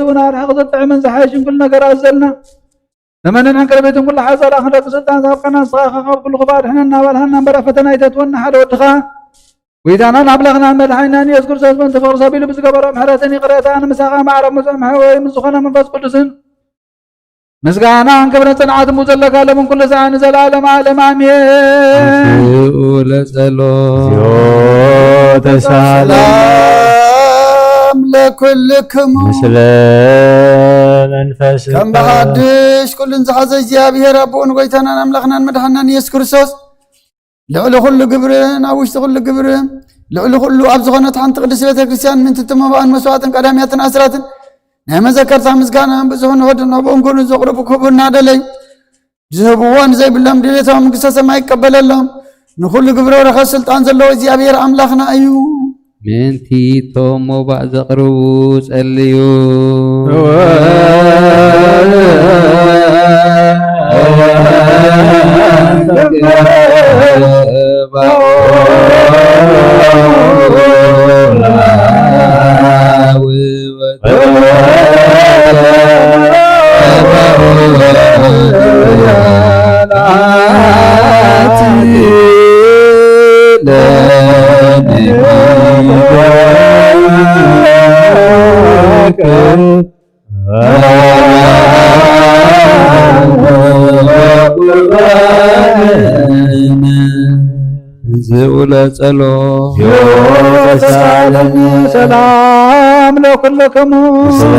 እውን ኣርሕቕ ዘጥዕምን ዝሓይሽን ኩሉ ነገር ኣዘልና። ዘመንን ዕንቅርቢትን ኩሉ ሓጻላ ክንረክብ ስልጣን ዝሃብካና ንስኻ ኢኻ። ካብ ኩሉ ክፉእ ኣድሕነና ኣባልሃና እምበር ኣብ ፈተና ኣይተእትወና። ሓደ ወድኻ ጎይታናን ኣምላኽናን መድሓኒናን ኢየሱስ ክርስቶስ በንቲ ፍቕሪ ሰቢሉ ብዝገበሮ ምሕረትን ይቕሬታን ምሳኻ ማዕረ ምስ ምሕወይ ምስ ዝኾነ መንፈስ ቅዱስን ምስጋናን ክብርን ጽንዓትን ብኡ ዘለካ ሎምን ኩሉ ሰዓት ንዘለዓለም ዓለም ኣሜን። ንስኡ ለጸሎ ተሳለ ሰላም ለኩልክሙ ምስለ መንፈስ ከም ብሓድሽ ኩሉን ዝሓዘ እግዚኣብሔር ኣቦኡን ጎይታናን ኣምላኽናን መድሓናን ኢየሱስ ክርስቶስ ልዕሊ ኩሉ ግብርን ኣብ ውሽጢ ኩሉ ግብርን ልዕሊ ኩሉ ኣብ ዝኾነት ሓንቲ ቅድስት ቤተ ክርስቲያን ምእንቲ እትመባእን መስዋዕትን ቀዳሚያትን ኣስራትን ናይ መዘከርታ ምስጋና ብዙሕ ንወድን ኣብኡን ጎኑ ዘቕርቡ ክቡር እናደለዩ ዝህብዎ ንዘይብሎም ድሌቶም መንግስተ ሰማይ ይቀበለሎም። ንኹሉ ግብረ በረኸት ስልጣን ዘለዎ እግዚኣብሔር ኣምላኽና እዩ። ምእንቲ እቶም ሞባእ ዘቕርቡ ጸልዩ። ዝውለ ጸሎ ተሳለኒ ሰላም ለኩልክሙ ስለ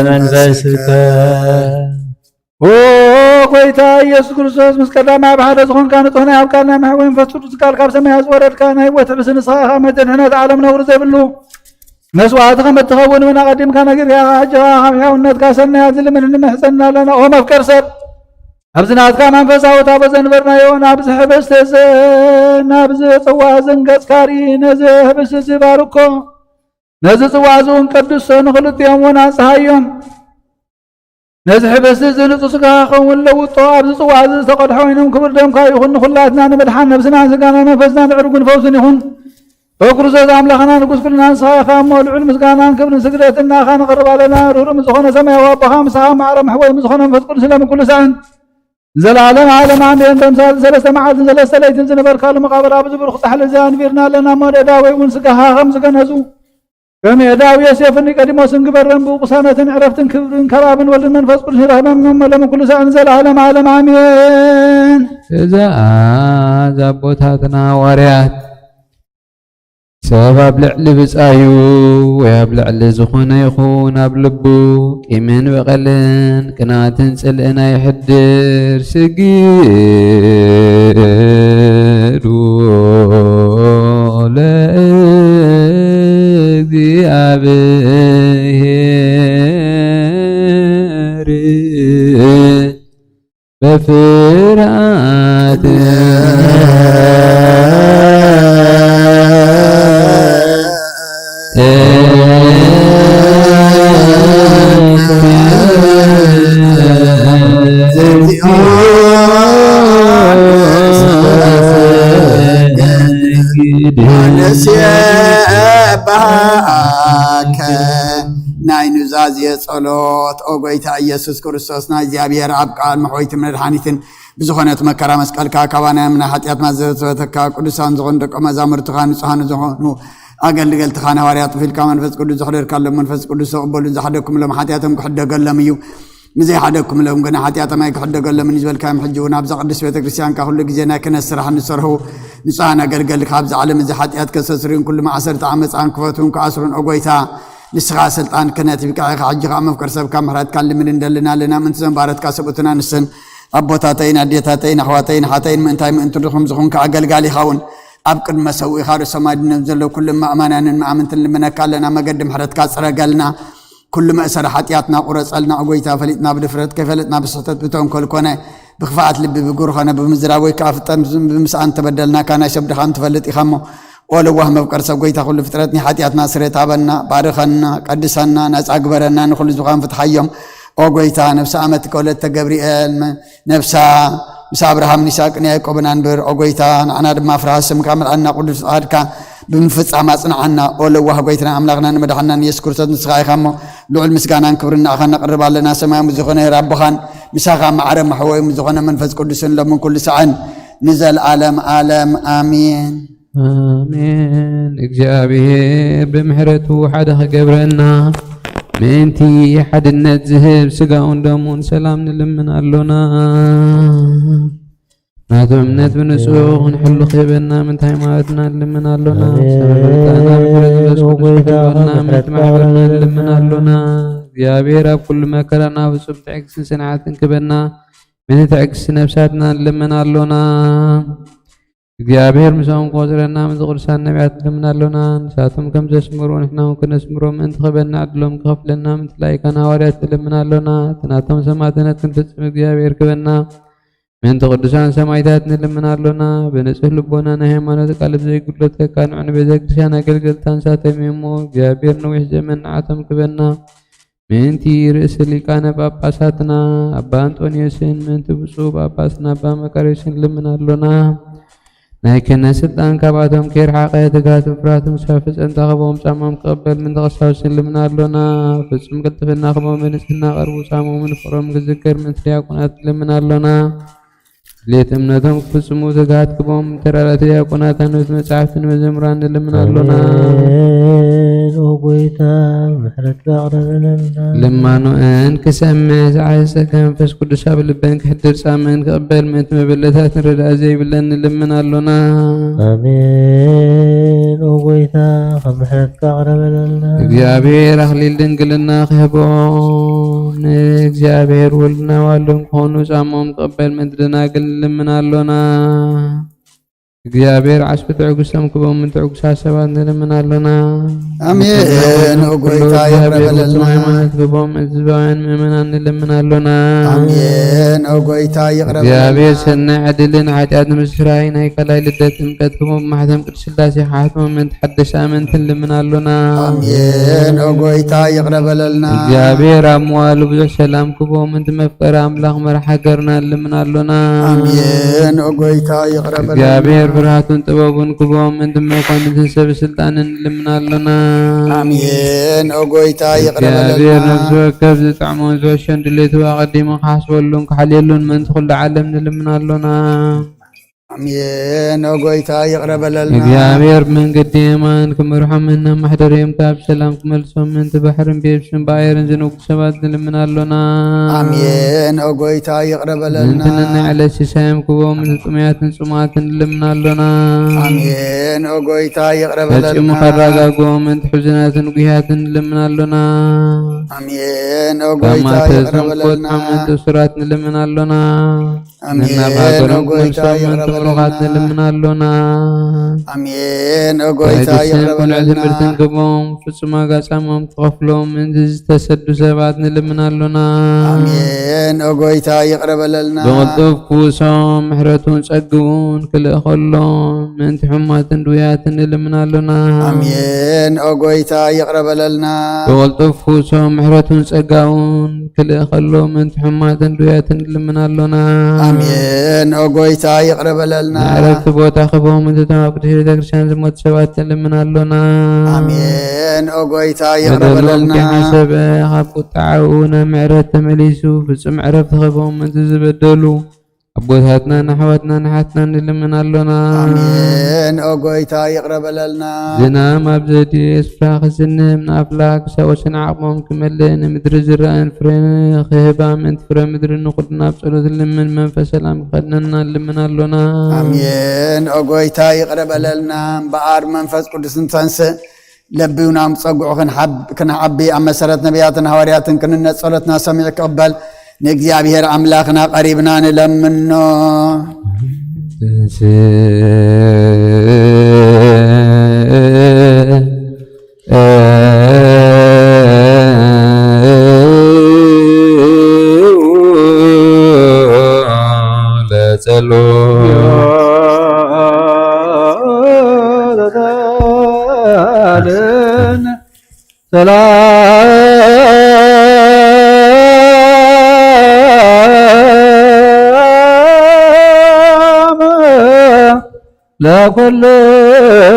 መንፈስከ። ኦ ጎይታ ኢየሱስ ክርስቶስ፣ ምስ ቀዳማይ ኣብ ሓደ ዝኾንካ ንጹሕ ናይ ኣብ ቃል ናይ መሕወይ መንፈስ ቅዱስ ቃል ካብ ሰማይ ዝወረድካ ናይ ህይወት ብስንስኻ ኢኻ መድን ሕነት ዓለም ነውሪ ዘይብሉ መስዋዕቲ ከም እትኸውን እውን ኣቐዲምካ ነጊርካ ኢኻ። ሕጂ ኸዓ ካብ ሕያውነትካ ሰናያት ዝልምን ንምሕጸን ኣለና። ኦ መፍቀር ሰብ፣ ኣብዚ ናትካ መንፈሳዊ ታቦት ዘንበርናዮ ናብዚ ሕብስቲ እዚ ናብዚ ጽዋ እዝን ገጽካ ርኢ፣ ነዚ ሕብስቲ እዚ ባርኮ፣ ነዚ ጽዋ እዚ እውን ቀድሶ፣ ንኽልቲኦም እውን ኣንጽሃዮም። ነዚ ሕብስቲ እዚ ንጹህ ስጋኻ ክኸውን ለውጦ፣ ኣብዚ ጽዋ እዚ ዝተቐድሐ ወይኖም ክቡር ደምካ ይኹን፣ ንኹላትና ንምድሓን ነብስናን ስጋናን መንፈስናን ዕርጉን ፈውስን ይኹን። ኦ ክርስቶስ ኣምላኽና ንጉስ ኩልና ንስኻ ኢኻ እሞ፣ ልዑል ምስጋናን ክብርን ስግደትን ንኣኻ ነቕርብ ኣለና። ርህሩም ዝኾነ ሰማያዊ ኣቦኻ ምሳኻ ማዕረ ምሕወይ ምስ ዝኾነ መንፈስ ቅዱስ ለምን ኩሉ ሰዓን ንዘለዓለም ዓለም ኣሜን። ተምሳል ሰለስተ መዓልትን ሰለስተ ለይትን ዝነበርካሉ መቓብር ኣብዚ ብሩኽ ጻሕሊ እዚ ኣንቢርና ኣለና እሞ፣ ዳዊት እውን ስጋኻ ከም ዝገነዙ ከም ዳዊት ዮሴፍን ኒቆዲሞስን ግበረን። ብኡ ቅሳነትን ዕረፍትን ክብርን ካብ ኣብን ወልድን መንፈስ ቅዱስ ይረኽበን እሞ፣ ለምን ኩሉ ሰዓን ንዘለዓለም ዓለም ኣሜን። እዛ ኣቦታትና ሃዋርያት ሰብ ኣብ ልዕሊ ብጻዩ ወይ ኣብ ልዕሊ ዝኾነ ይኹን ኣብ ልቡ ቂምን በቐልን ቅንኣትን ጽልእን ኣይሕድር። ስግዱ ለእግዚኣብሔር በፍርሃት ንስብሐከ። ናይ ኑዛዜ ጸሎት። ኦ ጎይታ ኢየሱስ ክርስቶስ፣ ናይ እግዚኣብሔር ኣብ ቃል መሕወይትን መድሓኒትን ብዝኾነት መከራ መስቀልካ፣ ካባና ናይ ሓጢኣትና ዘተወተካ፣ ቅዱሳን ዝኾኑ ደቀ መዛሙርትኻ፣ ንጹሃን ዝኾኑ ኣገልገልትኻ፣ ንሃዋርያት፣ ኢልካ መንፈስ ቅዱስ ዘሕደርካሎም፣ መንፈስ ቅዱስ ተቐበሉ፣ ዝሓደግኩምሎም ሓጢኣቶም ክሕደገሎም እዩ። ንዘይሓደግኩምሎም ግና ሓጢኣቶም ኣይክሕደገሎምን እዩ ዝበልካዮም። ሕጂ እውን ኣብዛ ቅድስት ቤተ ክርስቲያንካ ኩሉ ግዜ ናይ ክህነት ስራሕ ንሰርሑ ንጹሃን ኣገልገልካ ኣብዚ ዓለም እዚ ሓጢኣት ከሰስርዩን ኩሉ ማእሰርቲ ዓመፃን ክፈትዉን ክኣስሩን፣ ኦ ጎይታ፣ ንስኻ ስልጣን ክህነት ይብቃዕ ኢኻ። ሕጂ ኸዓ መፍቀር ሰብካ ምሕረትካ ልምን እንደልና ኣለና። ምእንቲ ዘንባረትካ ሰብኡትን ኣንስትን ኣቦታተይን ኣዴታተይን ኣሕዋተይን ሓተይን ምእንታይ ምእንቱ ድኹም ዝኾንካ ኣገልጋሊኻ እውን ኣብ ቅድመ ሰውኢኻ ርእሶም ኣድኖም ዘለዉ ኩሎም ኣእማናንን መኣምንትን ልምነካ ኣለና። መገዲ ምሕረትካ ጽረገልና። ኩሉ መእሰሪ ሓጢኣትና ቁረጸልና፣ ኦ ጎይታ፣ ፈሊጥና ብድፍረት፣ ከይፈለጥና ብስሕተት፣ ብተንኮል ኮነ ብኽፍኣት ልቢ፣ ብጉር ኾነ ብምዝራብ ወይ ከኣ ፍጠን ብምስኣን ተበደልናካ። ናይ ሰብ ድኻም ትፈልጥ ኢኻ እሞ፣ ኦ ለዋህ መፍቀር ሰብ፣ ጎይታ ኩሉ ፍጥረት፣ ናይ ሓጢኣትና ስርየት ሃበና፣ ባርኸና፣ ቀድሰና፣ ነጻ ግበረና፣ ንኹሉ ዝኻን ፍትሓዮም። ኦ ጎይታ፣ ነፍሲ ኣመት ከወለተ ገብርኤል፣ መ-፣ ነፍሳ ምስ ኣብርሃምን ይስሐቅን ያዕቆብን ኣንብር። ኦ ጎይታ፣ ንዓና ድማ ፍርሃት ስምካ መልኣና፣ ቅዱስ ፍቓድካ ብምፍጻም ኣጽንዓና። ኦ ለዋህ ጎይታና ኣምላኽናን መድሓንናን የሱስ ክርስቶስ፣ ንስኻ ኢኻ እሞ ልዑል ምስጋናን ክብርን ንኣኻ ነቕርብ ኣለና። ሰማያዊ ዝኾነ ኣቦኻን ምሳኻ ማዕረ መሕወዮም ዝኾነ መንፈስ ቅዱስን ሎምን ኩሉ ሳዕን ንዘለኣለም ኣለም ኣሜን። ኣሜን። እግዚኣብሔር ብምሕረቱ ሓደ ክገብረና ምእንቲ ሓድነት ዝህብ ስጋውን ደሙን ሰላም ንልምን ኣሎና። ናቱ እምነት ብንጹህ ክንሕሉ ክህበና ምእንቲ ሃይማኖትና ንልምን ኣሎና። ኣሜን። ሰበብ ምሕረትና ብሕረት መንፈስ ቅዱስ ጎይታ ክህበና ምእንቲ ምሕረትካ ማሕበርና ንልምን ኣሎና። እግዚኣብሔር ኣብ ኩሉ መከራና ፍጹም ትዕግስትን ጽንዓትን ክህበና ምእንቲ ትዕግስቲ ነፍሳትና ንልምን ኣሎና። እግዚኣብሔር ምሳኦም ክቆጽረና ምእንቲ ቅዱሳን ነቢያት ንልምን ኣሎና። ንሳቶም ከም ዘስምሩ ንሕና እውን ክነስምሮ ምእንቲ ክህበና ዕድሎም ክኸፍለና ምእንቲ ላይካን ሃዋርያት ንልምን ኣሎና። እቲ ናቶም ሰማዕትነት ክንፍጽም እግዚኣብሔር ክህበና ምእንቲ ቅዱሳን ሰማዕታት ንልምን ኣሎና። ብንጹህ ልቦና ናይ ሃይማኖት ቃል ብዘይጉድለት ከቃንዑ ንቤተ ክርስቲያን ኣገልገልታ ንሳቶም እዮም እሞ እግዚኣብሔር ነዊሕ ዘመን ንዓቶም ክህበና ምእንቲ ርእሲ ሊቃነ ጳጳሳትና ኣባ ኣንጦንዮስን ምእንቲ ብፁዕ ጳጳስና ኣባ መቃርዮስን ንልምን ኣሎና። ናይ ክህነት ስልጣን ካብኣቶም ከይርሓቐ ትግሃትን ፍርሃትን ክሳብ ፍጸምታ ክህቦም ጻሞም ክቕበል ምእንቲ ቀሳውስትን ንልምን ኣሎና። ፍጹም ቅልጥፍና ክህቦም ብንጽህና ቀርቡ ጻሞምን ፍቕሮም ክዝከር ምእንቲ ዲያቆናት ንልምን ኣሎና። ድሌት እምነቶም ክፍጽሙ ትግሃት ክህቦም ተራዳእቲ ዲያቆናት ኣንበብቲ መጻሕፍትን መዘምራን ንልምን ኣሎና። ኣሜን። ኦ ጎይታ ምሕረትካ ኣቕርበለና። ልማኖአን ክሰምዕ ዝዓየ ጸጋ መንፈስ ቅዱስ ኣብ ልበን ክሕድር ጻምእን ክቕበል ምእንቲ መበለታት ንረዳእ ዘይብለን ንልምን ኣሎና። ኣሜን። ኦ ጎይታ ካብ ምሕረትካ ኣቕርበለና። እግዚኣብሔር ኣኽሊል ድንግልና ክህቦም ንእግዚኣብሔር ወልድና ዋሉን ክኾኑ ጻሞም ክቕበል ምእንቲ ደናግል ንልምን ኣሎና። እግዚኣብሔር ዓስቢ ትዕግስቶም ክህቦም ምእንቲ ዕጉሳት ሰባት ንልምን ኣሎና። ኣሜን። ኦ ጎይታ ይቕረ በለልና። ሃይማኖት ክህቦም ምእንቲ ህዝባውያን ምእመናን ንልምን ኣሎና። ኣሜን። ኦ ጎይታ ይቕረ በለልና። እግዚኣብሔር ሰናይ ዕድልን ሓጢኣት ንምስራይ ናይ ካልኣይ ልደት ጥምቀት ክህቦም ብማሕተም ቅድስት ስላሴ ክሓትሞም ምእንቲ ሓደሽቲ ኣመንቲ ንልምን ኣሎና። ኣሜን። ኦ ጎይታ ይቕረ በለልና። እግዚኣብሔር ኣብ መዋሉ ብዙሕ ሰላም ክህቦም ምእንቲ መፍቀሪ ኣምላኽ መራሕ ሃገርና ንልምን ኣሎና። ኣሜን። ኦ ጎይታ ይቕረ በለልና። እግዚኣብሔር ፍርሃቱን ጥበቡን ክህቦም ምእንቲ መኳንንትን ሰብ ስልጣንን ንልምን ኣሎና። ኣሜን። ኦ ጎይታ ይቕረ በለልና። እግዚኣብሔር ነፍሲ ወከፍ ዝጥዕሞን ዝሕሾን ድሌቱ ኣቐዲሙ ክሓስበሉን ክሓልየሉን ምእንቲ ኩሉ ዓለም ንልምን ኣሎና። ኣሜን። ኦ ጎይታ ይቕረ በለልና። እግዚኣብሔር ብመንገዲ የማን ክመርሖምን ናብ ማሕደርዮም ካብ ሰላም ክመልሶም ምእንቲ ባሕርን ብየብስን ብኣየርን ዝነግዱ ሰባት ንልምን ኣሎና። ኣሜን። ኦ ጎይታ ይቕረ በለልና። ምእንቲ ነናይ ዕለት ሲሳዮም ክህቦም ምእንቲ ጥሙያትን ጽሙኣትን ንልምን ኣሎና። ኣሜን። ኦ ጎይታ ይቕረ በለልና። ፈጺሙ ከረጋግኦም ምእንቲ ሕዙናትን ጉህያትን ንልምን ኣሎና። ኣሜን። ኦ ጎይታ ይቕረ በለልና። ካብ ማእሰርቶም ክወጽኦም ምእንቲ እሱራት ንልምን ኣሎና። ኣሜን። ነናብ ሃገሮም ኦ ጎይታ ክመልሶም ይቕረ ምእንቲ በለልና። ብሩኻት ንልምን ኣሎና። ኣሜን። ኦ ጎይታ ትዕግስትን ይቕረ ቅኑዕ በለልና። ትምህርትን ክህቦም ፍጹም ዋጋ ጻሞም ክኸፍሎም ምእንቲ ዝተሰዱ ሰባት ንልምን ኣሎና። ኣሜን። ኦ ጎይታ ይቕረ በለልና። ብቕልጡፍ ክውሶም ምሕረቱን ጸግኡን ክልእኸሎም ምእንቲ ሕሙማትን ድውያትን ንልምን ኣሎና። ኣሜን። ኦ ጎይታ ይቕረ በለልና። ብቕልጡፍ ክውሶም ምሕረቱን ጸጋኡን ክልእኸሎም ምእንቲ ሕሙማትን ድውያትን ንልምን ኣሎና። ኣሜን። ኦ ጎይታ ይቕረ በለልና። መዕረፍቲ ቦታ ክህቦም ምእንቲ እቶም ኣብ ቅድስት ቤተ ክርስቲያን ዝሞቱ ሰባት ንልምን ኣሎና። ኣሜን። ኦ ጎይታ ይቕረ በደሎም በለልና። ከይሓሰበ ካብ ቁጣዓኡ ናብ ምሕረት ተመሊሱ ፍጹም ዕረፍቲ ክህቦም ምእንቲ ዝበደሉ ኣቦታትናን ኣሕዋትናን ኣሓትናን ንልምን ኣሎና። ኣሜን። ኦ ጎይታ ይቕረ በለልና። ዝናም ኣብ ዘድልዮ ስፍራ ክዝንብ ንኣፍላክ ክሳብ ወሰን ዓቕሞም ክመልእ ንምድሪ ዝረኣን ፍረ ክህባ ምእንቲ ፍረ ምድሪ ንኹልና ኣብ ጸሎት ንልምን መንፈስ ሰላም ክኸድነና ንልምን ኣሎና። ኣሜን። ኦ ጎይታ ይቕረ በለልና። እምበኣር መንፈስ ቅዱስ ንተንስእ ለቢውና ምስ ጸግዑ ክንሓብ-፣ ክንዓቢ ኣብ መሰረት ነቢያትን ሃዋርያትን ክንነጽ ጸሎትና ሰሚዑ ክቕበል ንእግዚኣብሔር ኣምላኽና ቀሪብና ንለምኖ። ለጸሎ ሰላም ለኩልክሙ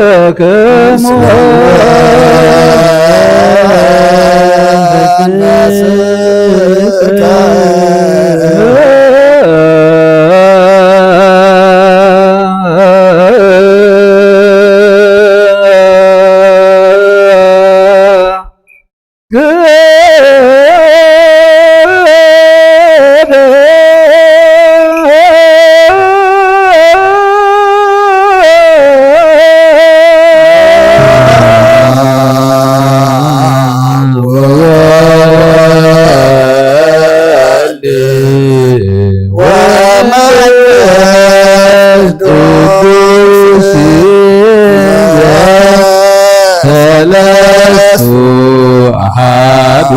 ሰለስቱ ኣሃዱ።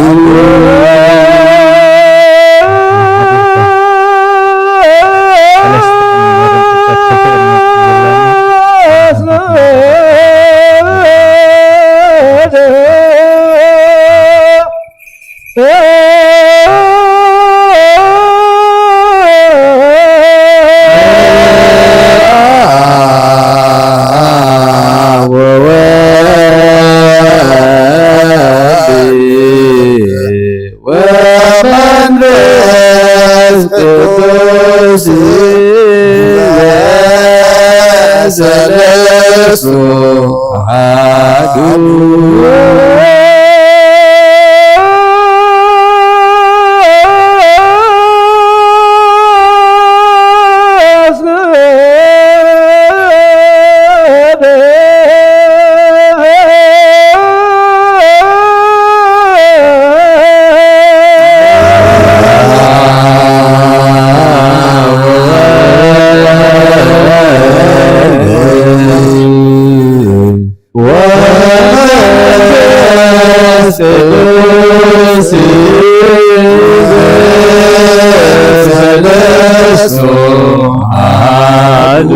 ወወልድ ወመንፈስ ቅዱስ ሰለስቱ አሐዱ። ወመንፈስ ቅዱስ ሰለስቱ አሐዱ።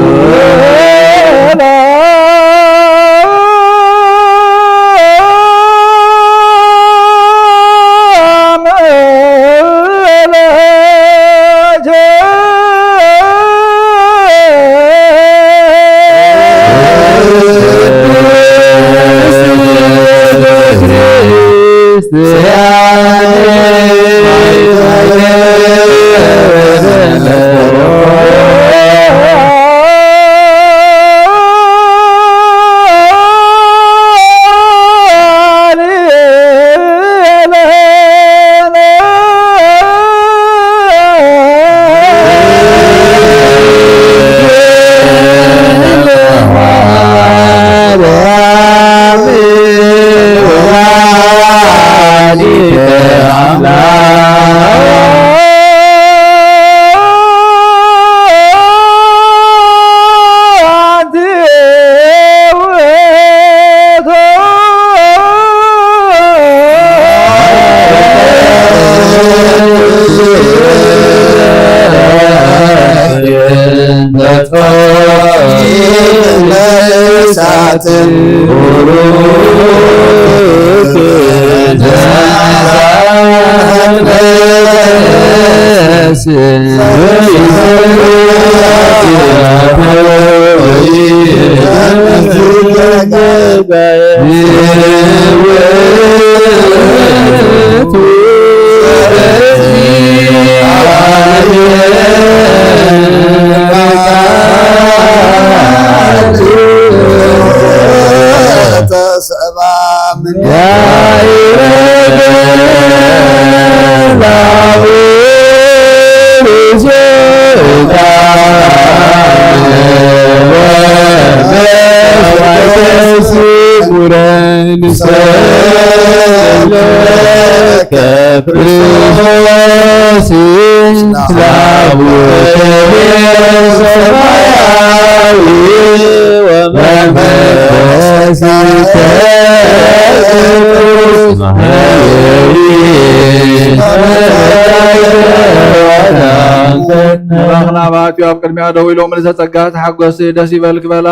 ኣምላኽና ኣብ ኣትዮ ኣብ ቅድሚኣ ደው ኢሎም፣ ምልዕተ ጸጋ ተሓጎሲ፣ ደስ ይበልክ በላ።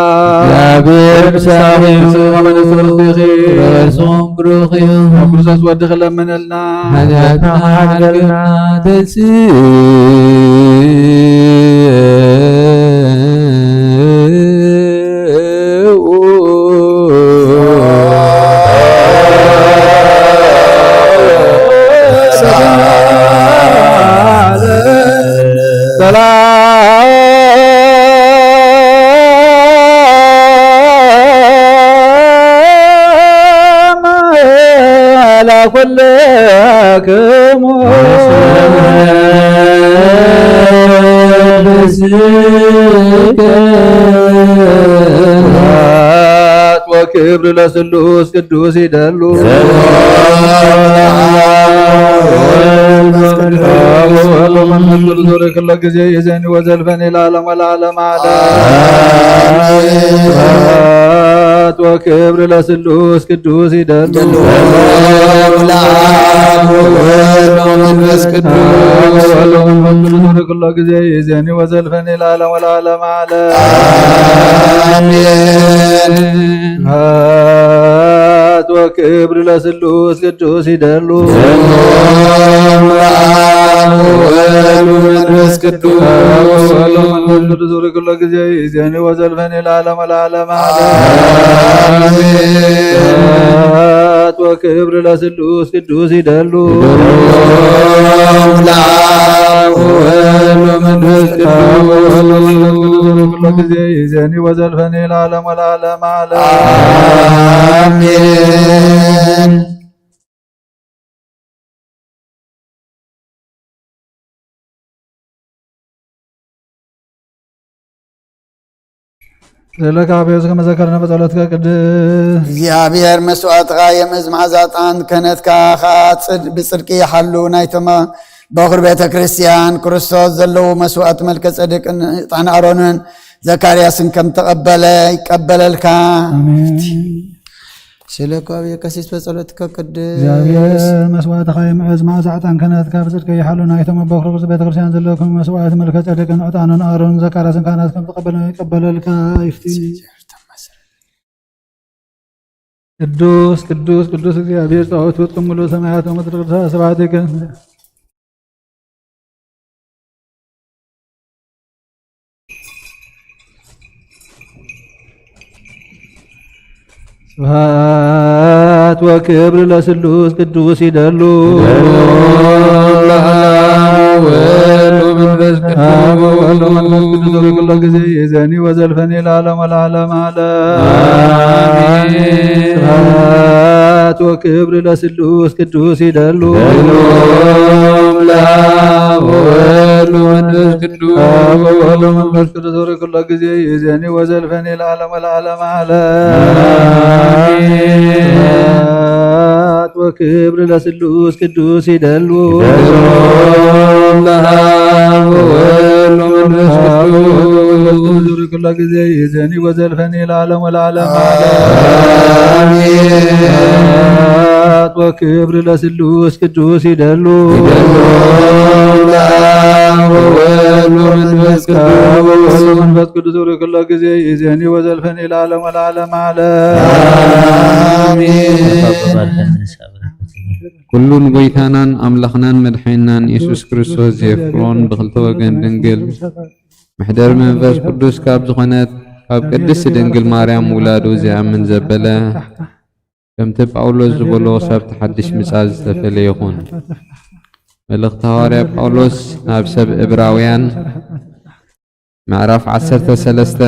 እግዚኣብሔር ምሳኺ ይኹን። ሰላም መንፈስ ቅዱስ። ርእስኹም ብሩኽ ይኹን። ኣብ ክርስቶስ ወድኺ ለምንልና። ኃጢኣትና ሓልገልና ተንሥእ። ሰላም ለኩልክሙ። ስብሐት ወክብር ለስሉስ ቅዱስ ይደሉ። ጊዜ የዘኒ ወዘልፈኒ ለዓለም ወለዓለም ዓለም። ስብሐት ወክብር ለስሉስ ቅዱስ ይደሉ። ለአብ ወወልድ ወመንፈስ ቅዱስ። ወወልድ ወመንፈስ ቅዱስ ወደ ኩሎ ጊዜ ይእዜኒ ወዘልፈኒ ለዓለም ወለዓለም ዓለም። አሜን። ስብሐት ወክብር ለስሉስ ቅዱስ ይደሉ። ለአብ ወወልድ ወመንፈስ ቅዱስ። ወወልድ ወመንፈስ ቅዱስ ወደ ኩሎ ጊዜ ይእዜኒ ወዘልፈኒ ለዓለም ወለዓለም ዓለም። አሜን። ስብሐት ወክብር ለስሉስ ቅዱስ ይደሉ። ለአብ ወወልድ ወመንፈስ ቅዱስ። ወወልድ ወመንፈስ ቅዱስ ወደ ኩሎ ጊዜ ይእዜኒ ወዘልፈኒ ለዓለም ወለዓለም ዓለም። አሜን። ዘለካ ኣቤቱ ከመ ዘከርነ በጸሎትከ ቅድስት። እግዚኣብሔር መስዋዕትኻ የምእዝ፣ መዓዛ ዕጣን ክህነትካ ኸዓ ጽድ-፣ ብጽድቂ ይሓሉ። ናይቶም በኹር ቤተ ክርስቲያን ክርስቶስ ዘለዉ መስዋዕት መልከ ጸድቅን ዕጣን ኣሮንን ዘካርያስን ከም ተቐበለ ይቀበለልካ። ኣሜን። ስለ ካብ የቀሲስ በጸሎትከ ቅድስት። እግዚኣብሔር መስዋዕትኻ የምዕዝ፣ መዓዛ ዕጣን ክህነትካ ብጽድቂ ይሓሉ። ናይቶም ኣቦ ክርስቶስ ቤተ ክርስቲያን ዘለኩም መስዋዕት መልከ ጸድቅን ዕጣንን ኣሮን ዘካርያስን ካህናት ከም ተቐበለ ይቀበለልካ ይፍቲ። ቅዱስ ቅዱስ ቅዱስ እግዚኣብሔር ጸባኦት ፍጹም ሙሉ ሰማያት ወምድር ቅዱሳት ስብሐት ይከን። ስብሐት ወክብር ለስሉስ ቅዱስ ይደሉ። ለአብ ወወልድ ወመንፈስ ቅዱስ። አብ ወወልድ ወመንፈስ ቅዱስ ወበኩሎ ጊዜ ይእዜኒ ወዘልፈኒ ለዓለም ወለዓለም ዓለም። አሜን። ስብሐት ወክብር ለስሉስ ቅዱስ ይደሉ። ለአብ ወወልድ ወመንፈስ ቅዱስ። አብ ወወልድ ወመንፈስ ቅዱስ ወበኩሎ ጊዜ ይእዜኒ ወዘልፈኒ ለዓለም ወለዓለም ዓለም። አሜን። ስብሐት ወክብር ለስሉስ ቅዱስ ይደሉ። ይደሉ ለአብ ወወልድ ወመንፈስ ቅዱስ። ኩሎ ጊዜ ይእዜኒ ወዘልፈኒ ለዓለም ወለዓለም ዓለም። አሜን። ስብሐት ወክብር ለስሉስ ቅዱስ ይደሉ። ይደሉ ለአብ ወወልድ ወመንፈስ ቅዱስ። ወመንፈስ ቅዱስ ወደ ኩሎ ጊዜ ይእዜኒ ወዘልፈኒ ለዓለም ወለዓለም ዓለም። አሜን። ኩሉን ጎይታናን ኣምላኽናን መድሓኒናን የሱስ ክርስቶስ ዘየፍቅሮን ብኽልተ ወገን ድንግል መሕደር መንፈስ ቅዱስ ካብ ዝኾነት ካብ ቅድስቲ ድንግል ማርያም ውላዱ ዝኣምን ዘበለ፣ ከምቲ ጳውሎስ ዝበሎ፣ ክሳብ እቲ ሓድሽ ምጻት ዝተፈልየ ይኹን። መልእኽቲ ሃዋርያ ጳውሎስ ናብ ሰብ ዕብራውያን፣ ምዕራፍ ዓሰርተ ሰለስተ፣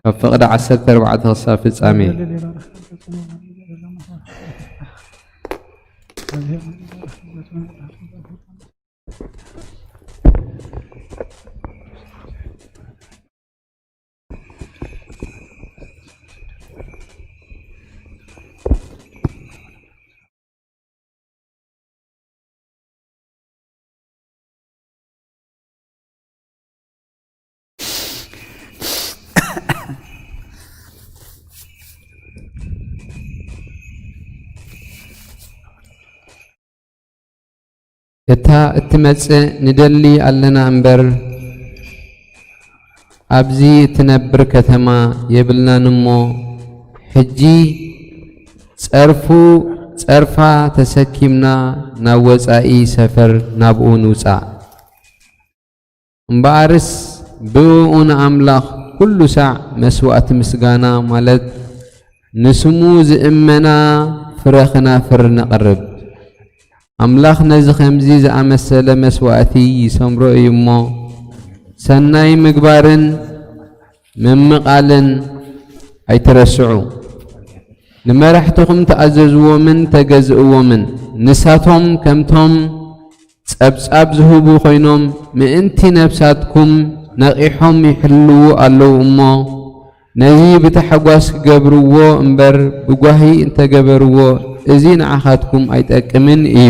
ካብ ፍቕዲ ዓሰርተ ኣርባዕተ ክሳብ ፍጻሜ። እታ እትመጽእ ንደሊ ኣለና እምበር፣ ኣብዚ እትነብር ከተማ የብልናን እሞ፣ ሕጂ ጸርፉ፣ ጸርፋ ተሰኪምና ናብ ወጻኢ ሰፈር ናብኡ ንውጻእ። እምበኣርስ ብእኡ ንኣምላኽ ኩሉ ሳዕ መስዋእቲ ምስጋና፣ ማለት ንስሙ ዝእመና ፍረ ኸናፍር ነቕርብ። ኣምላኽ ነዚ ኸምዚ ዝኣመሰለ መስዋእቲ ይሰምሮ እዩ እሞ፣ ሰናይ ምግባርን ምምቓልን ኣይትረስዑ። ንመራሕትኹም ተኣዘዝዎምን ተገዝእዎምን። ንሳቶም ከምቶም ጸብጻብ ዝህቡ ኾይኖም፣ ምእንቲ ነፍሳትኩም ነቒሖም ይሕልዉ ኣለዉ እሞ፣ ነዚ ብታሕጓስ ክገብርዎ እምበር፣ ብጓሂ እንተገበርዎ፣ እዚ ንዓኻትኩም ኣይጠቅምን እዩ።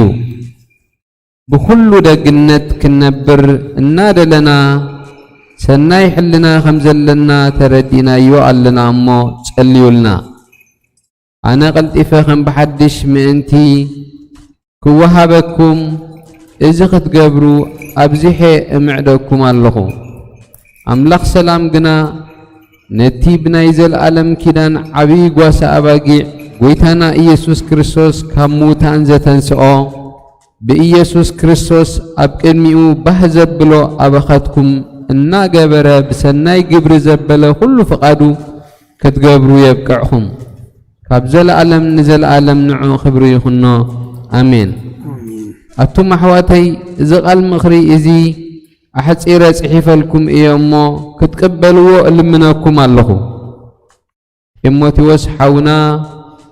ብኹሉ ደግነት ክንነብር እናደለና፣ ሰናይ ሕልና ከም ዘለና ተረዲእናዮ ኣለና እሞ፣ ጸልዩልና። ኣነ ቀልጢፈ ከም ብሓድሽ ምእንቲ ክወሃበኩም፣ እዚ ክትገብሩ ኣብዚሐ እምዕደኩም ኣለኹ። ኣምላኽ ሰላም ግና፣ ነቲ ብናይ ዘለኣለም ኪዳን ዓብዪ ጓሳ ኣባጊዕ፣ ጐይታና ኢየሱስ ክርስቶስ ካብ ምዉታን ዘተንስኦ፣ ብኢየሱስ ክርስቶስ ኣብ ቅድሚኡ ባህ ዘብሎ ኣባኻትኩም እናገበረ፣ ብሰናይ ግብሪ ዘበለ ኹሉ ፍቓዱ ክትገብሩ የብቅዕኹም። ካብ ዘለኣለም ንዘለኣለም ንዑ ክብሪ ይኹኖ። ኣሜን። ኣቱም ኣሕዋተይ፣ እዚ ቃል ምኽሪ እዚ ኣሕጺረ ጽሒፈልኩም እየ እሞ፣ ክትቅበልዎ እልምነኩም ኣለኹ። ጢሞቴዎስ ሓውና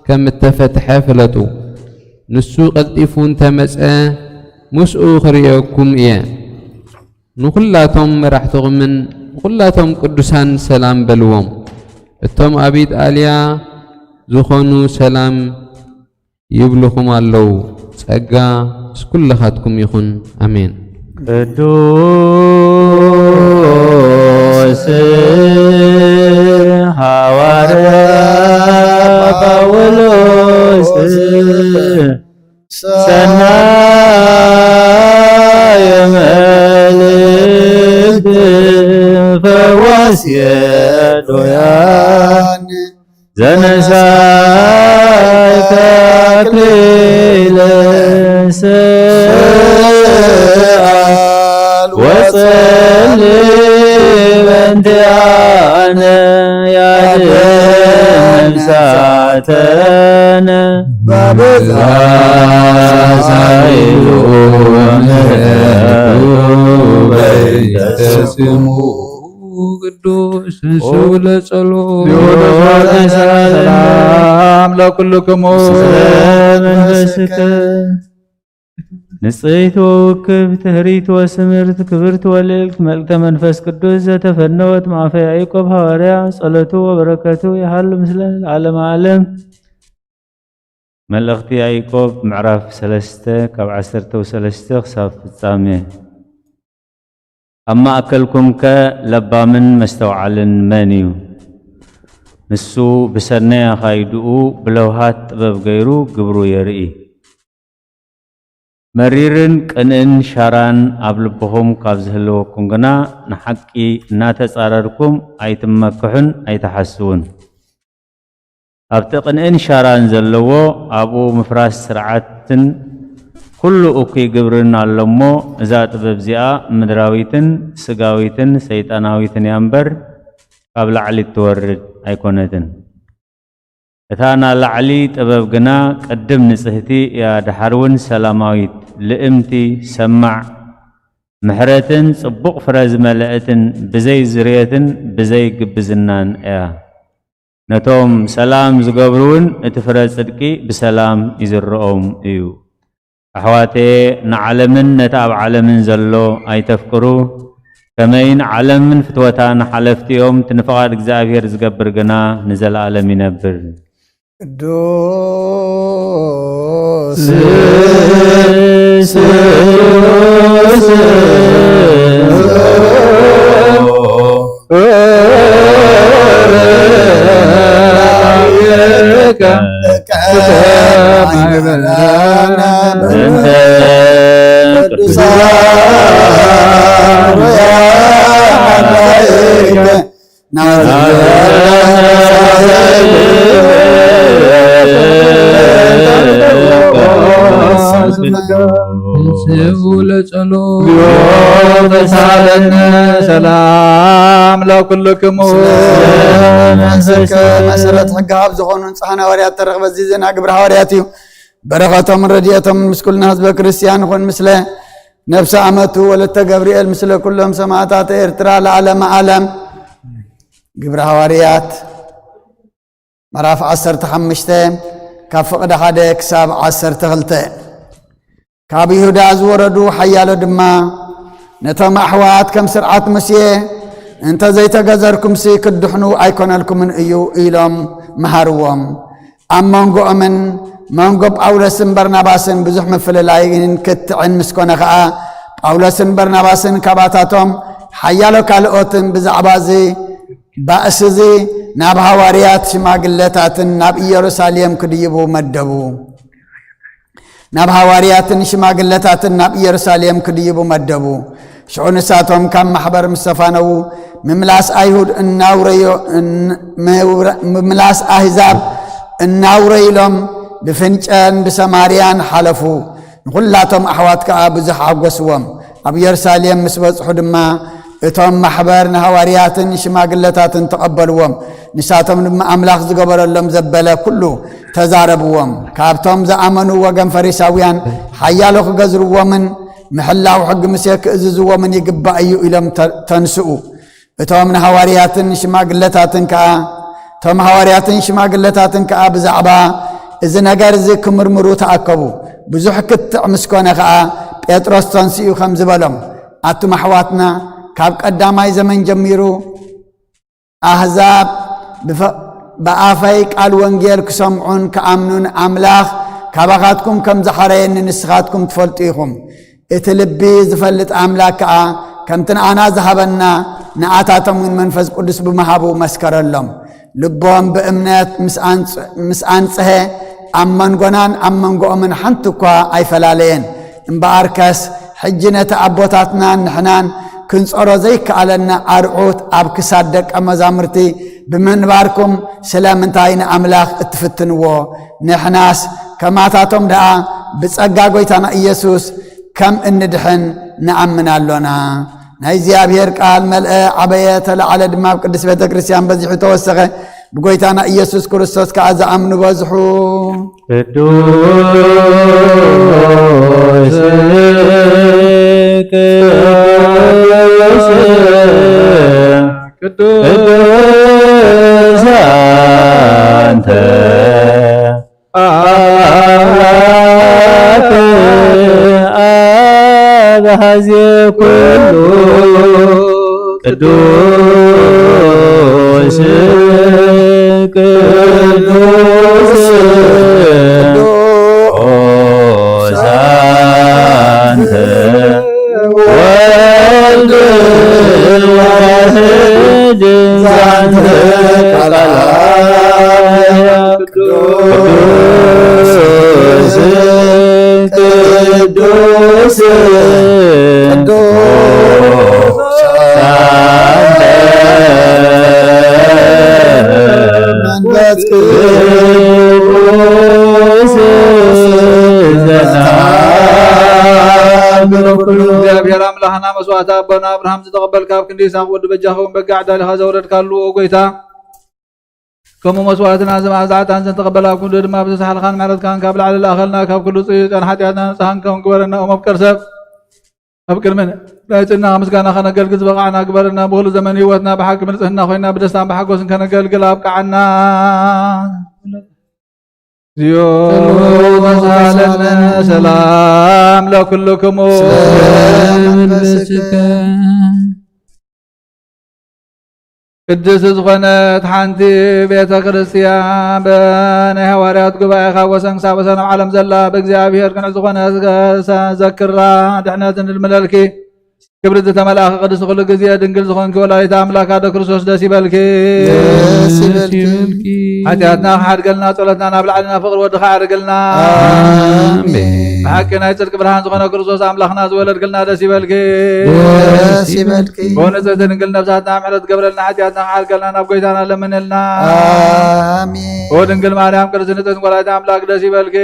ከም እተፈትሐ ፍለጡ። ንሱ ቀልጢፉ እንተ መጸ፣ ምስኡ ክርእየኩም እየ። ንኹላቶም መራሕትኹምን ንኹላቶም ቅዱሳን ሰላም በልዎም። እቶም ኣብ ኢጣልያ ዝኾኑ ሰላም ይብልኹም ኣለዉ። ጸጋ ምስ ኩልኻትኩም ይኹን። ኣሜን። ቅዱስ ሃዋርያ ጳውሎስ ሰናይ መልእክት ፈዋስ የዶያን ዘነሳይ ተክሊል ስኣል ወጸሊ በንቲኣነ ያድን ነፍሳተነ ባብዛ ሳይሉ ምሕረቱ በይተስሙ ቅዱስ ስው ለጸሎ ሰላም ለኩልክሙ መንፈስከ ንጽሕት ወውክብ ትህሪት ወስምርት ክብርት ወልዕልት መልእልተ መንፈስ ቅዱስ ዘተፈነወት ማእፈ ያዕቆብ ሃዋርያ ጸሎቱ ወበረከቱ ይሃሉ ምስለ ለዓለመ ዓለም። መልእኽቲ ያዕቆብ ምዕራፍ ሰለስተ ካብ ዓሰርተ ወሰለስተ ክሳብ ፍጻሜ። ኣብ ማእከልኩምከ ለባምን መስተውዓልን መን እዩ? ንሱ ብሰናይ ኣኻይድኡ ብለውሃት ጥበብ ገይሩ ግብሩ የርኢ። መሪርን ቅንእን ሻራን ኣብ ልብኹም ካብ ዝህልወኩም ግና፣ ንሓቂ እናተጻረርኩም ኣይትመክሑን ኣይትሓስዉን። ኣብቲ ቅንእን ሻራን ዘለዎ፣ ኣብኡ ምፍራስ ስርዓትን ኩሉ እኩይ ግብርን ኣሎ እሞ፣ እዛ ጥበብ እዚኣ ምድራዊትን ስጋዊትን ሰይጣናዊትን እያ እምበር፣ ካብ ላዕሊ እትወርድ ኣይኮነትን። እታ ናላዕሊ ጥበብ ግና ቅድም ንጽህቲ እያ፣ ደሓር እውን ሰላማዊት፣ ልእምቲ፣ ሰማዕ፣ ምሕረትን ጽቡቕ ፍረ ዝመልአትን፣ ብዘይ ዝርየትን ብዘይ ግብዝናን እያ። ነቶም ሰላም ዝገብሩ እውን እቲ ፍረ ጽድቂ ብሰላም ይዝርኦም እዩ። ኣሕዋተየ፣ ንዓለምን ነቲ ኣብ ዓለምን ዘሎ ኣይተፍቅሩ። ከመይ ንዓለምን ፍትወታን ሓለፍቲ እዮም፣ እቲ ንፍቓድ እግዚኣብሔር ዝገብር ግና ንዘለኣለም ይነብር። ቅዱስ ስሉስ ተሳለነ። ሰላም ለኩልክሙ። ስለ መንፈስከ መሰረት ሕጊ ኣብ ዝኾኑ ንጹሓን ሃዋርያት ተረኽበ። እዚ ዜና ግብረ ሃዋርያት እዩ። በረኸቶም ረድኤቶም ምስ ኩልና ህዝበ ክርስቲያን ይኹን፣ ምስለ ነፍሰ ኣመቱ ወለተ ገብርኤል፣ ምስለ ኩሎም ሰማዕታት ኤርትራ ለዓለመ ዓለም። ግብረ ሃዋርያት ምዕራፍ ዓሰርተ ሓሙሽተ ካብ ፍቕዲ ሓደ ክሳብ ዓሰርተ ክልተ። ካብ ይሁዳ ዝወረዱ ሓያሎ ድማ ነቶም ኣሕዋት ከም ስርዓት ሙሴ እንተ ዘይተገዘርኩምሲ ክትድሕኑ ኣይኮነልኩምን እዩ ኢሎም መሃርዎም። ኣብ መንጎኦምን መንጎ ጳውሎስን በርናባስን ብዙሕ ምፍልላይን ክትዕን ምስ ኮነ ኸኣ፣ ጳውሎስን በርናባስን ካባታቶም ሓያሎ ካልኦትን ብዛዕባ እዚ ባእሲ እዚ ናብ ሃዋርያት ሽማግለታትን ናብ ኢየሩሳሌም ክድይቡ መደቡ። ናብ ሃዋርያትን ሽማግለታትን ናብ ኢየሩሳሌም ክድይቡ መደቡ። ሽዑ ንሳቶም ካብ ማሕበር ምስ ተፋነዉ፣ ምምላስ ኣይሁድ እናውረዮ-፣ እን-፣ ምውረ-፣ ምምላስ ኣህዛብ እናውረይሎም ብፍንጨን ብሰማርያን ሓለፉ። ንኹላቶም ኣሕዋት ከኣ ብዙሕ ኣጎስዎም። ኣብ ኢየሩሳሌም ምስ በጽሑ ድማ፣ እቶም ማሕበር ንሃዋርያትን ሽማግለታትን ተቐበልዎም። ንሳቶም ድማ ኣምላኽ ዝገበረሎም ዘበለ ኩሉ ተዛረብዎም። ካብቶም ዝኣመኑ ወገን ፈሪሳውያን ሓያሎ ክገዝርዎምን ምሕላው ሕጊ ሙሴ ክእዝዝዎምን ይግባእ እዩ ኢሎም ተ-፣ ተንስኡ። እቶም ንሃዋርያትን ሽማግለታትን ከኣ፣ እቶም ሃዋርያትን ሽማግለታትን ከኣ ብዛዕባ እዚ ነገር እዚ ክምርምሩ ተኣከቡ። ብዙሕ ክትዕ ምስ ኮነ ከኣ፣ ጴጥሮስ ተንሲኡ ከምዚ በሎም፣ ኣቱም ኣሕዋትና፣ ካብ ቀዳማይ ዘመን ጀሚሩ ኣህዛብ ብፈ-፣ ብኣፈይ ቃል ወንጌል ክሰምዑን ክኣምኑን ኣምላኽ ካባኻትኩም ከም ዝሓረየኒ ንስኻትኩም ትፈልጡ ኢኹም። እቲ ልቢ ዝፈልጥ ኣምላኽ ከኣ ከምቲ ንኣና ዝሃበና ንኣታቶም እውን መንፈስ ቅዱስ ብምሃቡ መስከረሎም። ልቦም ብእምነት ምስ ኣንጽ-፣ ምስ ኣንጽሀ ኣብ መንጎናን ኣብ መንጎኦምን ሓንቲ እኳ ኣይፈላለየን። እምበኣርከስ ሕጂ ነቲ ኣቦታትናን ንሕናን ክንጾሮ ዘይከኣለና ኣርዑት ኣብ ክሳድ ደቀ መዛሙርቲ ብምንባርኩም ስለምንታይ ንኣምላኽ እትፍትንዎ? ንሕናስ ከማታቶም ደኣ ብጸጋ ጐይታና ኢየሱስ ከም እንድሕን ንኣምን ኣሎና። ናይ እግዚኣብሔር ቃል መልአ፣ ዓበየ፣ ተለዓለ ድማ ኣብ ቅድስት ቤተ ክርስቲያን በዚሑ ተወሰኸ። ብጐይታና ኢየሱስ ክርስቶስ ከኣ ዝኣምኑ በዝሑ። ቅዱስ ቅዱስ ቅዱስ አንተ አብ አብሐዜ ኩሉ ቅዱስ ቅዱስ ቅዱስ አንተ ወልድ ዋሕድ ዛንተ ቃል ቅዱስ ቅዱስ ቅዱስ መንፈስ ቅዱስ ዘተአምር ኩሉ። እግዚኣብሔር ኣምላኽና መስዋዕቲ ኣቦና ኣብርሃም ዝተቐበልካ፣ ኣብ ክንዲ ይስሐቅ ወዲ በጃኻ እውን በጋ ዕዳሊኻ ዘውረድካሉ፣ ኦ ጐይታ፣ ከምኡ መስዋዕትና እዚ መዓዛ ዕጣን ዘንተቐበል ኣብ ክንዱ ድማ ብተሳሕልኻን ምሕረትካን ካብ ላዕሊ ለኣኸልና፣ ካብ ኩሉ ጽዩጽያን ሓጢኣትና ንጽሃን ከም ግበረና። ኦም ኣብ ቀርሰብ ኣብ ቅድሚ ናይ ጽናኻ ምስጋና ከነገልግል ዝበቓዕና ግበረና። ብኹሉ ዘመን ህይወትና ብሓቂ ብንጽህና ኮይና ብደስታን ብሓጎስን ከነገልግል ኣብቅዓና። እግዚኦ ተሳለነ። ሰላም ለኩልክሙ። ሰላም ለመንፈስከ። ቅድስቲ ዝኾነት ሓንቲ ቤተ ክርስቲያን ብናይ ሃዋርያት ጉባኤ ካብ ወሰን ክሳብ ወሰን ኣብ ዓለም ዘላ ብእግዚኣብሔር ቅንዕ ዝኾነ ዘክራ ድሕነት ንልምነልኪ። ክብሪ ዝተመልኣኺ ቅድስቲ ኩሉ ግዜ ድንግል ዝኾንኪ ወላዲተ ኣምላክ ኣደ ክርስቶስ ደስ ይበልኪ። ደስ ይበልኪ። ሓጢኣትና ክሓድገልና ጸሎትና ናብ ላዕሊ ናብ ፍቕሪ ወድኻ ኣዕርግልና። ኣሜን። ብሓቂ ናይ ጽድቂ ብርሃን ዝኾነ ክርስቶስ ኣምላኽና ዝወለድክልና ደስ ይበልኪ። ደስ ይበልኪ። ብንጽሕቲ ድንግል ነብሳትና ምሕረት ገብረልና ሓጢኣትና ክሓድገልና ናብ ጎይታና ለምንልና። ኣሜን። ኦ ድንግል ማርያም ቅድስቲ ንጽሕቲ ወላዲተ ኣምላክ ደስ ይበልኪ።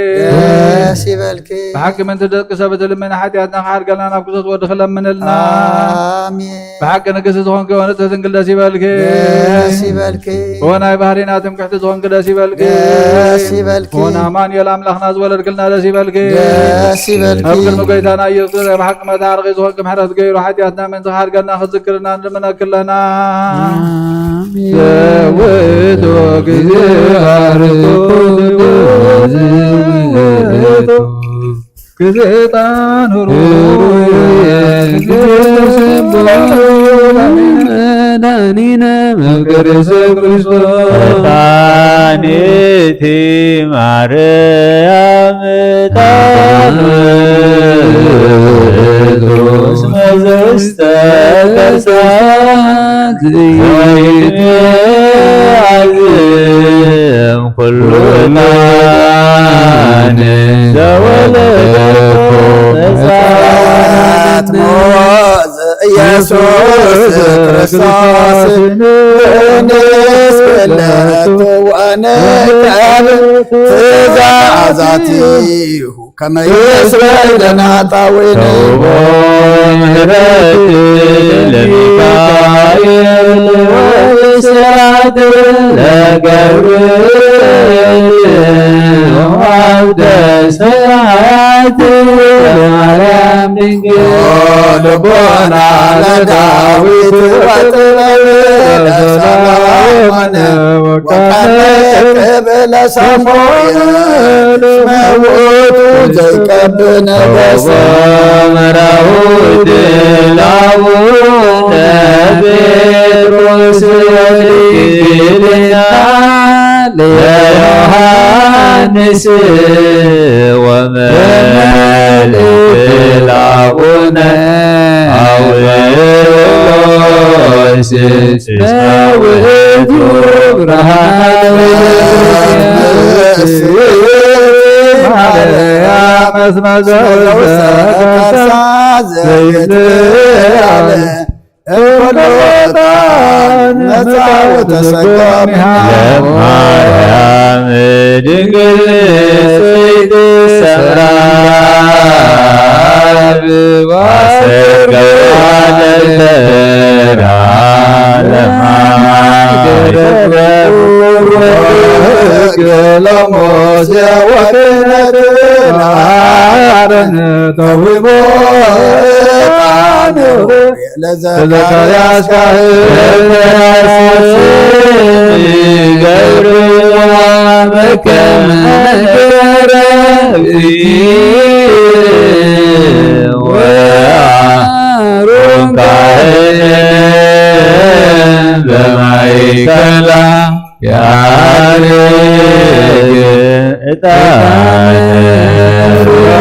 ደስ ይበልኪ። ብሓቂ ምእንቲ ደቂ ሰብ እትልምኒ ሓጢኣትና ክሓድገልና ናብ ክርስቶስ ወድኺ ለምንልና። ኣሜን። ብሓቂ ንግስቲ ዝኾንኪ ወንጽሕቲ ድንግል ደስ ይበልኪ። ደስ ይበልኪ። ወናይ ባህሪና ትምክሕቲ ዝኾንኪ ደስ ይበልኪ። ደስ ይበልኪ። ወና ኣማኑኤል ኣምላኽና ዝበለልክልና ደስ ይበልኪ። ደስ ይበልኪ። ኣብ ቅድሚ ጎይታና ኢየሱስ ክርስቶስ ብሓቂ መታረቒ ዝኾንኪ ምሕረት ገይሩ ሓጢኣትና ምእንቲ ክሓድገና ክዝክርና ንልምነኪ ኣለና። ኣሜን። ዘውቱ ግዜ ኣርቱ ግዜ ጣኑሩ ዳኒነ መፍቀር ሰብ ክርስቶስ መድኃኒቲ ማርያም ጣኑ እስመ ዘስተከሳት ዘይትሜ ኣዝም ኩሉ ጣን ዘወለደቶ ሕፃን ሕፃናት ሞዝ ኢየሱስ ክርስቶስ ንስለቱ ወንቀብል ትእዛዛቲሁ ከመ ይስረይ ለናጣዊነ ተውቦ ምህረት ለሚካኤል ወስራት ለገብርኤል ወአብደ ሰማያት ለማርያም ድንግል ልቦና ለዳዊት ወጥበብ ለሰሎሞን ወቀነ ቅብለ ሳሙኤል መውቱ ዘይቀብ ነገሰ መራውት ለአቡነ ጴጥሮስ ወልድና ለዮሐንስ ወመልእክት ለአቡነ አውሎስ እስመ ውእቱ ብርሃን ማርያም እስመ ዘውስተ ከርሳ ዘይትላለ እምኮሎጣን መጻ ወተሰቀለ እምኔሃ ለማርያም ድንግል ንጽሕት ሰምራ ለዘካርያስ ካህን ገብርዋ በከመ ነገረ ወአሮን ካህን በማእከላ ያርግ ዕጣነ ሱራፌል።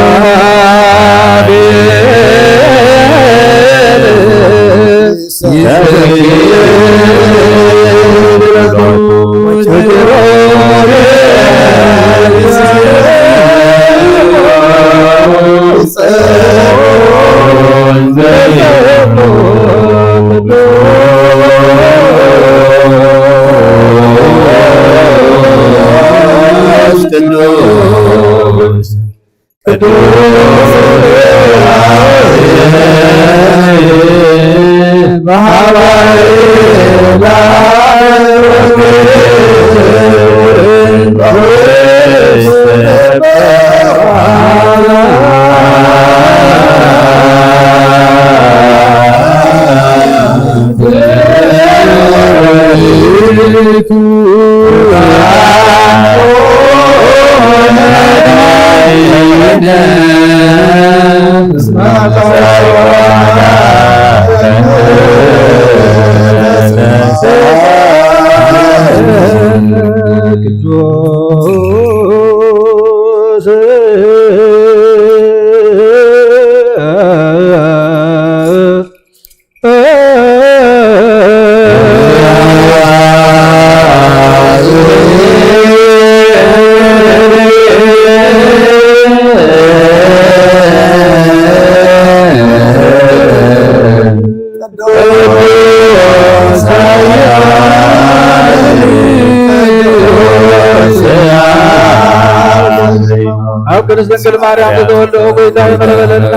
ቅድስት ድንግል ማርያም ዝተወልደ ጎይታ ይቕረ በለልና።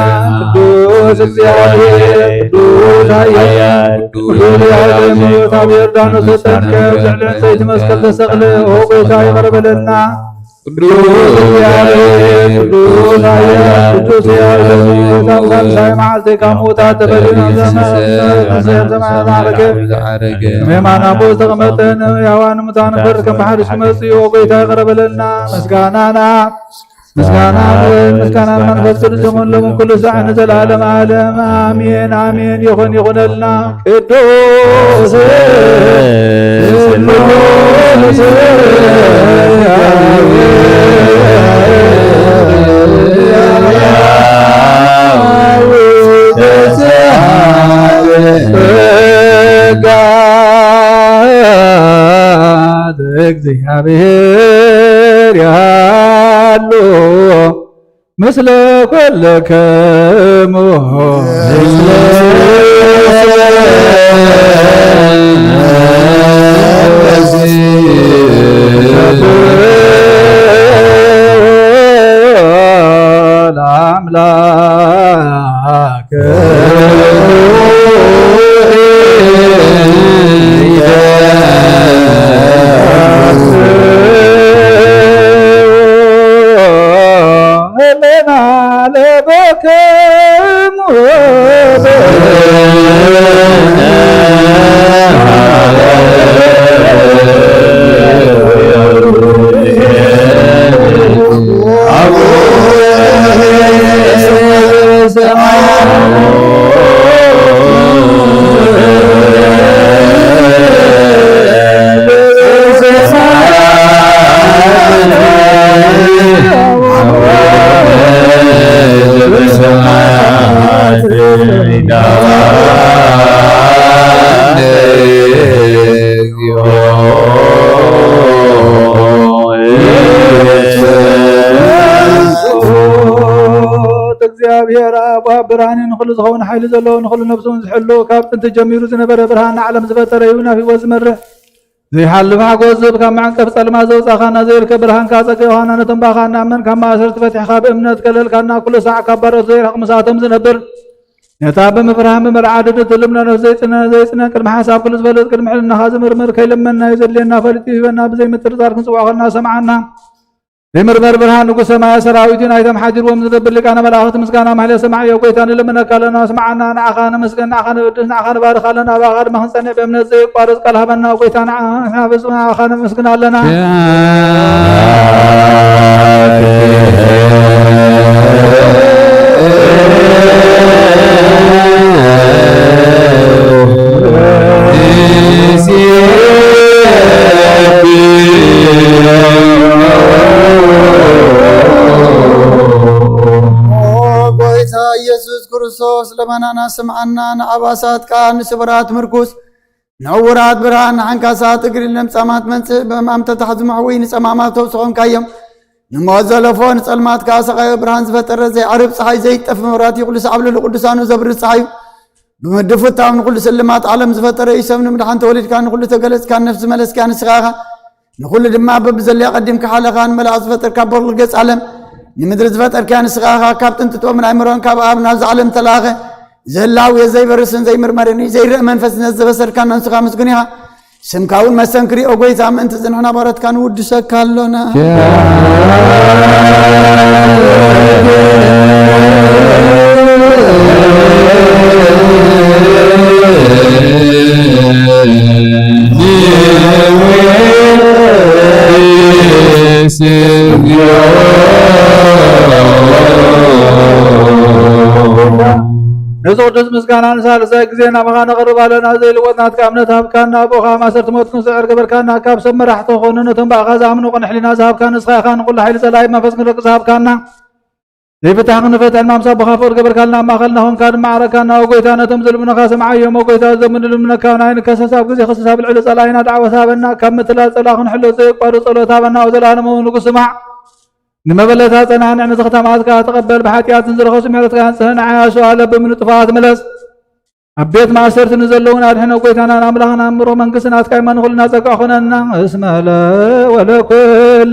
ቅዱስ እግዚኣብሔር፣ ቅዱስ ኃያል፣ ቅዱስ ያለ ሞት ኣብ ዮርዳኖስ ተጠምቀ፣ ልዕሊ ዕንፀይቲ መስቀል ተሰቕለ። ኦ ጎይታ ይቕረ በለልና። ቅዱስ እግዚኣብሔር፣ ቅዱስ ኃያል፣ ቅዱስ ያለ ሞት ኣብ ሳልሳይ መዓልቲ ካብ ምውታት ተፈልዩ ናብ ሰማይ ዓረገ። ኣብ የማነ ኣቦ ዝተቐመጠ ንሕያዋን ሙታን ክፈርድ ከም ሓድሽ ክመጽእ እዩ። ኦ ጎይታ ይቕረ በለልና። ምስጋናና ምስጋና ንወልድ፣ ምስጋና ንመንፈስ ቅዱስ፣ ይኹን ሎምን ኩሉ ሳዕ ንዘለዓለም ዓለም፣ ኣሜን፣ ኣሜን። ይኹን፣ ይኹነልና። ቅዱስ ስሉስ ጸጋ እግዚአብሔር ያሉ ምስለ ኩልክሙ። ለአምላክ እግዚኣብሔር ኣብ ወሃብ ብርሃን እዩ። ንኹሉ ዝኸውን ሓይሊ ዘለዎ፣ ንኹሉ ነፍሱ እውን ዝሕሉ፣ ካብ ጥንቲ ጀሚሩ ዝነበረ፣ ብርሃን ንዓለም ዝፈጠረ እዩ። ናብ ህይወት ዝመርሕ ዘይሓልፍ ሓጎስ ዝህብ፣ ካብ መዕንቀፍ ጸልማት ዘውጻእኻና፣ ዘይርከብ ብርሃንካ ጸጋ ዮሃና፣ ነቶም ብኣኻ እናመን ካብ ማእሰርቲ ፈቲሕኻ ብእምነት ከለልካና፣ ኩሉ ሳዕ ካብ ባሮት ዘይርሕቕ ምሳቶም ዝነብር፣ ነታ ብምፍራህን ብምርዓድን እትልምኖ ነፍሲ ዘይጽነ-፣ ዘይጽነን ቅድሚ ሓሳብ ኩሉ ዝፈልጥ፣ ቅድሚ ሕልናኻ ዝምርምር፣ ከይለመንናዮ ዘድልየና ፈሊጡ ይህበና፣ ብዘይ ምጥርጣር ክንጽውዖ ከለና ሰምዓና። ዘይምርመር ብርሃን ንጉሥ ሰማየ ሰራዊት እዩ። ናይቶም ሓዲርዎም ዝነብር ሊቃነ መላእኽት ምስጋና ማሕሌት ሰማዕ እዮ። ጎይታ ንልምነካ ኣለና፣ ስምዓና፣ ንዓኻ ነመስግን፣ ንዓኻ ንብድስ፣ ንዓኻ ንባርኽ ኣለና። ብኣኻ ድማ ክንጸንዕ ብእምነት ዘየቋርጽ ቃል ሃበና። ጎይታ ንዓ-፣ ንሕና ብዝማኻ ነመስግን ኣለና። ኦ ጎይታ ኢየሱስ ክርስቶስ፣ ልመናና ስምዓና፣ ንዓባሳት ቃል፣ ንስቡራት ምርኩስ፣ ንዕውራት ብርሃን፣ ንዓንካሳት እግሪ፣ ንለምጻማት መንጽህ፣ ብሕማም ተታሕዙ መሕውይ፣ ንጸማማት ፈውሲ ኾንካዮም። ንሞት ዘለፎ ንጸልማት ከኣ ሰቓዮ ብርሃን ዝፈጠረ፣ ዘይዓርብ ጸሓይ፣ ዘይጠፍ መብራህቲ፣ ኩሉ ሳዕ ኣብ ልዕሊ ቅዱሳኑ ዘብርህ ጸሓይ እዩ። ብምድፉታው ንኹሉ ስልማት ዓለም ዝፈጠረ እዩ። ሰብ ንምድሓን ተወሊድካ፣ ንኹሉ ተገለጽካ፣ ነፍሲ መለስካ ንስኻ ኢኻ። ንኹሉ ድማ በብዘለዮ ቀዲምካ ሓለኻ፣ ንመላእኽቲ ዝፈጠርካ በኩር ገጽ ዓለም፣ ንምድሪ ዝፈጠርካ ንስኻ ኢኻ። ካብ ጥንቲ ጥበብን ኣእምሮን ካብ ኣብ ናብዚ ዓለም ተላእኸ፣ ዘላዊ ዘይበርስን ዘይምርመርን እዩ። ዘይረአ መንፈስ ነዚ ዘበሰርካና ንስኻ ምስጉን ኢኻ። ስምካ እውን መስተንክር እዩ። ኦ ጎይታ፣ ምእንቲ እዚ ንሕና ባሮትካ ንውድሰካ ኣሎና። ነዚ ቅዱስ ምስጋና ንሳልሳይ ግዜ ናባኻ ነቕርብ ኣለና። ዘይልወጥ ናትካ እምነት ሃብካና። ብኡኻ ማእሰርቲ ሞት ክንስዕር ገበርካና። ካብ ሰብ መራሕቲ ክኾኑ ነቶም ብኣኻ ዝኣምኑ ቅን ሕሊና ዝሃብካ ንስኻ ኢኻ። ንኹሉ ሓይሊ ጸላኢ መንፈስ ክንረግጽ ሃብካና። ዘይፍታሕ ክንፈትሕ ማምሳ ብኻ ፍቕሪ ገበርካልና። ኣብ ማእኸልና ኾንካ ድማ ዓረካና። ኦ ጎይታ፣ ነቶም ዝልምኑኻ ስምዓዮም። ኦ ጎይታ፣ እዞም ንልምነካ ናይ ንከሰስ ኣብ ግዜ ክሰስ ኣብ ልዕሊ ጸላኢና ዳዕወት ሃበና። ካብ ምትላል ጸላ ክንሕሎ ዘየቋርጽ ጸሎት ሃበና። ኦ ዘላለማዊ ንጉስ ስማዕ። ንመበለታ ጸናንዕ፣ ነዚ ከተማትካ ተቐበል። ብሓጢኣትን ዝረኸሱ ምሕረትካ ኣንጽህ። ንዓያሹ ኣለብ ምንጥፋት ምለስ። ኣብ ቤት ማእሰርቲ ንዘለውን ኣድሕነ። ጎይታናን ኣምላኽና ምሩኽ መንግስቲ ናትካ እማ ንኹልና ጸጋ ኾነና። እስመ ለ ወለኩል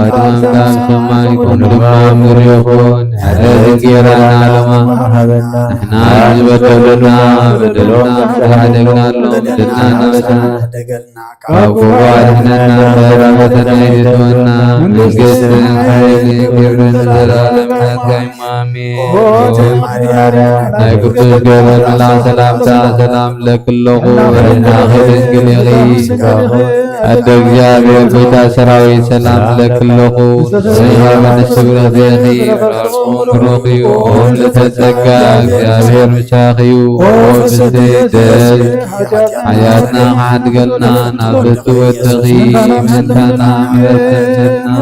ኣድማም ካብ ሰማይ፣ ከምኡ ድማ ምድሪ ይኹን። ሕድረት ጌራና ሎማ ሃበና። ንሕና ዝበደሉና በደልና ዝተሓደግናሎም በደልና ንበደልና። ካብ ክፉ ኣድሕነና፣ እምበር ኣበሳና ኣይትእትወና። መንግስትን ሓይልን ክብርን ንዘለኣለም ናትካ እዩ። ኣሜን። ናይ ቅዱስ ገብርኤል መልኣክ ሰላምታ ሰላም ለኪ ኣለኹ፣ ርኢናኺ ድንግል ኢኺ። ኣደ እግዚኣብሔር፣ ቤታ ሰራዊት፣ ሰላም ለኪ ኣለኹ። ሰላም ንስብረት ኢኺ፣ ራስኩም ብሩኽ እዩ። ኦም ልተጸጋ፣ እግዚኣብሔር ምሳኺ እዩ። ኦ ፍስሕቲ ደስ ሓጢኣትና ክሓድገልና፣ ናብ ፍትወትኺ ምእንታና ምሕረት ተምጽእልና።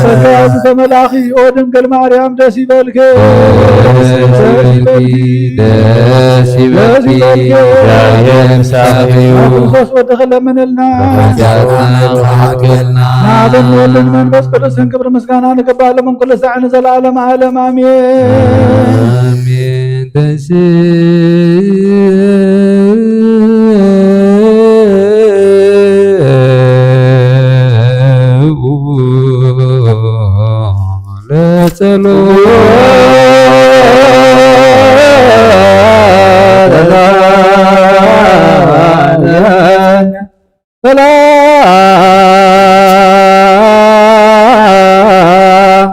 ጸጋ ዝተመልኣኺ ኦ ድንግል ማርያም ደስ ይበልኪ። ደስ ይበልኪ፣ ደስ ይበልኪ፣ ደስ ይበልኪ። እግዚኣብሔር ምሳኺ እዩ። ክርስቶስ ወድኺ ለምንልና። ሓጢኣትና ተሓድገልና። ንኣብ ወልድን መንፈስ ቅዱስን ክብሪ ምስጋና ንግባእ ሎምን ኩሉ ሳዕ ንዘለኣለም ዓለም ኣሜን። ኣሜን። ተንሥእ ለጸሎት ሰላም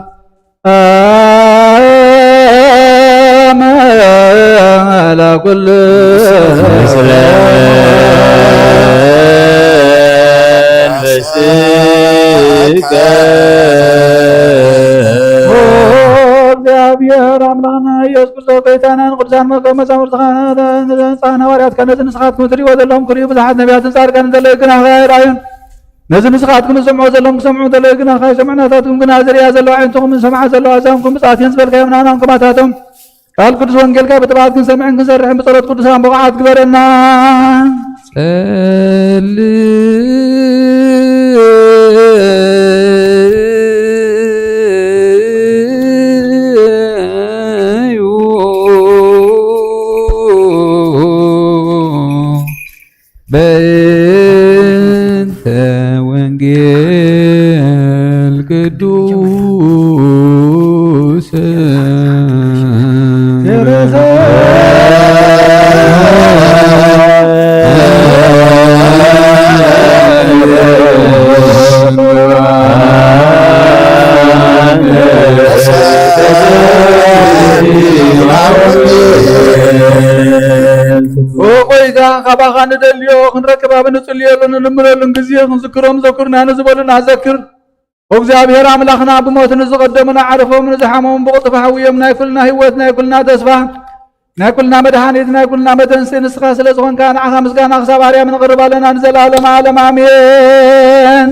ለኩል ምስለ መንፈስከ። ኦ እግዚኣብሔር ኣምላኽና ኢየሱስ ክርስቶስ ጎይታናን ቅዱሳን መ-፣ መዛሙርትኻ፣ ንጻን ሃዋርያትካ ነዚ ንስኻትኩም ትርእይዎ ዘለኹም ክርእዩ ብዙሓት ነቢያትን ጻድቃንን ዘለዉ ግናኸ ኣይረኣዩን። ነዚ ንስኻትኩም ዝሰምዑ ዘለኹም ክሰምዑ ዘለዉ ግናኸ ኣይሰምዑን። ናታትኩም ግና ዝርእያ ዘለዋ ኣዒንትኹምን ዝሰምዓ ዘለዋ ኣዛንኩም ብፅዓት እየን ዝበልካዮም ንሕና እውን ከማታቶም ቃል ቅዱስ ወንጌልካ ብትብዓት ክንሰምዕን ክንሰርሕን ብጸሎት ቅዱሳን ብቑዓት ግበረና። ጸልዩ በእንተ ወንጌል ቅዱስ ኦ ጎይታ፣ ካባኻ ንደልዮ፣ ክንረክብ ኣብ ንጽልየሉ፣ ንልምነሉን ግዜ ክንዝክሮም ዘኩርና ንዝበሉና ዘክር። ኦ እግዚኣብሔር ኣምላኽና፣ ብሞት ንዝቐደሙና ዓርፎም፣ ንዝሓመሙ ብቕልጡፍ ሓውዮም፣ ናይ ኩልና ህይወት፣ ናይ ኩልና ተስፋ፣ ናይ ኩልና መድሓኒት ናይ ኩልና መተንስኢ ንስኻ ስለ ዝኾንካ ንዓኻ ምስጋና ክሳብ ኣርያም ነቕርብ ኣለና ንዘለኣለመ ዓለም ኣሜን።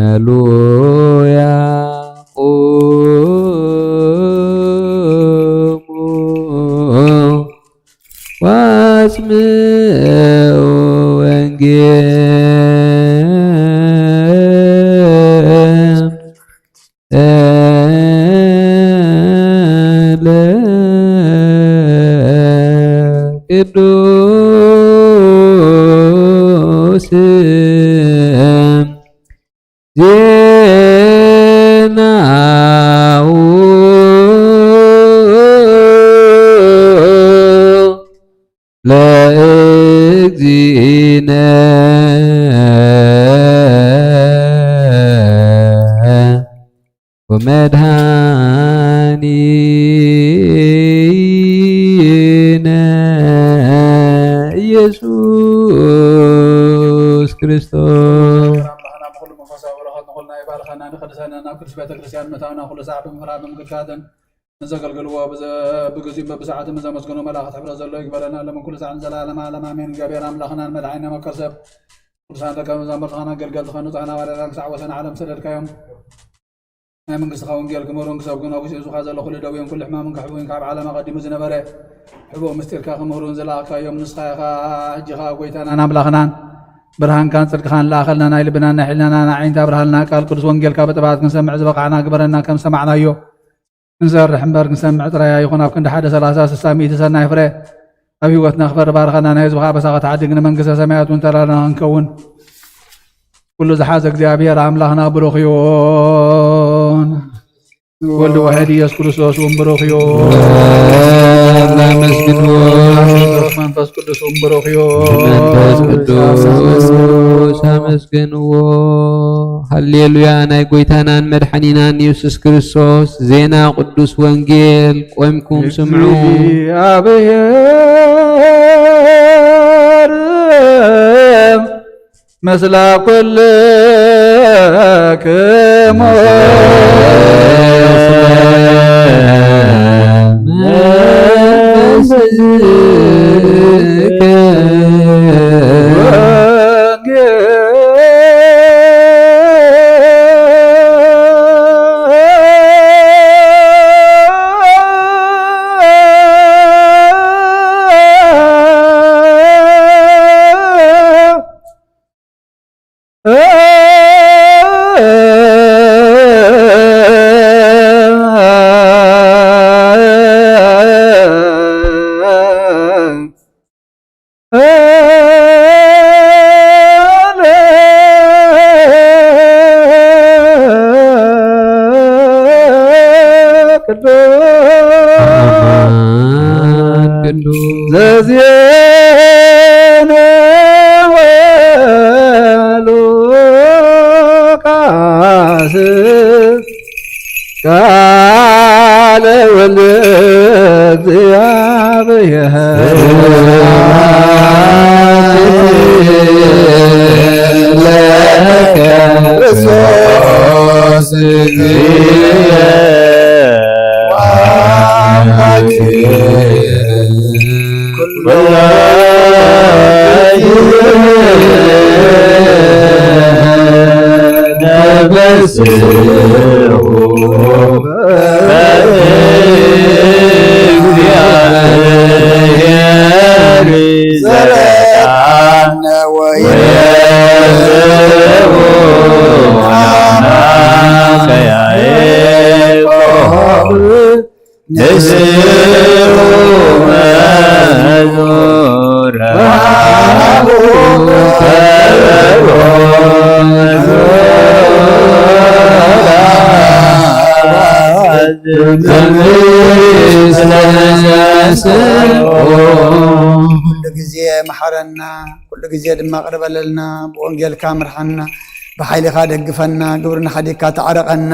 ሃሌሉያ። ቁሙ ወአስምዑ ወንጌል ለቅዱስ ዜናሁ ለእግዚእነ ወመድኃኒነ ኢየሱስ ክርስቶስ። ኣምላኽና ብኹሉ መንፈሳዊ በረኸት ንኹልና ይባርኸና፣ ንቅድሰና ናብ ቅዱስ ቤተ ክርስቲያን ምእታውና ኩሉ ሳዕ ብምፍራህ ብምግታትን ንዘገልግልዎ ብዘ-፣ ብግዚኡ በብሰዓቱ ንዘመስግኖ መላእኽት ሕብረት ዘሎ ይግበረና። ለምን ኩሉ ሳዕ ንዘለዓለመ ዓለም ኣሜን። እግዚኣብሔር ኣምላኽናን መድሓኒና መከር ሰብ ቅዱሳን ደቀ መዛሙርትኻን ኣገልገልትኻን ንጹሓን ሃዋርያትካን ክሳዕ ወሰን ዓለም ሰደድካዮም። ናይ መንግስትኻ ወንጌል ክምህሩን ክሰብኩን ኣብ ውሽጢ ህዝብኻ ዘሎ ኩሉ ደዌን ኩሉ ሕማምን ክሕውዩን ካብ ዓለም ኣቐዲሙ ዝነበረ ሕቡእ ምስጢርካ ክምህሩን ዝለኣኽካዮም ንስኻ ኢኻ። ሕጂ ኸኣ ጎይታናን ኣምላኽናን ብርሃንካን ጽድቅኻን ለኣኸልና። ናይ ልብናን ናይ ሕልናናን ኣዒንቲ ኣብርሃልና። ቃል ቅዱስ ወንጌልካ ብጥብዓት ክንሰምዕ ዝበቓዕና ግበረና። ከም ሰማዕናዮ ክንሰርሕ እምበር ክንሰምዕ ጥራይ ኣይኹን። ኣብ ክንዲ ሓደ ሠላሳ ስሳ ሚእቲ ሰናይ ፍረ ኣብ ህይወትና ክፈሪ ባርኸና። ናይ ህዝብኻ ኣበሳ ክትዓድግ ንመንግስተ ሰማያት እውን ተላልና ክንከውን ኩሉ ዝሓዘ እግዚኣብሔር ኣምላኽና ብሩኽ ይኹን። ወልድ ዋሕድ ኢየሱስ ክርስቶስ እውን ብሩኽ ይኹን። ኣመስግንዎ። መንፈስ ቅዱስ እውን ብሩኽ ይኹን። መንፈስ ቅዱስ ኣመስግንዎ። ሃሌሉያ። ናይ ጎይታናን መድሓኒናን ኢየሱስ ክርስቶስ ዜና ቅዱስ ወንጌል ቆምኩም ስምዑ። እግዚኣብሔር ምስለ ኩልክሙ። ቅዱስ ዘዜነወ ሉቃስ ቃለ ወልድ እግዚአብሔር። ለከ ክርስቶስ እግዚእነ ወአምላክነ። ኩሉ ግዜ መሓረና፣ ኩሉ ግዜ ድማ ቅርበለልና፣ ብወንጌልካ ምርሓና፣ ብሓይልኻ ደግፈና፣ ግብርና ሓዲግካ ተዓረቐና፣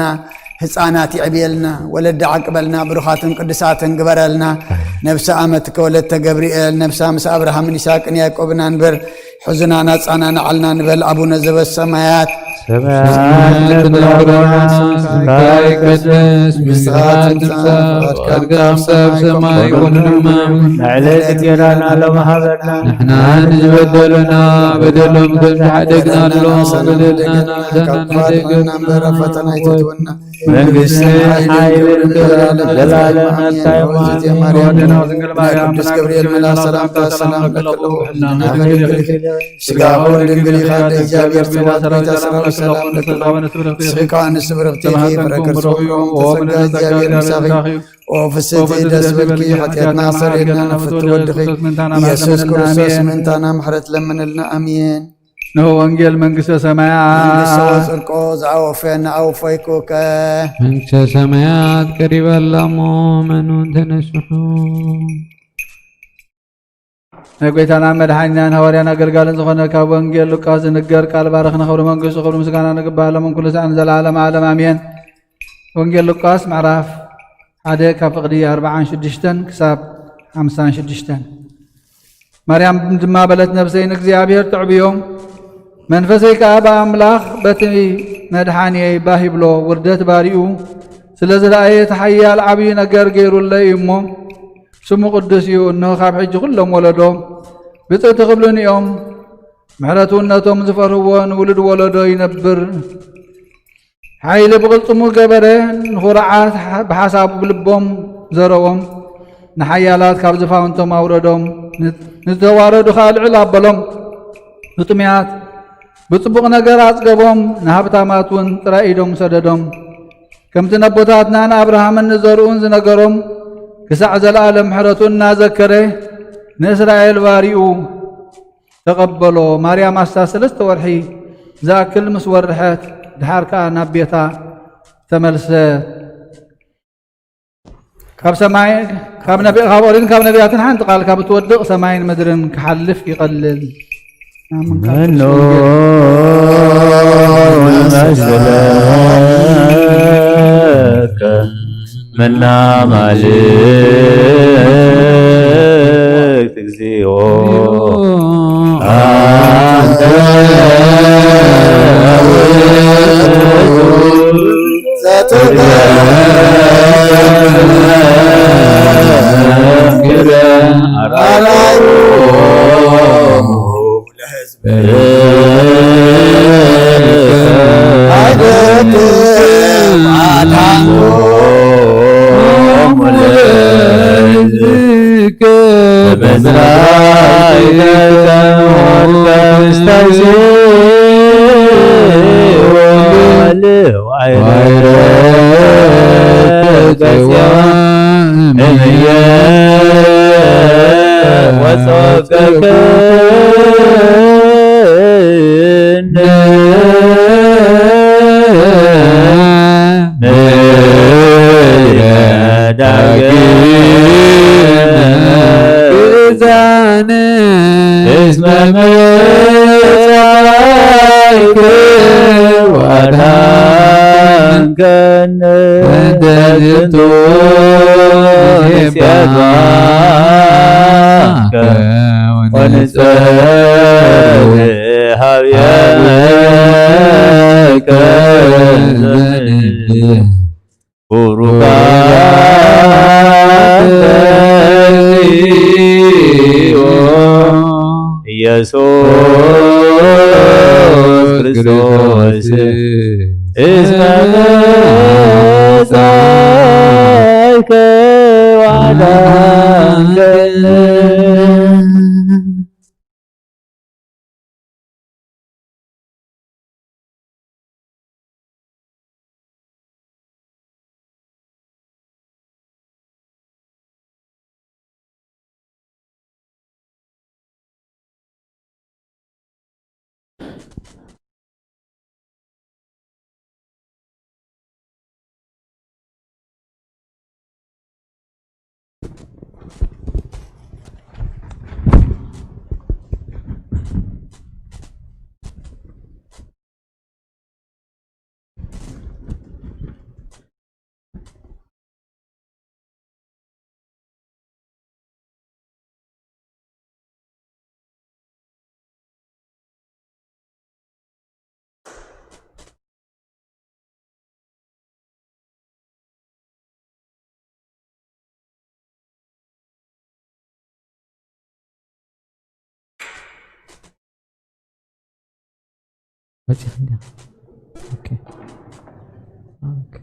ህፃናት ይዕብየልና፣ ወለዲ ዓቅበልና፣ ብሩኻትን ቅዱሳትን ግበረልና። ነብሰ ኣመትከ ወለተ ገብርኤል፣ ነብሳ ምስ ኣብርሃምን ይስሐቅን ያዕቆብን ኣንብር፣ ሕዙና ናጻና ንዓልና ንበል። ኣቡነ ዘበሰማያት ሰማያት ትነብረና፣ ስምካ ይቀደስ፣ መንግስትኻ ትምጻእ፣ ፍቓድካ ከም ኣብ ሰማይ ከምኡ እውን ኣብ ሰማይ ይኹን። ንዕለተ እንጀራና ሎሚ ሃበና፣ ንሕና ንዝበደሉና በደሎም ከም ዝሓደግናሎም በደልና ንኣሳና ንደግም፣ ካብ ክፉኣት ኣድሕነና እምበር ኣብ ፈተና ኣይተእትወና። መንግስትን ሓይልን ክብርን ዘለዓለም ናትካ እዩ። ኣሜን። እግዝእትየ ማርያም፣ ናይ ቅዱስ ገብርኤል መልኣክ ሰላምታ ሰላም ለኪ፣ ስጋኺ ድንግል እዩ፣ ስጋኺ እውን ድንግል እዩ፣ ኣደ እግዚኣብሔር፣ ሰማያዊት ቤዛ ሰራዊት ሰላም ለኪ፣ ንስኺ ከኣ ንስብርኽቲ ኢኺ፣ ፍረ ከርሥኺ ፍሬ ጸጋ እግዚኣብሔር ምሳኺ እዩ። ኦ ፍስሕቲ ደስ በልኪ፣ ሓጢኣትና ኣስተሰርየልና፣ ንፍቱ ወድኺ ኢየሱስ ክርስቶስ ምእንታና ምሕረት ለምንልና። ኣሜን። ንሆ ወንጌል መንግስተ ሰማያት። መንግስቶ ጽድቆ ዝኣወፈ ንኣወፈይኩከ። መንግስተ ሰማያት ቀሪባ ኣላ እሞ መኑ ተነስሑ። ናይ ጎይታና መድሓኒናን ሃዋርያን ኣገልጋልን ዝኾነ ካብ ወንጌል ሉቃስ ዝንገር ቃል ባረኽና። ክብሪ መንግስቱ ክብሪ ምስጋና ንግባእ ሎም ኩሉ ሰዓት ንዘለዓለም ዓለም ኣሜን። ወንጌል ሉቃስ ምዕራፍ ሓደ ካብ ፍቕዲ ኣርብዓን ሽዱሽተን ክሳብ ሓምሳን ሽዱሽተን። ማርያም ድማ በለት፣ ነፍሰይ ንእግዚኣብሔር ተዕብዮ፣ መንፈሰይ ከኣ ብኣምላኽ በቲ መድሓንየይ ባህ ይብሎ። ውርደት ባሪኡ ስለ ዝረኣየ እቲ ሓያል ዓብዪ ነገር ገይሩለይ እዩ እሞ፣ ስሙ ቅዱስ እዩ። እንሆ ካብ ሕጂ ኩሎም ወለዶ ብፅእቲ ክብሉኒ እዮም። ምሕረቱ ነቶም ዝፈርህዎ ንውሉድ ወለዶ ይነብር። ሓይሊ ብቕልጽሙ ገበረ፣ ንኹርዓት ብሓሳቡ ብልቦም ዘረዎም። ንሓያላት ካብ ዝፋውንቶም ኣውረዶም፣ ን-፣ ንዝተዋረዱ ኸኣ ልዕል ኣበሎም። ንጥሙያት ብጽቡቕ ነገር ኣጽገቦም፣ ንሃብታማት እውን ጥራይ ኢዶም ሰደዶም። ከምቲ ነቦታትና ንኣብርሃምን ንዘርኡን ዝነገሮም፣ ክሳዕ ዘለኣለም ምሕረቱ እናዘከረ ንእስራኤል ባሪኡ ተቐበሎ። ማርያም ኣስታት ሰለስተ ወርሒ ዝኣክል ምስ ወርሐት፣ ድሓር ከኣ ናብ ቤታ ተመልሰት። ካብ ሰማይ፣ ካብ ነቢ-፣ ካብ ኦሪትን ካብ ነቢያትን ሓንቲ ቃል ካብ እትወድቕ ሰማይን ምድርን ክሓልፍ ይቐልል። መኖ ይመስለከ መና ማልክት እግዚኦ፣ ኣንተ ውእቱ ዘትገ ኢየሱስ ክርስቶስ እስመ መጻእከ ወአዳንከነ። መጺኻ እንዲኻ። ኦኬ። ኦኬ።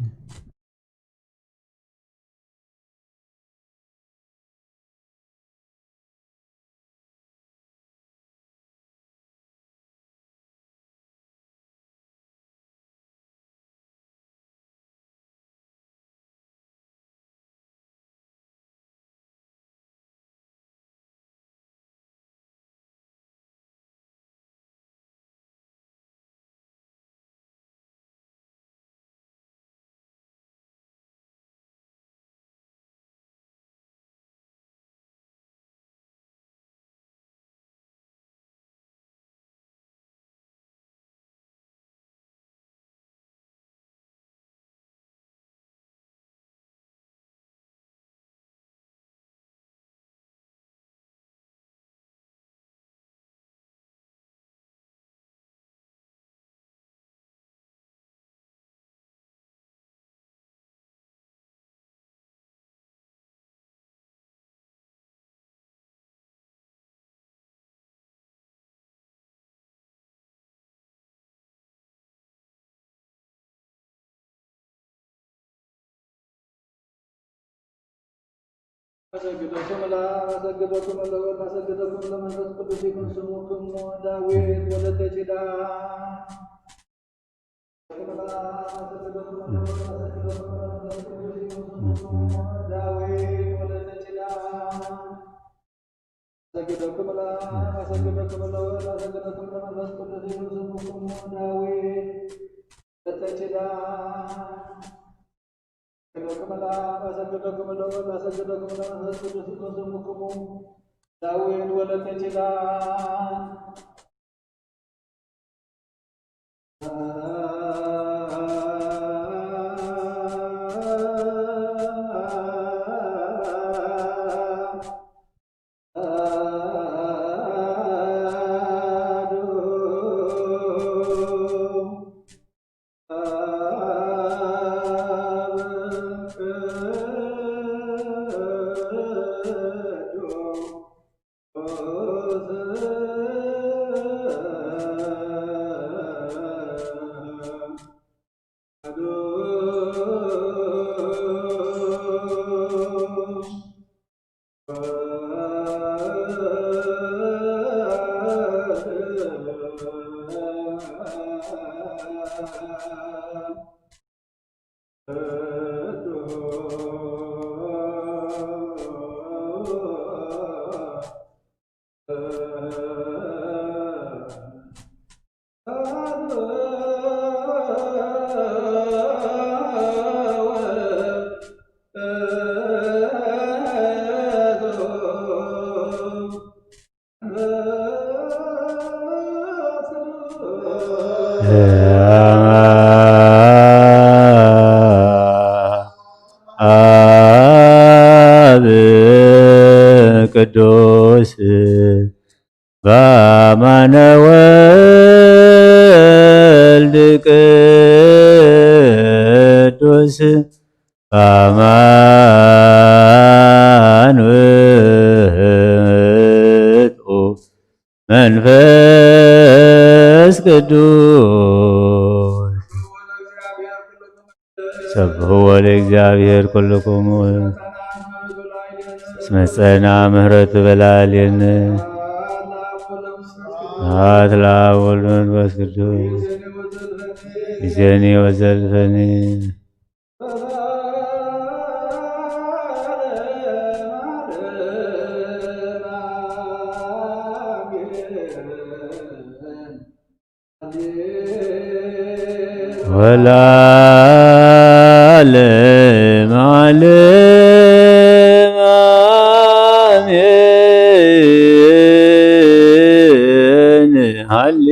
አሰግደኩም ለአብ፣ አሰግደኩም ለወልድ፣ አሰግደኩም ለመንፈስ ቅዱስ ይኩን ስሙክሙ። ዳዊት ወለተ ኪዳን። ዳዊት ወለተ ኪዳን። አሰግደኩም ለአብ፣ አሰግደኩም ለወልድ፣ አሰግደኩም ለመንፈስ ቅዱስ ይኩን ስሙክሙ። ዳዊት ወለተ ኪዳን። አሰግደኩም ለአብ፣ አሰግደኩም ለወልድ፣ አሰግደኩም ለመንፈስ ቅዱስ ይኩን ስሙክሙ። ዳዊት ወለተ ኪዳን። አብ ቅዱስ በአማነ ወልድ ቅዱስ በአማን ውእቱ መንፈስ ቅዱስ። ሰብሕዎ ለእግዚአብሔር ኩልክሙ እስመ ጸና ምህረቱ በላዕሌነ። ስብሐት ለአብ ወወልድ ወመንፈስ ቅዱስ። ይእዜኒ ወዘልፈኒ። ወለዓለመ ዓለም አሜን። ሃሌ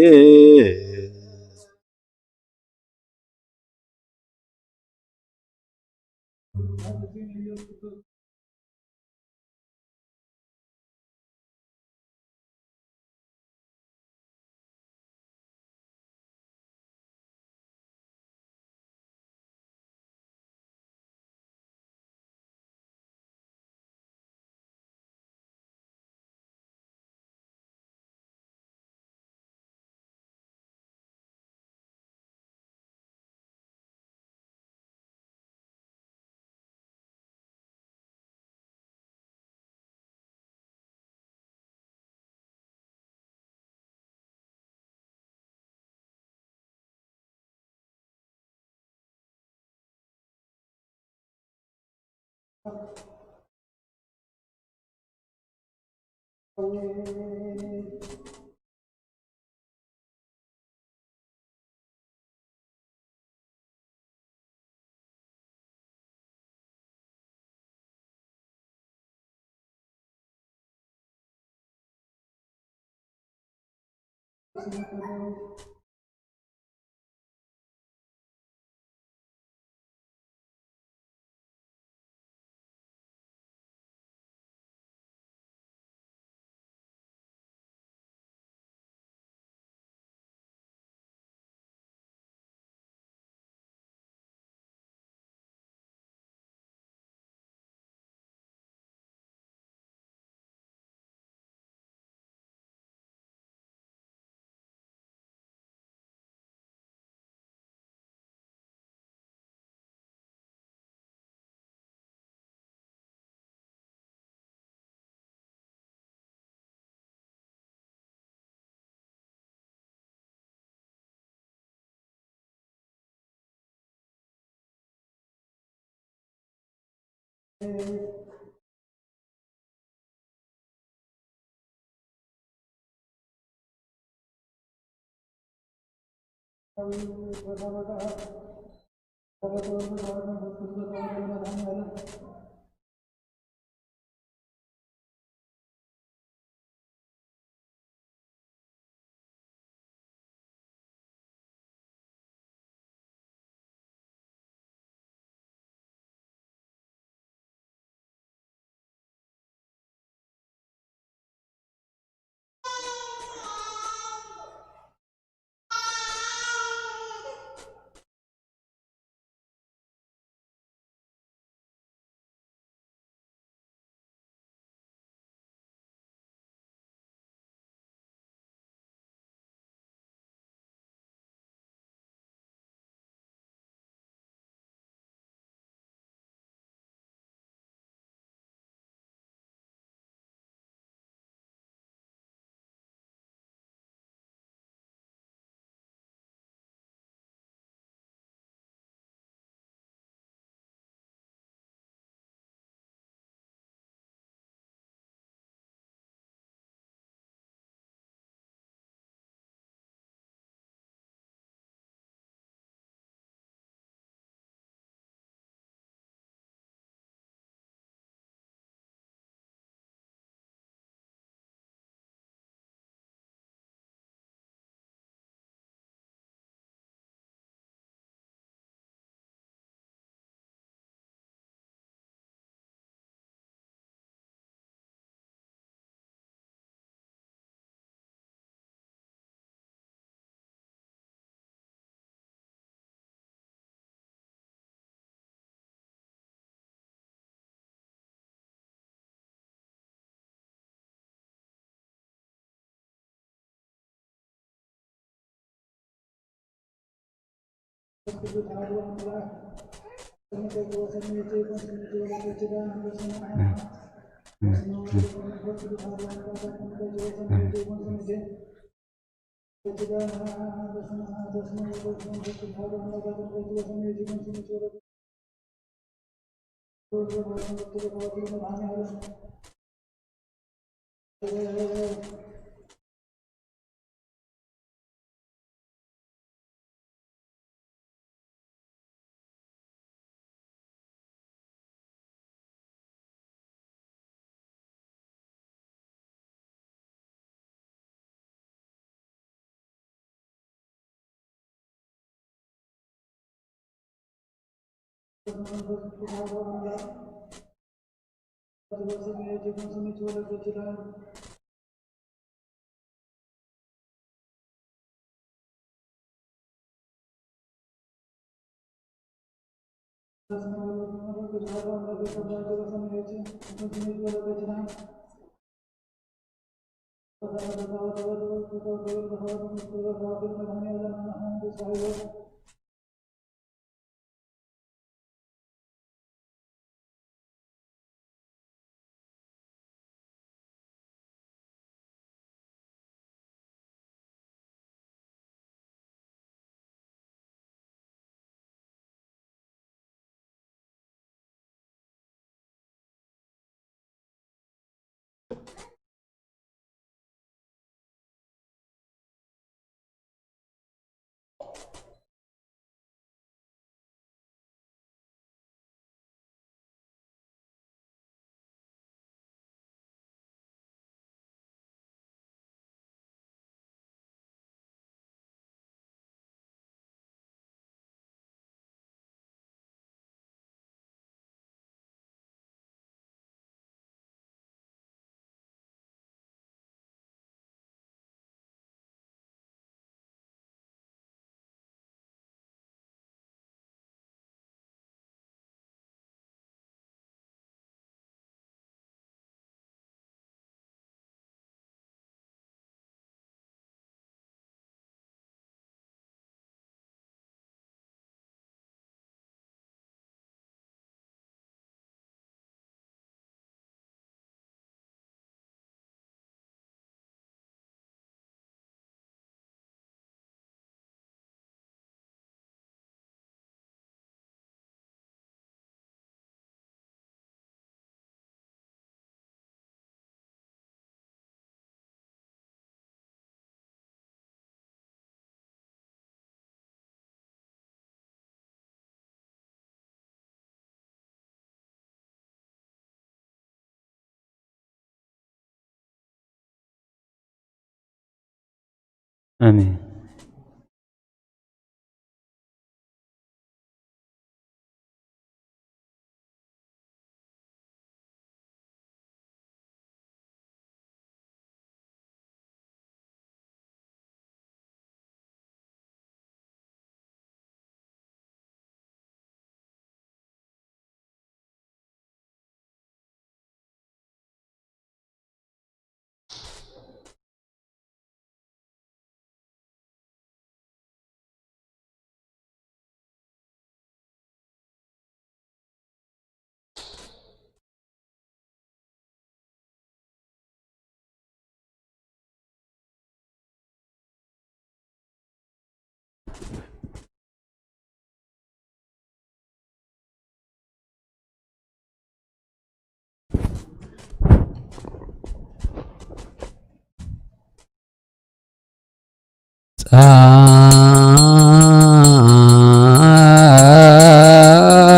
ኣሜን።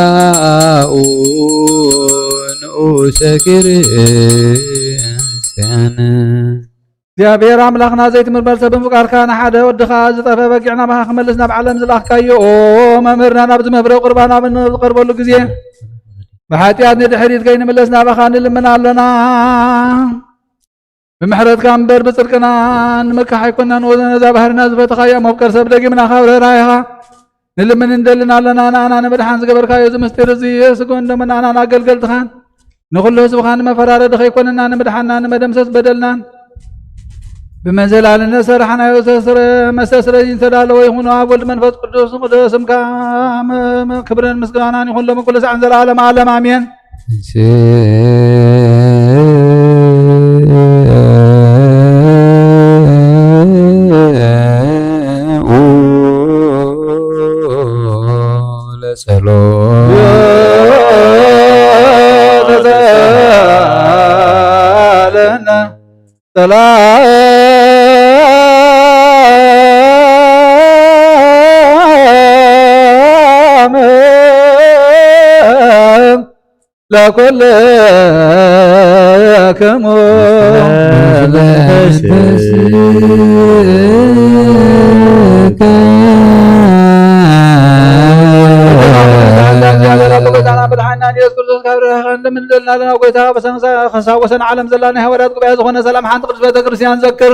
ጻኡ ንኡሰ ክርስቲያን። እግዚኣብሔር ኣምላኽና ዘይትምርመር ሰብ ብምፍቃርካ ንሓደ ወድኻ ዝጠፍአ በጊዕ ናባኻ ክመልስ ናብ ዓለም ዝለኣኽካዮ፣ ኦ መምህርና፣ ናብዚ መፍረ ቁርባን ኣብ እንቐርበሉ ግዜ ብሓጢኣት ንድሕሪት ከይንምለስ ናባኻ ንልምን ኣሎና። ብምሕረትካ እምበር ብጽድቅና ንምካሕ ኣይኮናን። ወዘ ነዛ ባህርና ዝፈተኻያ መፍቀር ሰብ ደጊምና ካብ ርህራሄኻ ንልምን እንደልን ኣለና። ንኣና ንምድሓን ዝገበርካዮ እዚ ምስጢር እዚ ስግኡን ደሙን ንኣናን ኣገልገልትኻን ንኹሉ ህዝብኻ ንመፈራረዲ ከይኮነና ንምድሓንና ንመደምሰስ በደልናን ብመዘላልን ዝሰራሕናዮ ሰስረ-፣ መስተስረይ ዝተዳለወ ይኹን ኣብ ወልድ መንፈስ ቅዱስ ቅዱስ ስምካ ም-፣ ም-፣ ክብርን ምስጋናን ይኹን ሎምን ኩሉ ሳዕን ዘለዓለም ዓለም ኣሜን። ለጸሎት ተሳለነ ሰላም ለኩልክሙ። መድሓኒና ኢየሱስ ክርስቶስ ካብ ርህራሄ ክንልምን ዘለና ጎይታ፣ በሰንሳ-፣ ከሳብ ወሰን ዓለም ዘላ ናይ ሃዋርያት ጉባኤ ዝኾነ ሰላም ሓንቲ ቅድስት ቤተ ክርስቲያን ዘክር።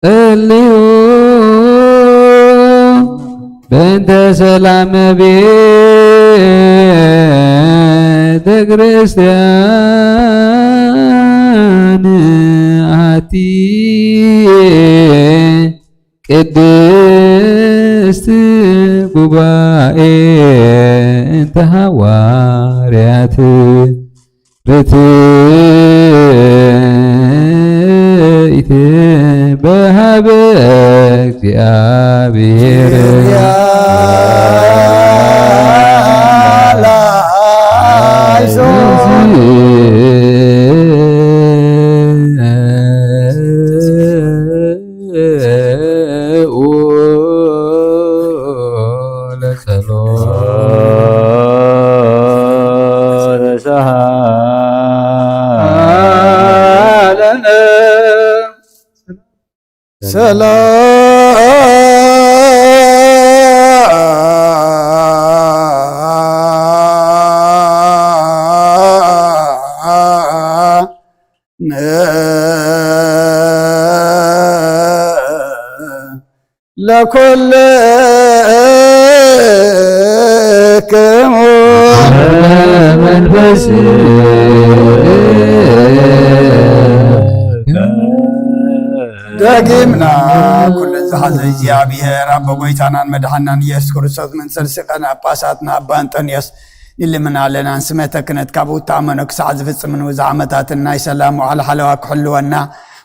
እልዩ በእንተ ሰላም ቤተ ክርስቲያን ኣቲ ቅድስት ጉባኤ እንተ ሃዋርያት ርትዕት በሃበ እግዚኣብሔር። ለኩልክሙ መንፈስ ደጊምና ኩለን ዝሓዘ እግዚኣብሔር ኣቦ ጎይታናን መድሓናን ኢየሱስ ክርስቶስ፣ ምን ሰልሲ ቀን ጳጳሳትና ኣባ እንጦንዮስ ንልምን ኣለና። ንስመተ ክህነት ካብኡ እተኣመኖ ክሳዕ ዝፍጽምን ውዛ ዓመታትን ናይ ሰላም ዋዕላ ሓለዋ ክሕልወና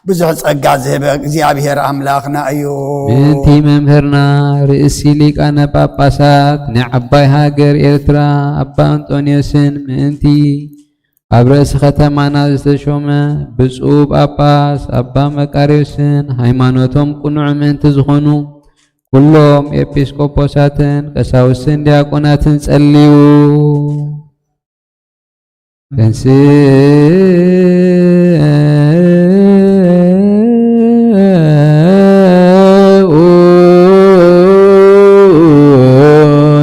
ብዙሕ ጸጋ ዝህበ እግዚኣብሔር ኣምላኽና እዩ። ምእንቲ መምህርና ርእሲ ሊቃነ ጳጳሳት ናይ ዓባይ ሃገር ኤርትራ ኣባ እንጦንዮስን ምእንቲ ኣብ ርእሲ ከተማና ዝተሾመ ብፁዕ ጳጳስ ኣባ መቃርዮስን ሃይማኖቶም ቅኑዕ ምእንቲ ዝኾኑ ኩሎም ኤጲስቆጶሳትን ቀሳውስትን ዲያቆናትን ጸልዩ። ተንስኡ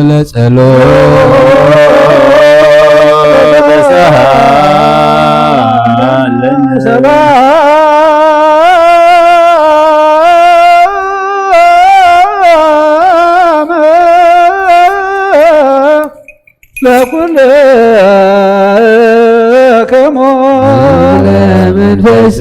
ለጸሎት። ለኩልክሙ ለመንፈስከ።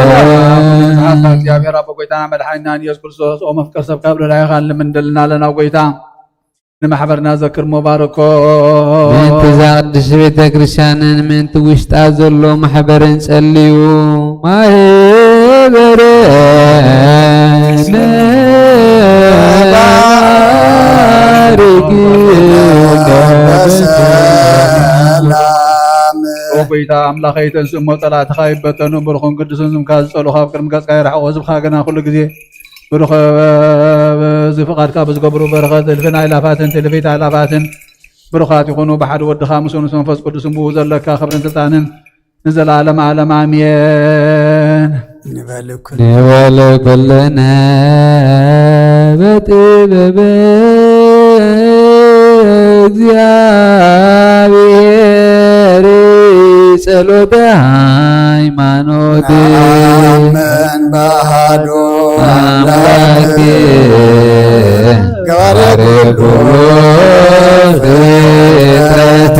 መጽሓፍና እግዚኣብሔር ኣቦ ጎይታና መድሓኒና ኢየሱስ ክርስቶስ፣ ኦ መፍቀር ሰብ ካብ ልዕላይኻ ንልምን ደልና ኣለና። ጎይታ ንማሕበርና ዘክር ሞባርኮ። ምእንቲ እዛ ቅድስቲ ቤተ ክርስቲያንን ምእንቲ ውሽጣ ዘሎ ማሕበርን ጸልዩ። ማህበረ ነባርክ። ኦ ጎይታ ኣምላኸይ፣ ተንስእ እሞ ጸላእትኻ ይበተኑ፣ ብሩኽን ቅዱስን ስምካ ዝጸልኡ ካብ ቅድሚ ገጽካ ይርሕቑ። ህዝብኻ ግና ኩሉ ግዜ ብሩኽ፣ እዚ ፍቓድካ ብዝገብሩ በረኸት እልፍን ኣእላፋትን ትልፊት ኣእላፋትን ብሩኻት ይኹኑ። ብሓደ ወድኻ ምስኡ ምስ መንፈስ ቅዱስን ብኡ ዘለካ ክብርን ስልጣንን ንዘለዓለም ዓለም ኣሜን። ንበል ኩሉ። ንበል ኩልነ በጥበበ እግዚኣብሔር ጸሎተ ሃይማኖት። ነኣምን በሃዱ ኣምላክ ኣምላክ ገባሬ ኩሉ ፍጥረት። ፍጥረት።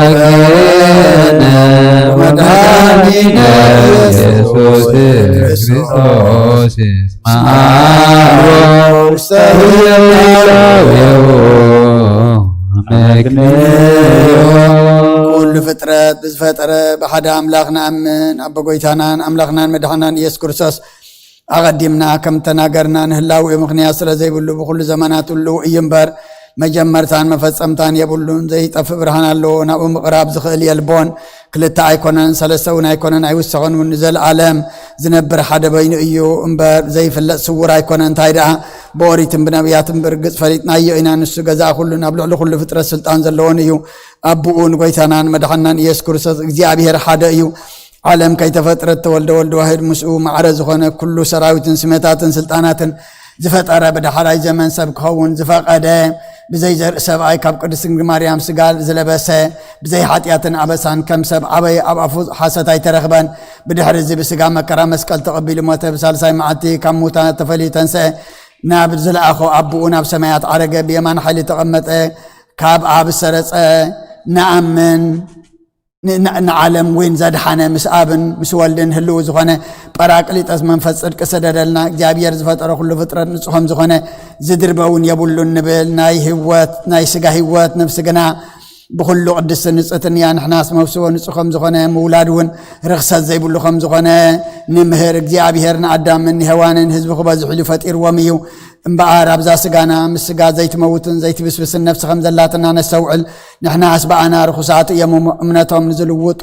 ኣሜን። ወመድኃኒነ ኢየሱስ ክርስቶስ እስመ አብ ውስተ ህላዌሁ። ኩሉ ፍጥረት ብዝፈጠረ ብሓደ ኣምላኽ ንኣምን፣ ኣቦ ጎይታናን ኣምላኽናን መድሓናን ኢየሱስ ክርስቶስ ኣቐዲምና ከም ተናገርና፣ ንህላዌኡ ምኽንያት ስለ ዘይብሉ፣ ብኹሉ ዘመናት ህልው እዩ እምበር፣ መጀመርታን መፈጸምታን የብሉን። ዘይጠፍእ ብርሃን ኣለዎ፣ ናብኡ ምቕራብ ዝኽእል የልቦን። ክልተ ኣይኮነን፣ ሰለስተ እውን ኣይኮነን፣ ኣይውሰኸን እውን። ንዘለኣለም ዝነብር ሓደ በይኑ እዩ እምበር፣ ዘይፍለጥ ስውር ኣይኮነን። እንታይ ደኣ፣ ብኦሪትን ብነቢያትን ብርግጽ ፈሊጥናዮ ኢና። ንሱ ገዛኢ ኩሉን ኣብ ልዕሊ ኩሉ ፍጥረት ስልጣን ዘለዎን እዩ። ኣቦኡ ንጎይታናን መድሓናን ኢየሱስ ክርስቶስ እግዚኣብሔር ሓደ እዩ። ዓለም ከይተፈጥረት ተወልደ ወልድ ዋሕድ፣ ምስኡ ማዕረ ዝኾነ ኩሉ ሰራዊትን ስመታትን ስልጣናትን ዝፈጠረ፣ ብዳሕራይ ዘመን ሰብ ክኸውን ዝፈቐደ፣ ብዘይ ዘርኢ ሰብኣይ ካብ ቅድስት ድንግል ማርያም ስጋ ዝለበሰ፣ ብዘይ ሓጢኣትን ኣበሳን ከም ሰብ ዓበየ፣ ኣብ ኣፉ ሓሰት ኣይተረኽበን። ብድሕሪ እዚ ብስጋ መከራ መስቀል ተቐቢሉ ሞተ፣ ብሳልሳይ መዓልቲ ካብ ሙታን ተፈልዩ ተንስአ፣ ናብ ዝለኣኾ ኣቦኡ ናብ ሰማያት ዓረገ፣ ብየማን ሓይሊ ተቐመጠ፣ ካብ ኣብ ሰረጸ። ንኣምን። ን-፣ ን-፣ ንዓለም እውን ዘድሓነ፣ ምስ ኣብን ምስ ወልድን ህልው ዝኾነ ጳራቅሊጦስ መንፈስ ጽድቂ ሰደደልና። እግዚኣብሔር ዝፈጠሮ ኩሉ ፍጥረት ንጹህ ከም ዝኾነ ዝድርበ እውን የብሉን ንብል። ናይ ህይወት፣ ናይ ስጋ ህይወት፣ ነፍሲ ግና ብኹሉ ቅድስትን ንጽሕትን እያ። ንሕናስ መብስቦ ንጹሕ ከም ዝኾነ፣ ምውላድ እውን ርኽሰት ዘይብሉ ከም ዝኾነ ንምህር። እግዚኣብሔር ንኣዳምን ንሄዋንን ህዝቢ ክበዝሕሉ ፈጢርዎም እዩ። እምበኣር ኣብዛ ስጋና ምስ ስጋ ዘይትመውትን ዘይትብስብስን ነፍሲ ከም ዘላትና ነስተውዕል። ንሕናስ ብኣና ርኹሳት እዮም እሞ እምነቶም ንዝልውጡ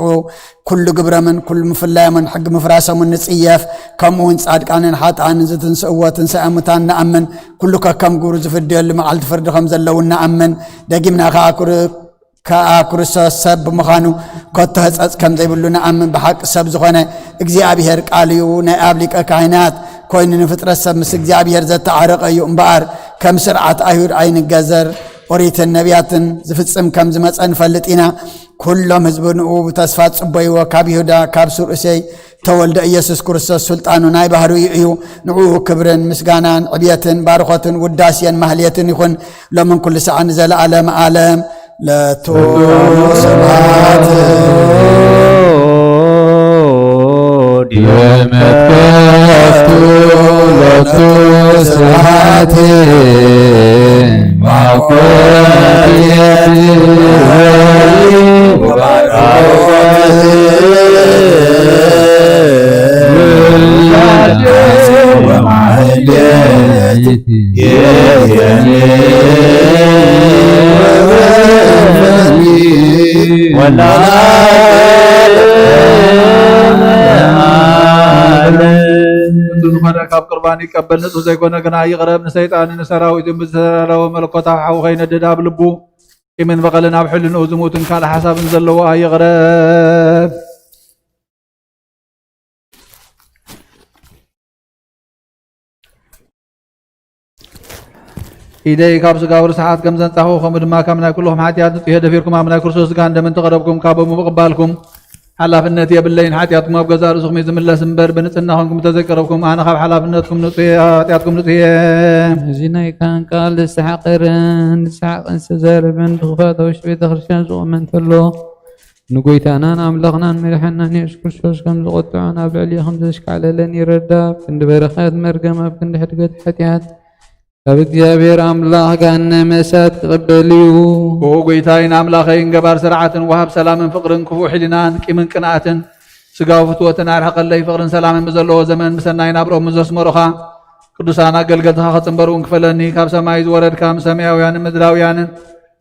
ኩሉ ግብረምን ኩሉ ምፍላዮምን ሕጊ ምፍራሶምን ንጽየፍ። ከምኡ እውን ጻድቃንን ሓጥኣንን ዝትንስእዎ ትንሳኤ ሙታን ንኣምን። ኩሉ ከከም ግብሩ ዝፍደየሉ መዓልቲ ፍርዲ ከም ዘለዉ ንኣምን። ደጊምና ከኣ ክር-፣ ከኣ ክርስቶስ ሰብ ብምዃኑ ከቶ ህጸጽ ከም ዘይብሉ ንኣምን። ብሓቂ ሰብ ዝኾነ እግዚኣብሔር ቃል እዩ። ናይ ኣብ ሊቀ ካህናት ኮይኑ ንፍጥረት ሰብ ምስ እግዚኣብሔር ዘተዓረቀ እዩ። እምበኣር ከም ስርዓት ኣይሁድ ኣይንገዘር ኦሪትን ነቢያትን ዝፍጽም ከም ዝመጸ ንፈልጥ ኢና። ኩሎም ህዝቢ ንኡ ብተስፋ ጽበይዎ። ካብ ይሁዳ ካብ ሱር እሴይ ተወልደ ኢየሱስ ክርስቶስ ስልጣኑ ናይ ባህርዩ እዩ። ንኡ ክብርን ምስጋናን ዕብየትን ባርኾትን ውዳሴን ማህሌትን ይኹን ሎምን ኩሉ ሰዓት ንዘለዓለም ዓለም። ለቱ ስብሐት። ዲበ መትከፍቱ ለቱ ስብሐት። ማኮት የትወይ ወባርኮት ወማህሌት ዝኾነ ካብ ቁርባን ይቀበል፣ ንጹህ ዘይኮነ ግና ይቕረብ። ንሰይጣንን ንሰራዊቱን ብዝተዳለወ መለኮታዊ ሓዊ ከይነድድ ኣብ ልቡ ቂምን በቐልን ኣብ ሕልንኡ ዝሙትን ካልእ ሓሳብን ዘለዎ ኣይቕረብ። ኢደይ ካብ ስጋዊ ርስሓት ከም ዘንጻኹ፣ ከምኡ ድማ ካብ ናይ ኩልኹም ሓጢኣት ንጹህ እየ። ደፊርኩም ኣብ ናይ ክርስቶስ ስጋን ደምን ተቐረብኩም፣ ካብኡ ብምቕባልኩም ሓላፍነት የብለይን። ሓጢኣትኩም ኣብ ገዛእ ርእስኹም እዩ ዝምለስ እምበር፣ ብንጽህና ኾንኩም እንተዘይቀረብኩም፣ ኣነ ካብ ሓላፍነትኩም ንጹህ እየ፣ ካብ ሓጢኣትኩም ንጹህ እየ። እዚ ናይ ካህን ቃል ዝሰሓቐረን ዝሰሓቐን ዝተዛረበን ብኽፋት ኣብ ውሽጢ ቤተ ክርስቲያን ዝቖመ እንተሎ፣ ንጎይታናን ኣምላኽናን መድሓናን የሱስ ክርስቶስ ከም ዝቖጥዖን ኣብ ልዕሊኡ ከም ዘሽካዕለለን ይረዳ። ኣብ ክንዲ በረኸት መርገም፣ ኣብ ክንዲ ሕድገት ሓጢኣት፣ ካብ እግዚኣብሔር ኣምላኽ ገሃነመ እሳት ክቕበል እዩ። ኦ ጎይታይን ኣምላኸይን፣ ገባር ስርዓትን ወሃብ ሰላምን ፍቕርን፣ ክፉእ ሕሊናን ቂምን ቅንኣትን ስጋዊ ፍትወትን ኣርሕቐለይ። ፍቕርን ሰላምን ብዘለዎ ዘመን ብሰናይ ናብርኦም ምስ ዘስመሩኻ፣ ቅዱሳን ኣገልገልትኻ ክጽንበሩ እውን ክፈለኒ። ካብ ሰማይ ዝወረድካ፣ ምስ ሰማያውያንን ምድራውያንን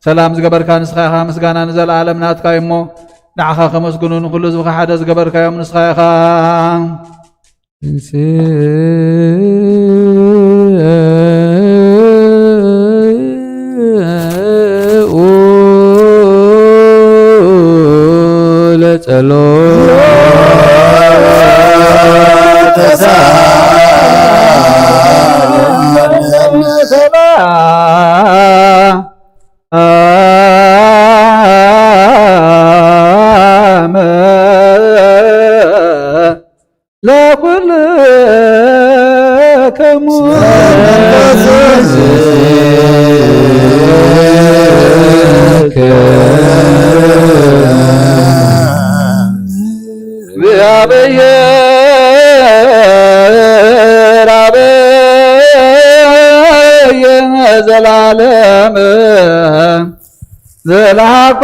ሰላም ዝገበርካ ንስኻ ኢኻ። ምስጋና ንዘለኣለም ናትካ እዩ እሞ፣ ንዓኻ ከመስግኑ፣ ንኹሉ ህዝብኻ ሓደ ዝገበርካዮም ንስኻ ኢኻ። እንስኡ ለጸሎተ ሰላም ለኩልክሙ። ዘላለም ዘላኮ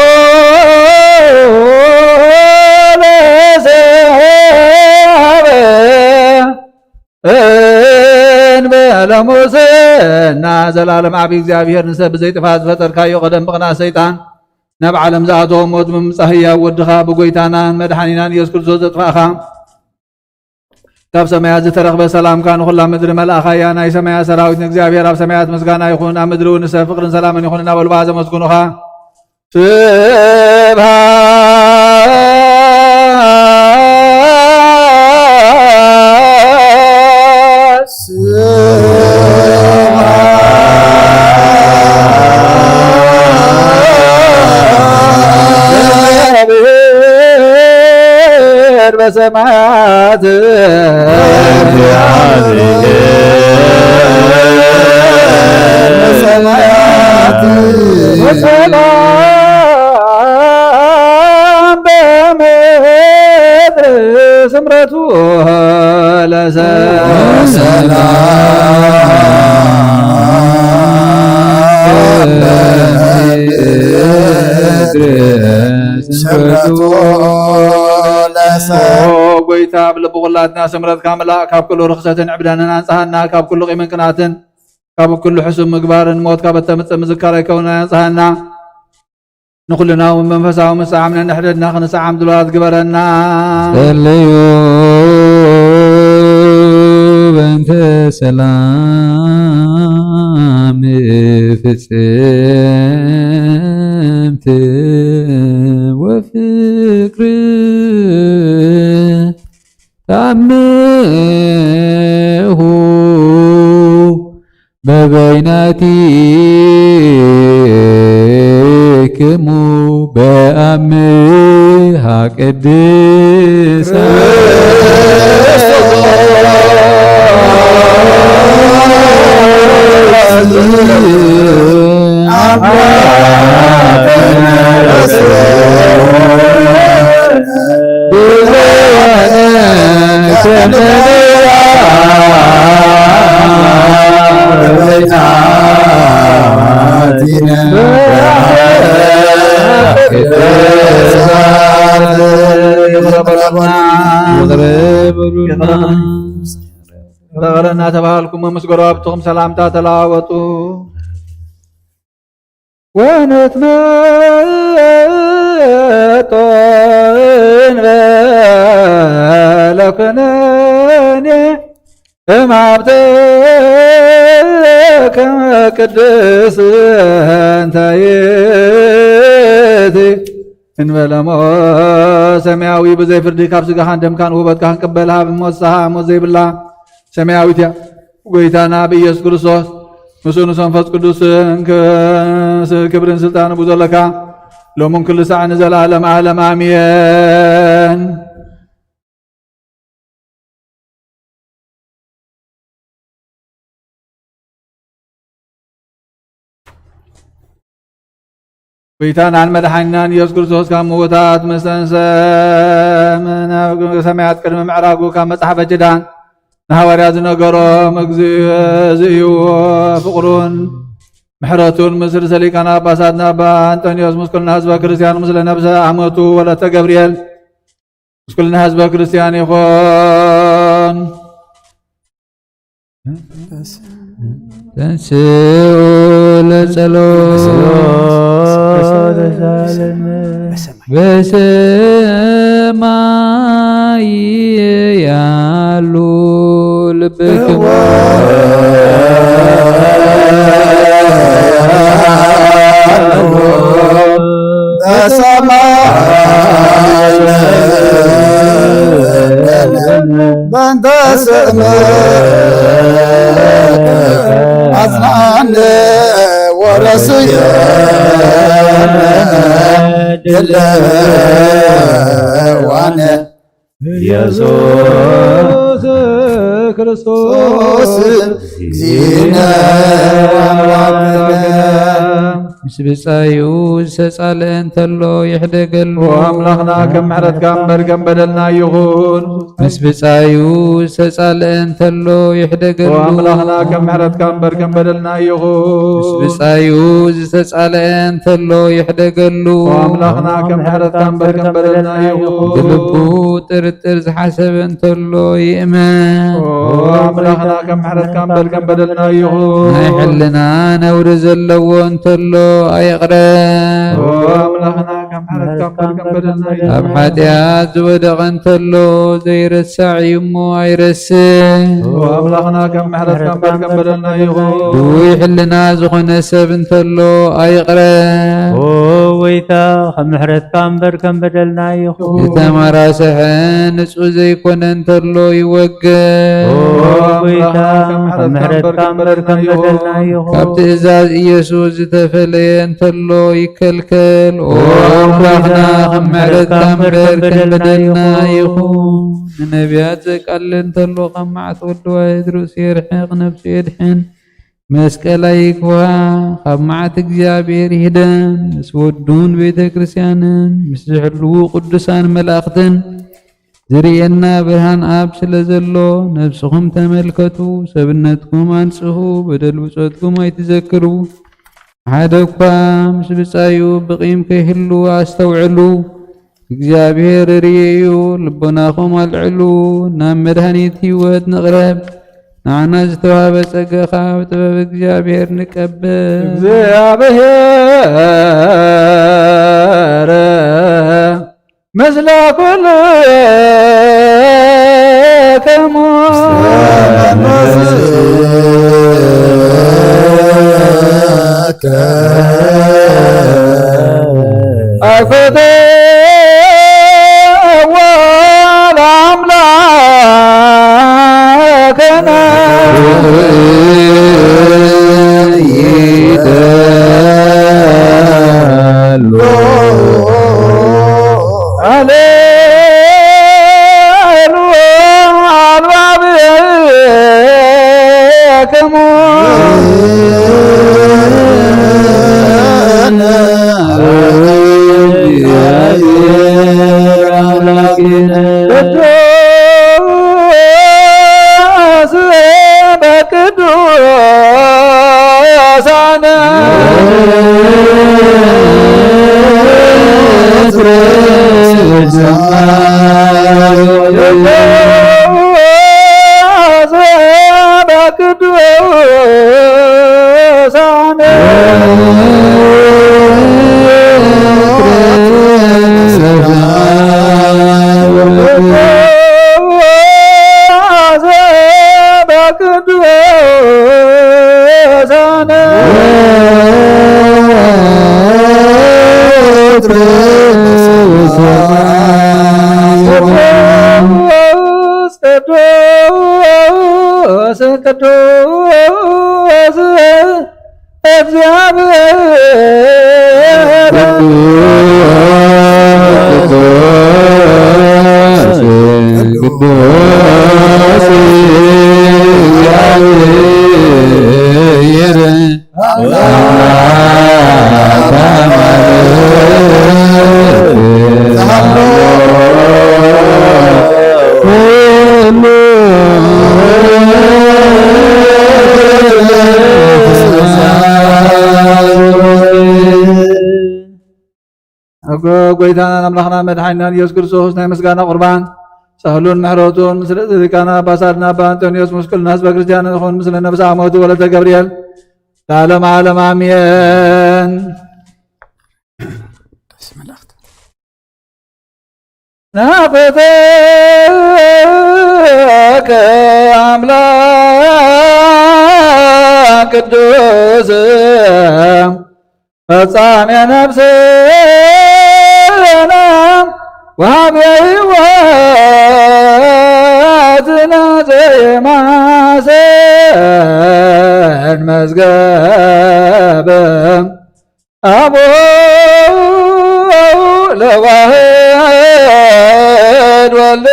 ለሰብ እንበለ ሙስና። ዘላለም ዓቢ እግዚኣብሔር፣ ንሰብ ብዘይጥፋት ዝፈጠርካዮ፣ ቀደም ብቕንኣት ሰይጣን ናብ ዓለም ዝኣተወ፣ ሞት ብምምጻእ ህያው ወድኻ ብጎይታናን መድሓኒናን ኢየሱስ ክርስቶስ ዘጥፋእኻ፣ ካብ ሰማያት ዝተረኽበ ሰላምካ ንኹላ ምድሪ መልኣኻያ። ናይ ሰማያት ሰራዊት ንእግዚኣብሔር ኣብ ሰማያት ምስጋና ይኹን፣ ኣብ ምድሪ እውን ንሰብ ፍቕርን ሰላምን ይኹን እናበሉ ብኣ ዘመስግኑኻ። ስብሐት ለእግዚአብሔር በሰማያት። በሰማያት። ወሰላም በምድር ስምረቱ ለሰ-፣ ወሰላም በምድር ክብረቱ ለሰብ። ኦ ጎይታ፣ ኣብ ልቢ ኩላትና ስምረትካ ምላእ፣ ካብ ኩሉ ርኽሰትን ዕብዳንን ኣንጽሃና፣ ካብ ኩሉ ቂምን ቅናትን፣ ካብ ኩሉ ሕሱም ምግባርን ሞት ካብ እተምጽእ ምዝካር ኣይከውና፣ ኣንጽሃና። ንኹልና እውን መንፈሳዊ ምስዓም ነንሕድሕድና ክንስዓም ድሉዋት ግበረና። ጸልዩ በእንተ ሰላም ፍጽምቲ ወፍቅር ታምሁ በበይናቲክሙ በአምሃ ቅድስት ይቕረ እናተባህልኩም ምስ ጎረባብትኹም ሰላምታ ተለዋወጡ። ወነትመጦ እንበለ ኩነኔ እምሃብተ ከመ ቅድስት እንተ ይእቲ። እንበለ እሞ ሰማያዊ ብዘይ ፍርዲ ካብ ስጋኻን ደምካን ውህበትካ ክንቅበል ሃብ እሞ ንስኻ ሞት ዘይብላ ሰማያዊት እያ። ጎይታና ብኢየሱስ ክርስቶስ ምስኡ ንመንፈስ ቅዱስን ክ-፣ ክብርን ስልጣንን ብዘለካ ሎምን ኩሉ ሳዕ ንዘለዓለም ዓለም ኣሜን። ጎይታናን መድሓኒናን ኢየሱስ ክርስቶስ ካብ ምዉታት ምስ ተንሰ፣ ናብ ሰማያት ቅድሚ ምዕራጉ ካብ መጽሓፈ ኪዳን ንሃዋርያት ዝነገሮም፣ እግዚእዩ ፍቕሩን ምሕረቱን ምስ ርእሰ ሊቃነ ጳጳሳትና ኣባ ኣንጠንዮስ ምስ ኩልና ህዝበ ክርስቲያን፣ ምስለ ነብሰ ኣመቱ ወለተ ገብርኤል፣ ምስ ኩልና ህዝበ ክርስቲያን ይኹን። ተንስኡ ለጸሎት በሰማይ ያሉ ልብክሙ በሰማይ በእንተ ስምከ አጽናነ ወረስየነ ድልዋነ። ኢየሱስ ክርስቶስ እግዚእነ ወአምላክነ። ምስ ብጻዩ ዝተጻልአ እንተሎ ይሕደገሉ። ኦ ኣምላኽና፣ ከም ምሕረትካ እምበር ከም በደልና ይኹን። ምስ ብጻዩ ዝተጻልአ እንተሎ ይሕደገሉ። ኦ ኣምላኽና፣ ከም ምሕረትካ እምበር ከም በደልና ይኹን። ምስ ብጻዩ ዝተጻልአ እንተሎ ይሕደገሉ። ኦ ኣምላኽና፣ ከም ምሕረትካ እምበር ከም በደልና ይኹን። ብልቡ ጥርጥር ዝሓሰበ እንተሎ ይእመን። ኦ ኣምላኽና፣ ከም ምሕረትካ እምበር ከም በደልና ይኹን። ናይ ሕልና ነውሪ ዘለዎ እንተሎ ኣይቕረ። ኦ ኣምላኽና፣ ከም ምሕረትካ እምበር ከም በደልና ይኹን። ኣብ ሓጢኣት ዝወደቐ እንተሎ ዘይረሳዕ እዩ እሞ ኣይረስዕ። ኦ ኣምላኽና፣ ከም ምሕረትካ እምበር ከም በደልና ይኹን። ድውይ ሕልና ዝኾነ ሰብ እንተሎ ኣይቕረ። ኦ ጎይታ፣ ከም ምሕረትካ እምበር ከም በደልና ይኹን። ዝተመራስሐ ንጹህ ዘይኮነ እንተሎ ይወገድ። ኦ ጎይታ፣ ከም ምሕረትካ እምበር ከም በደልና ይኹን። ካብ ትእዛዝ ኢየሱስ ዝተፈለየ እንተሎ ይከልከል። ኦ ኣምላኽና፣ ከም ምሕረትካ እምበር ከም በደልና ይኹን። ንነቢያት ዘቃልል እንተሎ ካብ መዓት ወዲ ዋሕድ ርእሱ የርሕቕ፣ ነብሱ የድሕን። መስቀል ኣይግፋ፣ ካብ መዓት እግዚኣብሔር ይህደም። ምስ ወዱን ቤተ ክርስቲያንን ምስ ዝሕልዉ ቅዱሳን መላእኽትን ዝርእየና ብርሃን ኣብ ስለ ዘሎ፣ ነብስኹም ተመልከቱ፣ ሰብነትኩም ኣንጽሁ፣ በደል ብጾትኩም ኣይትዘክሩ። ሓደ እኳ ምስ ብጻዩ ብቂም ከይህሉ ኣስተውዕሉ። እግዚኣብሔር ርእዩ፣ ልቦናኹም ኣልዕሉ፣ ናብ መድኃኒት ሕይወት ንቕረብ። ንዓና ዝተዋህበ ጸጋ ካብ ጥበብ እግዚኣብሔር ንቀበል። እግዚኣብሔር ምስለ ኩልክሙ። አኮተዎ ለአምላክነ ይደሉ። ሃሌሉያ አልባብክሙ። ቅዱስ በቅዱሳን ቅዱስ ቅዱስ ቅዱስ እግዚአብሔር። ቅዱስ ቅዱስ እግዚአብሔር። ጎይታናን ኣምላኽናን መድሓኒናን ኢየሱስ ክርስቶስ ናይ ምስጋና ቁርባን ሳህሉን ምሕረቱን ምስለ ሊቃነ ጳጳሳትና ኣባ እንጦንዮስ ምስለ ኩልና ህዝበ ክርስቲያን ይኹን፣ ምስለ ነብሰ ኣሞቱ ወለተ ገብርኤል ለዓለመ ዓለም ኣሜን። ናፍቆተከ ኣምላክ ቅዱስ ፈጻሜ ነፍስና ወሃቤ ሕይወትና ዘይማሰን መዝገብ አቦ ለዋህድ ወልድከ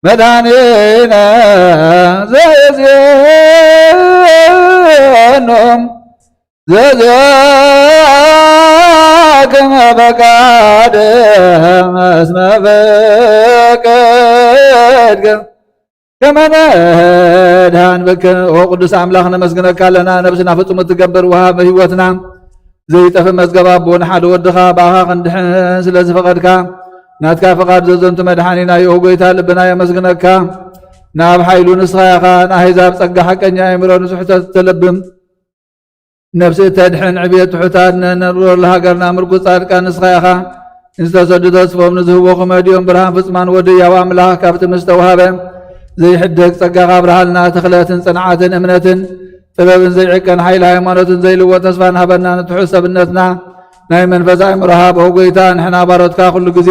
መድኃኒነ ዘእዜኖም ዘዚአክመ ፈቃድ እስመ ፈቀድከ ከመ ነድኃን ብከ። ኦ ቅዱስ አምላክ ነመስግነካ ኣለና፣ ነብስና ፍጹም እትገብር ወሃብ ህይወትና ዘይጠፍእ መዝገብ ኣቦ ንሓደ ወድኻ ብኣኻ ክንድሕን ስለ ዝፈቐድካ ናትካ ፍቓድ ዘዘንቱ መድሓኒና ዮ ጎይታ ልብና የመስግነካ። ናብ ሓይሉ ንስኻ ኢኻ ንኣህዛብ ጸጋ ሓቀኛ ኣእምሮ ንስሕተት ተለብም ነፍሲ እተድሕን ዕብየት ትሑታት ንነብረሉ ሃገርና ምርኩስ ጻድቃን ንስኻ ኢኻ። ንዝተሰዱ ተስፎም ንዝህቦ ክመድዮም ብርሃን ፍጹማን ወዲ ያው ኣምላኽ ካብቲ ምስ ተዋህበ ዘይሕደግ ጸጋኻ ኣብርሃልና። ተኽለትን ጽንዓትን እምነትን ጥበብን ዘይዕቀን ሓይሊ ሃይማኖትን ዘይልወጥ ተስፋን ሃበና። ንትሑት ሰብነትና ናይ መንፈስ ኣእምሮ ሃብ። ኦ ጎይታ ንሕና ባሮትካ ኩሉ ግዜ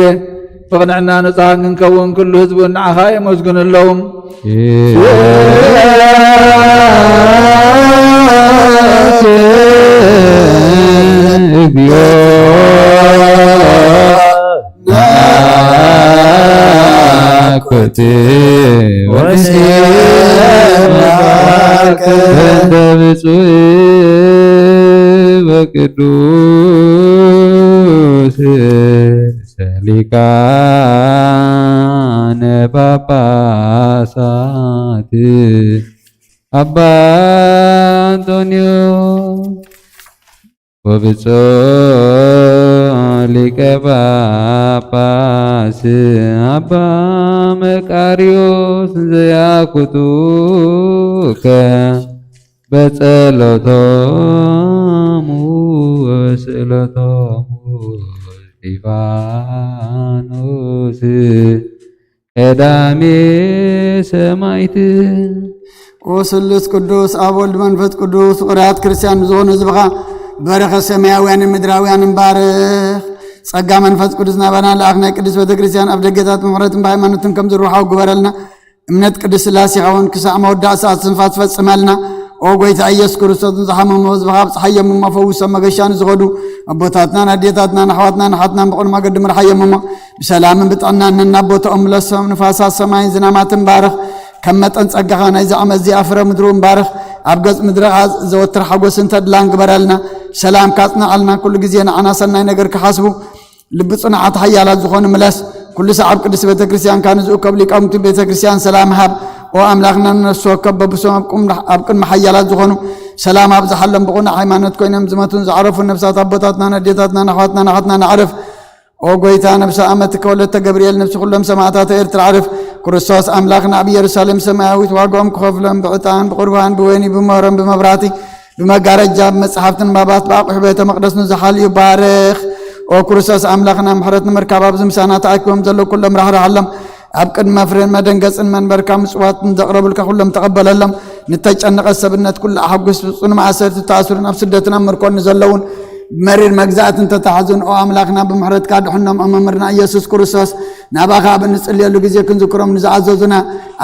ብቕንዕና ንጹሃን ክንከውን ኩሉ ህዝቢ ንዓኻ የመስግኑ ኣለዉ። እግዚኦ ናኩቲ ወንሴማከ በእንተ ብፁዕ ወቅዱስ ሊቃነ ጳጳሳት አባ አንጦንዮስ ወብፁዕ ሊቀ ጳጳስ ኣባ መቃርዮስ ዘያኩቱከ በጸሎቶሙ ወስእለቶሙ እስጢፋኖስ ቀዳሜ ሰማይት። ወስሉስ ቅዱስ ኣብ ወልድ መንፈስ ቅዱስ ፍቕራት ክርስቲያን ዝኾኑ ህዝብኻ በረኸ ሰማያውያንን ምድራውያንን ባርኽ። ጸጋ መንፈስ ቅዱስ ናባና ለኣኽ ናይ ቅድስት ቤተ ክርስቲያን ኣብ ደገታት ምሕረትን ብሃይማኖትን ከም ዝርውሓው ግበረልና። እምነት ቅድስት ስላሴ ይኸውን ክሳዕ መወዳእ ሰዓት ስንፋስ ፈጽመልና። ኦ ጎይታ ኢየሱስ ክርስቶስ ንዝሓመሙ ህዝብኻ ኣብጽሓዮም እሞ ፈውሶም። መገሻ ንዝኸዱ ኣቦታትናን ኣዴታትናን ኣሕዋትናን ኣሓትናን ብቕኑዕ መገዲ ምርሓዮም እሞ ብሰላምን ብጥዕናን ነናብ ቦታኦም ምለሶም። ንፋሳት ሰማይን ዝናማትን ባርኽ። ከም መጠን ጸጋኻ ናይዚ ዓመት እዚኣ ፍረ ምድሩ እምባርኽ። ኣብ ገጽ ምድርኻ ዘወትር ሓጎስን ተድላን ግበረልና። ሰላም ካጽንዓልና፣ ኩሉ ግዜ ንዓና ሰናይ ነገር ክሓስቡ ልቢ ጽኑዓት ሓያላት ዝኾኑ ምለስ። ኩሉ ሰዓብ ቅድስቲ ቤተ ክርስቲያን ካን ዝእከብ ሊቃውንቲ ቤተ ክርስቲያን ሰላም ሃብ። ኦ ኣምላኽና ነፍሲ ወከፍ በብሶም ኣብ ቅም-፣ ኣብ ቅድሚ ሓያላት ዝኾኑ ሰላም ኣብዝሓሎም። ብቕኑዕ ሃይማኖት ኮይኖም ዝመቱን ዝዓረፉን ነፍሳት ኣቦታትናን ኣዴታትናን ኣሕዋትናን ኣሓትናን ኣዕርፍ። ኦ ጎይታ፣ ነፍሲ ኣመትከ ወለተ ገብርኤል፣ ነፍሲ ኩሎም ሰማዕታት ኤርትራ ኣዕርፍ። ክርስቶስ ኣምላኽና ኣብ ኢየሩሳሌም ሰማያዊት ዋጋኦም ክኸፍሎም ብዕጣን ብቁርባን ብወይኒ ብመሮን ብመብራቲ ብመጋረጃ ብመጽሓፍቲ ንባባት ብኣቑሑ ቤተ መቕደስ ንዝሓልዩ ባርኽ። ኦ ክርስቶስ ኣምላኽና፣ ምሕረት ንምርካብ ኣብዚ ምሳና ተኣኪቦም ዘለዉ ኩሎም ራሕርሓሎም። ኣብ ቅድሚ መፍረን መደንገጽን መንበርካ ምጽዋት ንዘቕረቡልካ ኩሎም ተቐበለሎም። ንተጨነቐት ሰብነት ኩሉ ኣሐጉስ። ብጽኑ ማእሰርቲ ተኣስሩን ኣብ ስደትን ኣብ ምርኮን ንዘለውን መሪር መግዛእትን ተታሕዙን ኦ ኣምላኽና ብምሕረትካ ድሕኖም። ኦ መምህርና ኢየሱስ ክርስቶስ፣ ናባኻ ኣብ እንጽልየሉ ግዜ ክንዝክሮም ንዝኣዘዙና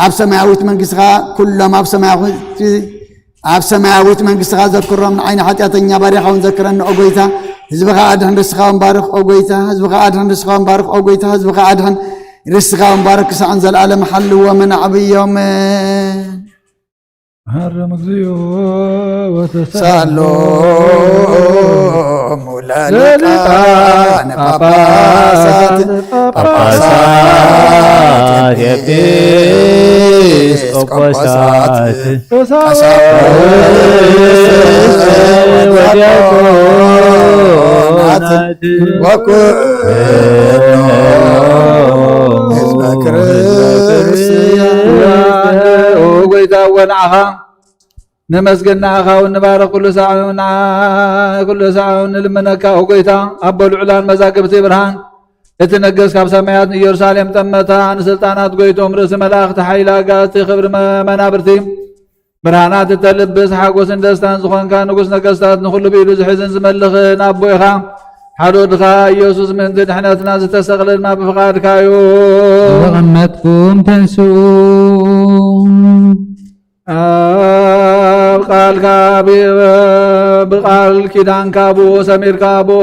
ኣብ ሰማያዊት መንግስትኻ ኩሎም ኣብ ሰማያዊት ኣብ ሰማያዊት መንግስትኻ ዘክሮም። ንዓይኒ ሓጢኣተኛ ባርያኻ እውን ዘክረኒ ኦ ጎይታ። ህዝብኻ ኣድሕን ርስኻ እውን ባርኽ ኦ ጎይታ። ህዝብኻ ኣድሕን ርስኻ እውን ባርኽ ኦ ጎይታ። ህዝብኻ ኣድሕን ርስኻ እውን ባርኽ። ክሳዕን ዘለኣለም ሓልዎምን ኣዕብዮምን። መሃሮም እግዚኦ ወተሳሎ ሳሎሙ ለሊቃነ ጳጳሳት ጳጳሳት ኤጲስቆጶሳት ቀሳውስት ወዲያቆናት ወኩሉ ህዝበ ክርስቲያን። ኦ ጎይታ፣ እወ ንዓኻ ነመስግን፣ ንዓኻ እውን ንባርኽ። ኩሉ ሳዕ እውን ንዓ-፣ ኩሉ ሳዕ እውን ንልምነካ። ኦ ጎይታ፣ ኣቦ ልዑላን መዛግብቲ ብርሃን፣ እቲ ነገስ ካብ ሰማያት ንኢየሩሳሌም ጠመታ፣ ንስልጣናት ጎይቶም ርእሲ መላእኽቲ፣ ሓይሊ ኣጋዝቲ፣ ክብሪ መ-፣ መናብርቲ፣ ብርሃናት እተልብስ፣ ሓጎስን ደስታን ዝኾንካ ንጉስ ነገስታት፣ ንኹሉ ብኢዱ ዝሕዝን ዝመልኽን ኣቦ ኢኻ። ሓደ ወድኻ ኢየሱስ ምእንቲ ድሕነትና ዝተሰቕለ ድማ ብፍቓድካ እዩ። ዘቐመጥኩም ተንስኡ። ኣብ ቃልካ ብ-፣ ብቃል ኪዳንካ ብኡ ሰሚርካ ብኡ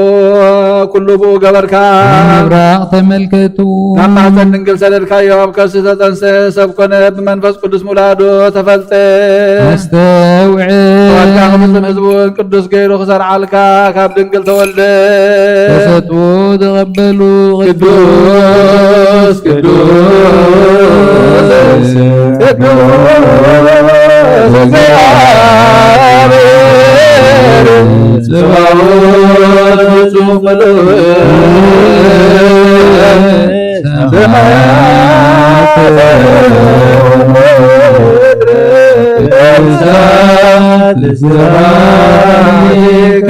ኩሉ ብኡ ገበርካ። ምብራቕ ተመልከቱ። ናብ ማህፀን ድንግል ሰደድካዮ፣ ኣብ ከርሲ ተጠንሰ፣ ሰብ ኮነ፣ ብመንፈስ ቅዱስ ምውላዱ ተፈልጠ። ኣስተውዕል። ተዋልካ ክፍጽም ህዝቡ እውን ቅዱስ ገይሩ ክሰርዓልካ ካብ ድንግል ተወልደ። ተሰጥኦ ዘቐበሉ ቅዱስ ቅዱስ ቅዱስ እግዚኣብሔር ጽባኦት ፍጹም ምሉእ ሰማያት ወምድር እሳት ስራይከ።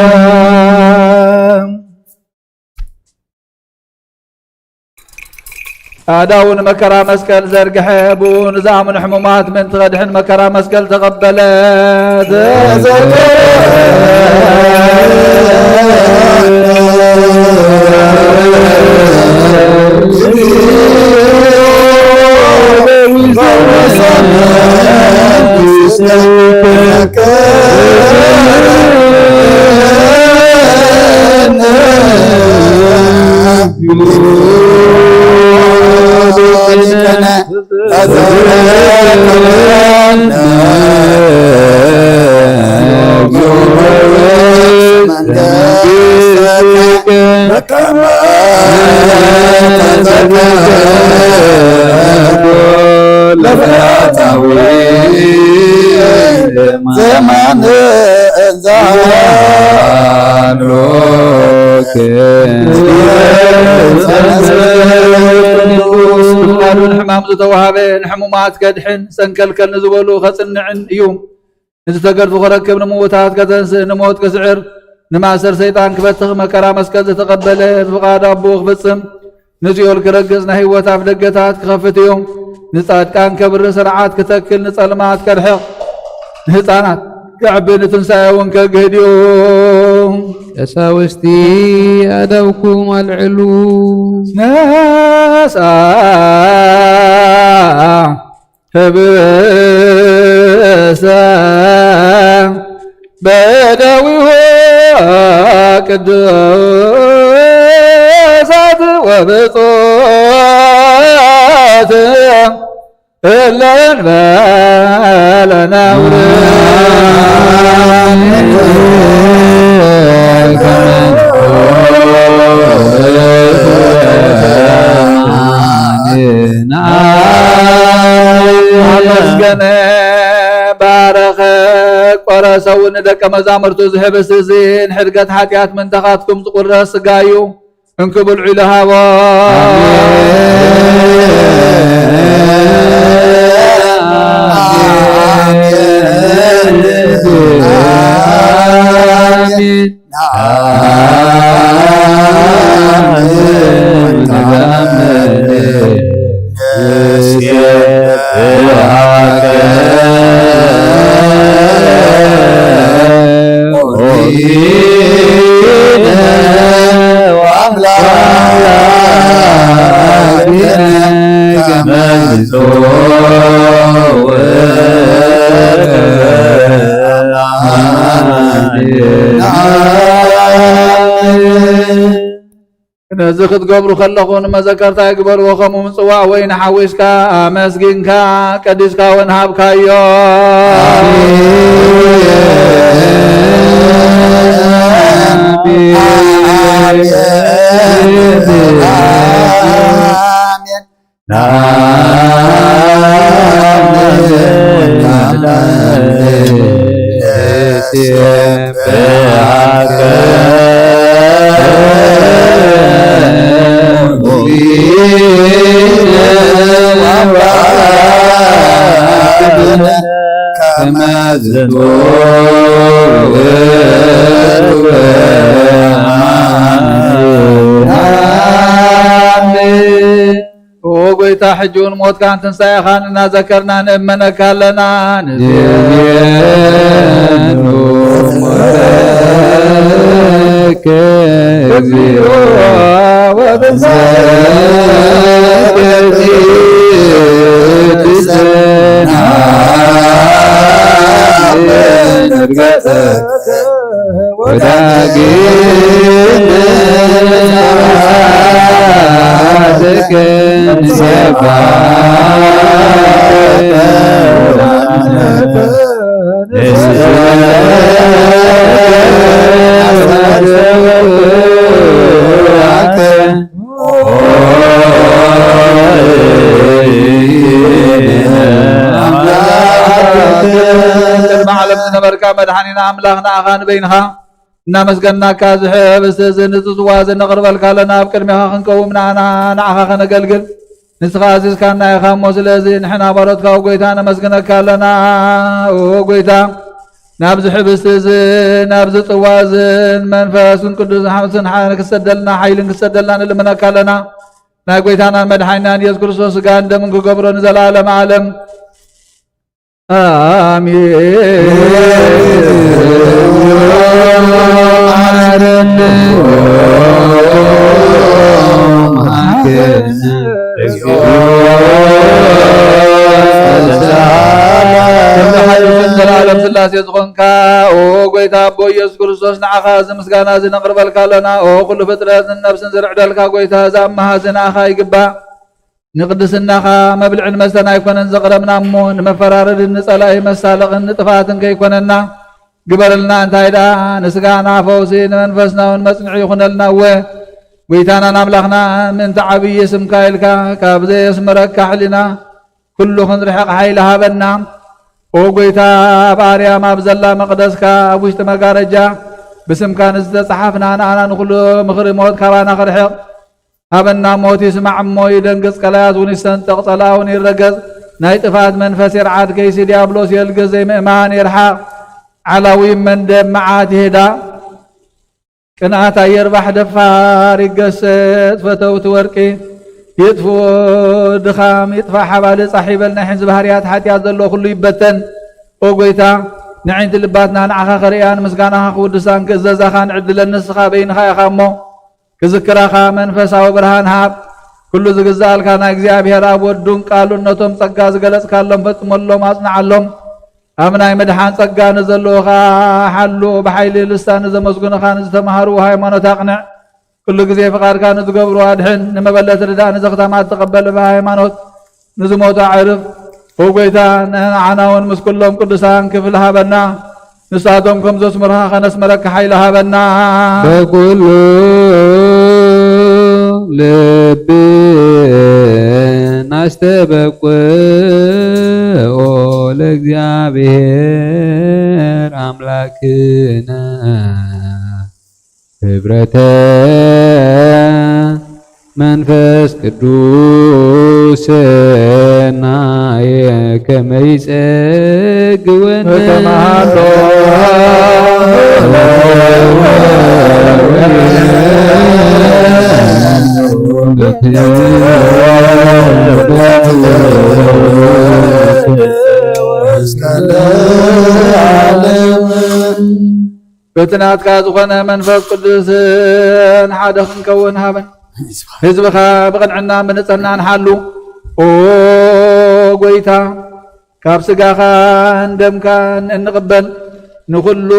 ኣእዳዉ ንመከራ መስቀል ዘርግሐ፣ ብኡ ንዝኣምኑ ሕሙማት ምእንቲ ከድሕን መከራ መስቀል ተቐበለ። ለፈያታዊ ዘማን ዛኖ ፍቃዱን ሕማም ዝተዋሃበ ንሕሙማት ከድሕን፣ ሰንከልከል ንዝበሉ ከጽንዕን እዩ። ንዝተገርፉ ክረክብ፣ ንምዉታት ከተንስእ፣ ንሞት ክስዕር፣ ንማእሰር ሰይጣን ክፈትኽ፣ መከራ መስቀል ዝተቐበለ፣ ብፍቓድ ኣቦኡ ክፍጽም፣ ንሲኦል ክረግጽ፣ ናይ ህይወት ኣፍ ደገታት ክኸፍት እዩ። ንጻድቃን ከብርህ፣ ስርዓት ክተክል፣ ንጸልማት ከርሕቕ፣ ንህጻናት ከዕቢ፣ ንትንሳኤ እውን ከግህድ እዩ። ቀሳውስቲ ኣእዳውኩም ኣልዕሉ። ነስኣ ህብስተ በእደዊሁ ቅዱሳት ወብፁዓት እለ እንበለ ነውር። ኣመስገነ፣ ባረኸ፣ ቆረሰ እውን ንደቀ መዛሙርቱ፣ እዚ ህብስት እዚ ንሕድገት ሓጢኣት ምእንታኻትኩም ዝቑረስ ስጋ እዩ፣ እንኪ ብልዑ ኢሉ ሃቦ። ኣሜን። ኣሜን። ነዚ ክትገብሩ ከለኹ ንመዘከርታ ይግበርዎ። ከምኡ ምጽዋዕ ወይኒ ሓዊስካ ኣመስጊንካ ቀዲስካ እውን ሃብካዮ። ኣሜን። ኣሜን። ኦ ጎይታ፣ ሕጂ እውን ሞትካን ትንሳኤኻን እናዘከርና ንእመነካ ኣለና። ንዜኑ ሞትከ እግዚኦ ወትንሳኤከ ቅድስተ ወዳግም ምጽኣትከ ንሴባ ቅድሚ ዓለም ዝነበርካ መድሓኒና ኣምላኽ፣ ንኣኻ ንበይንኻ እናመስገንናካ፣ እዚ ህብስቲ እዚ፣ እዚ ጽዋ እዚ ነቕርበልካ ኣለና። ኣብ ቅድሜኻ ክንቀውም ንኣና ንኣኻ ከነገልግል፣ ንስኻ ኣዚዝካና ኢኻ እሞ፣ ስለዚ ንሕና ባሮትካ፣ ኦ ጎይታ፣ ነመስግነካ ኣለና። ኦ ጎይታ፣ ናብዚ ህብስቲ እዚ፣ ናብዚ ጽዋ እዚ፣ መንፈስን ቅዱስ ሓምስን ሓ-፣ ክሰደልና፣ ሓይልን ክሰደልና ንልምነካ ኣለና። ናይ ጎይታናን መድሓኒናን ኢየሱስ ክርስቶስ ስጋን ደምን ክገብሮ ንዘለዓለም ዓለም። ኣሜን። ዘላለም ስላሴ ዝኾንካ፣ ኦ ጎይታ ኣቦ ኢየሱስ ክርስቶስ፣ ንዓኻ እዚ ምስጋና እዚ ነቕርበልካ ኣለና። ኦ ኩሉ ፍጥረት፣ ንነብስን ዝርዕደልካ ጎይታ፣ እዚ ኣምሃ እዚ ንኣኻ ይግባእ። ንቅድስናኻ መብልዕን መስተን ኣይኮነን ዘቕረብና እሞ፣ ንመፈራረድን ንጸላኢ መሳለቕን ንጥፍኣትን ከይኮነና ግበረልና። እንታይ ደኣ ንስጋና ፈውሲ፣ ንመንፈስና እውን መጽንዒ ይኹነልና። እወ፣ ጐይታናን ኣምላኽና፣ ምእንቲ ዓብዪ ስምካ ኢልካ፣ ካብ ዘየስምረካ ሕሊና ኩሉ ክንርሕቕ ሓይሊ ሃበና። ኦ ጐይታ፣ ኣብ ኣርያም ኣብ ዘላ መቕደስካ፣ ኣብ ውሽጢ መጋረጃ ብስምካ ንዝተጻሓፍና ንኣና ንኹሉ ምኽሪ ሞት ካባና ክርሕቕ ሃበና። ሞት ይስማዕ እሞ ይደንግጽ፣ ቀላያት እውን ይሰንጠቕ፣ ጸላእ እውን ይረገጽ። ናይ ጥፍኣት መንፈስ የርዓድ፣ ከይሲ ዲያብሎስ የልግስ፣ ዘይምእማን ይርሓቕ፣ ዓላዊ መንደብ መዓት ይሄዳ። ቅንኣት ኣየርባሕ ደፋር ይገሰጽ፣ ፈተውቲ ወርቂ ይጥፍኡ፣ ድኻም ይጥፋእ፣ ሓባሊ ጻሕ ይበል፣ ናይ ሕንዚ ባህርያት ሓጢኣት ዘሎ ኩሉ ይበተን። ኦ ጎይታ፣ ንዕንቲ ልባትና ንዓኻ ከርእያን ምስጋናኻ ክውድሳን ክእዘዛኻን ዕድለን ንስኻ በይንኻ ኢኻ እሞ፣ ክዝክራኻ መንፈሳዊ ብርሃን ሃብ። ኩሉ ዝግዛኣልካ ናይ እግዚኣብሔር ኣብ ወዱን ቃሉን ነቶም ጸጋ ዝገለጽካሎም ፈጽመሎም ኣጽንዓሎም። ኣብ ናይ ምድሓን ጸጋ ንዘለዉ ኸኣ ሓሉ። ብሓይሊ ልሳን ንዘመስግኑኻ ንዝተማህርዎ ሃይማኖት ኣቕንዕ። ኩሉ ግዜ ፍቓድካ ንዝገብሩ ኣድሕን። ንመበለት ርዳእ፣ ንዘኽታማት ተቐበል ብሃይማኖት። ንዝሞቱ ኣዕርፍ። ኦ ጎይታ፣ ንዓና እውን ምስ ኩሎም ቅዱሳን ክፍሊ ሃበና። ንሳቶም ከም ዘስምሩኻ ከነስምረካ ሓይሊ ሃበና። በኩሉ ልብና ኣስተበቅዖ ለእግዚኣብሔር ኣምላክነ። ህብረተ መንፈስ ቅዱስ ሰናየ ከመ ይጸግወነ። በከመ ሃሎ እስከ ለዓለም። በቲ ናትካ ዝኾነ መንፈስ ቅዱስ ሓደ ክንከውን ሃበን። ህዝብኻ ብቕንዕናን ብንጽህናን ሓሉ። ኦ ጎይታ፣ ካብ ስጋኻን ደምካን እንቕበል ንኹሉ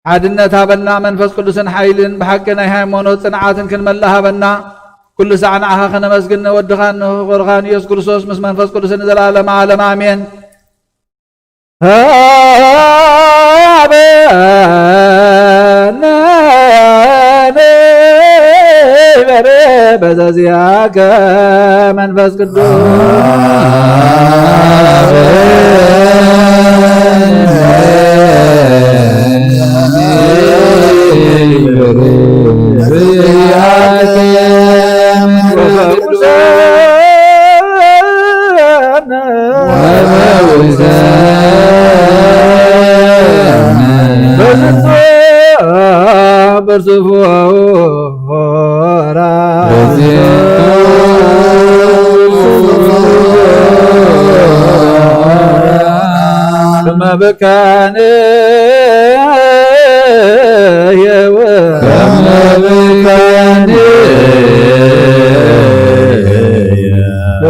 ሓድነት ሃበና፣ መንፈስ ቅዱስን ሓይልን ብሓቂ ናይ ሃይማኖት ጽንዓትን ክንመልእ ሃበና። ኩሉ ሳዕ ንዓኻ ከነመስግን ንወድኻን ንፍቑርኻን ኢየሱስ ክርስቶስ ምስ መንፈስ ቅዱስን ንዘለዓለመ ዓለም ኣሜን። ሃበነ ንበረ በዘዚአከ መንፈስ ቅዱስ።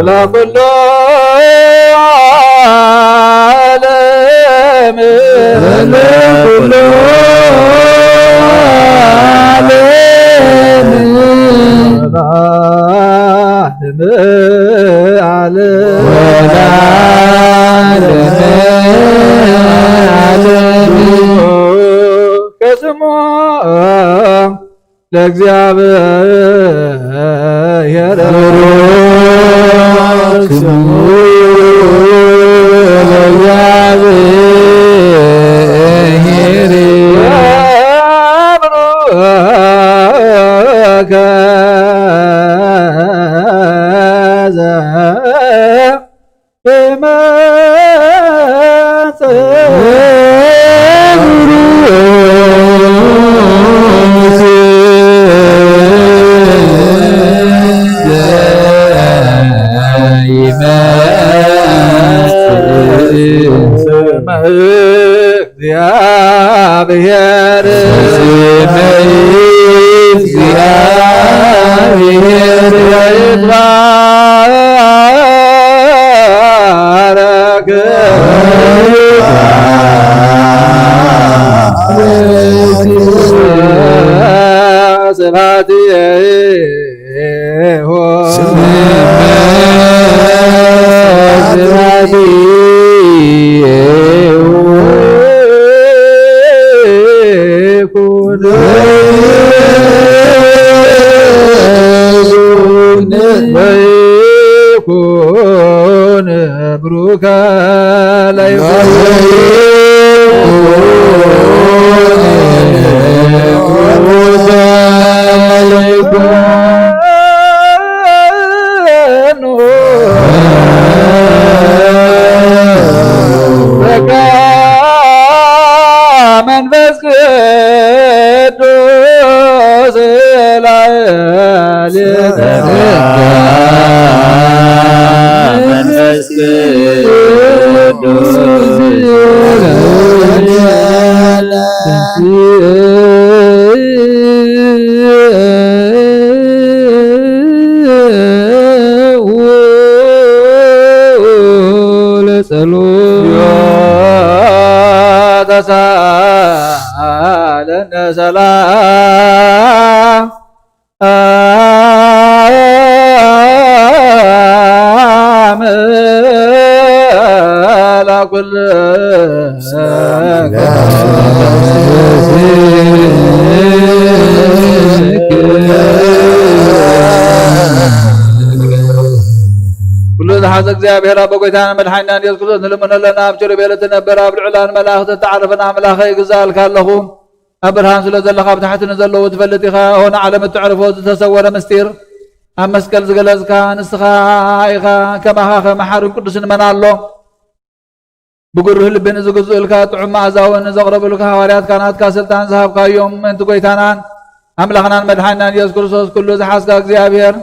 ለኩሉ ዓለም ለኩሉ ዓለም ወለዓለመ ዓለም ከስሞ ለእግዚኣብሔር ስሙ ለእግዚኣብሔር እግዚአብሔር እግዚአብሔር ይትባረክ። ስብሐት ተሳለነ ሰላም ለኩል ኩሉ ዝሓዘ እግዚኣብሔር ኣቦ ጎይታና መድሓኒና ኢየሱስ ክርስቶስ ንልምኖ ኣለና። ኣብ ኪሩቤል እትነብር ኣብ ልዑላን መላእኽቲ እተዓርፍን ኣምላኸ ይግዛእልካ ኣለኹ። ኣብ ብርሃን ስለ ዘለኻ ኣብ ታሕቲ ንዘለዉ ትፈልጥ ኢኻ። ኦነ ዓለም እተዕርፎ ዝተሰወረ ምስጢር ኣብ መስቀል ዝገለጽካ ንስኻ ኢኻ። ከማኻ ከ መሓርን ቅዱስን መን ኣሎ? ብግሩህ ልቢ ንዝግዝኡልካ ጥዑም መኣዛ እውን ንዘቕረቡልካ ሃዋርያትካ ናትካ ስልጣን ዝሃብካዮም ምእንቲ ጎይታናን ኣምላኽናን መድሓኒናን ኢየሱስ ክርስቶስ ኩሉ ዝሓዝካ እግዚኣብሔር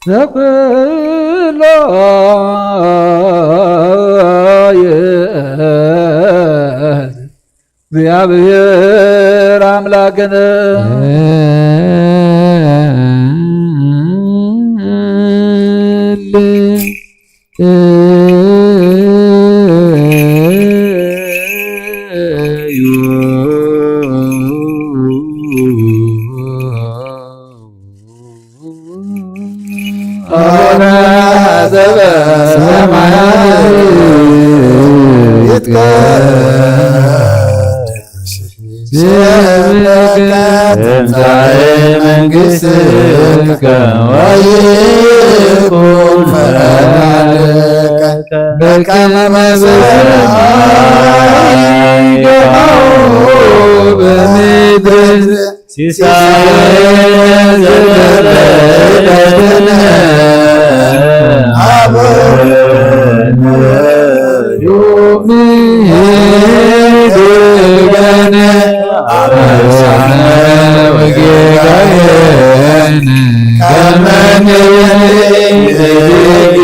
ዘኩሎ እግዚኣብሔር ኣምላክን አቡነ ዘበሰማያት ይትቀደስ ስምከ ትምጻእ መንግሥትከ ወይኩን ፈቃድከ በከመ በሰማይ ከማሁ በምድር። ሲሳየነ ዘለለዕለትነ ሀበነ ዮም ህድገነ አበሳነ ወጌጋየነ ከመ ንሕነኒ ንህድግ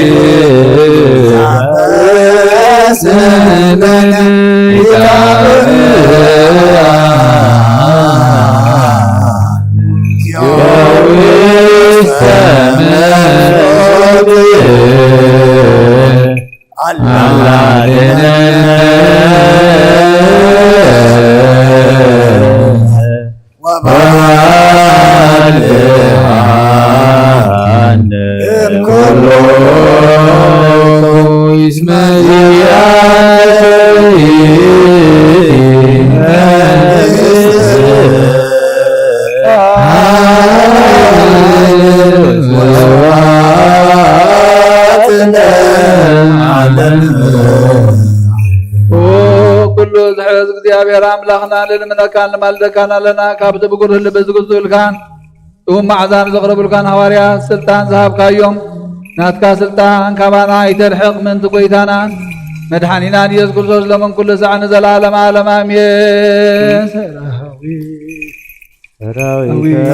ኩሉ ዝሕዝ እግዚኣብሔር ኣምላኽና ንልምነካን ንማልደካን ኣለና። ካብቲ ብጉርህ ልቢ ዝግዝኡልካን ጥዑም መዓዛ ንዘቕረቡልካን ሃዋርያት ስልጣን ዝሃብካዮም ናትካ ስልጣን ካባና ኣይተርሕቕ ምእንቲ ጎይታናን መድሓኒናን ኢየሱስ ክርስቶስ ሎምን ኩሉ ሳዕ ንዘለዓለም ዓለም ኣሜን። ሰራዊት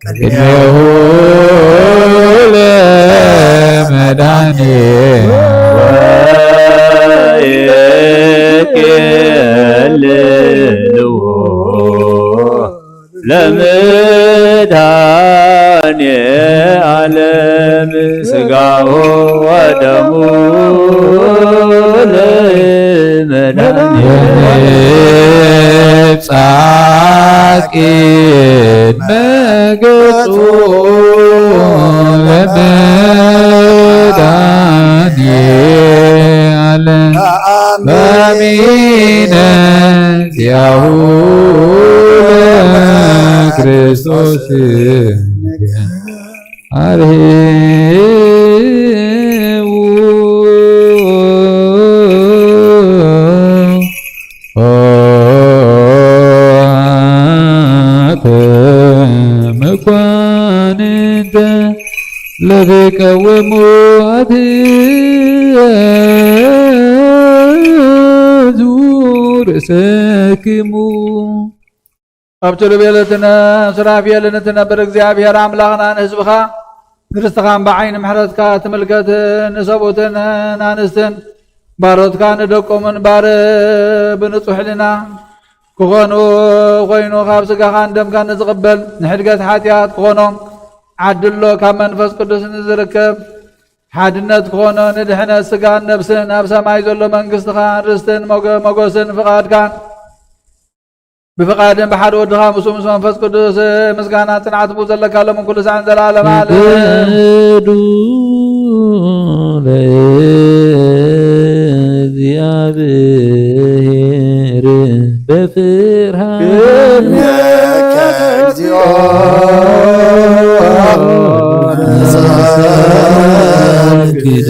ቅኔሁ ለመድኃኔ ወይቄልልዎ ለመድኃኔ ዓለም ሥጋሁ ወደሙ ለመድኃኔ ጻድቅ መገጹ ለመድኃኔ ዓለም በሚነ ዚአሁ ለክርስቶስ አርሄዉ መኳንንተ ለትቀውሙ አትየ ርእሰክሙ። ኣብ ኪሩቤልን ሱራፌልን እትነብር እግዚኣብሔር ኣምላኽና ንህዝብኻ ንርስትኻን ብዓይኒ ምሕረትካ ትምልከት። ንሰብኡትን ኣንስትን ባሮትካ ንደቆም እምበር ብንጹሕ ሕልና ክኾኑ ኮይኑ ካብ ስጋኻን ደምካን ንዝቕበል ንሕድገት ሓጢኣት ክኾኖ ዓድሎ ካብ መንፈስ ቅዱስ ንዝርከብ ሓድነት ክኾኖ ንድሕነት ስጋን ነፍስን ኣብ ሰማይ ዘሎ መንግስትኻን ርስትን ሞገ-፣ ሞገስን ፍቓድካን ብፍቓድን ብሓደ ወድኻ ምስኡ ምስ መንፈስ ቅዱስ ምስጋና ጽንዓት ብኡ ዘለካ ሎምን ኩሉ ሳዕን ዘላለም ዓለም። ቅዱ ለእግዚኣብሔር በፍርሃት ቅድሜከ እግዚኦ ንሰግድ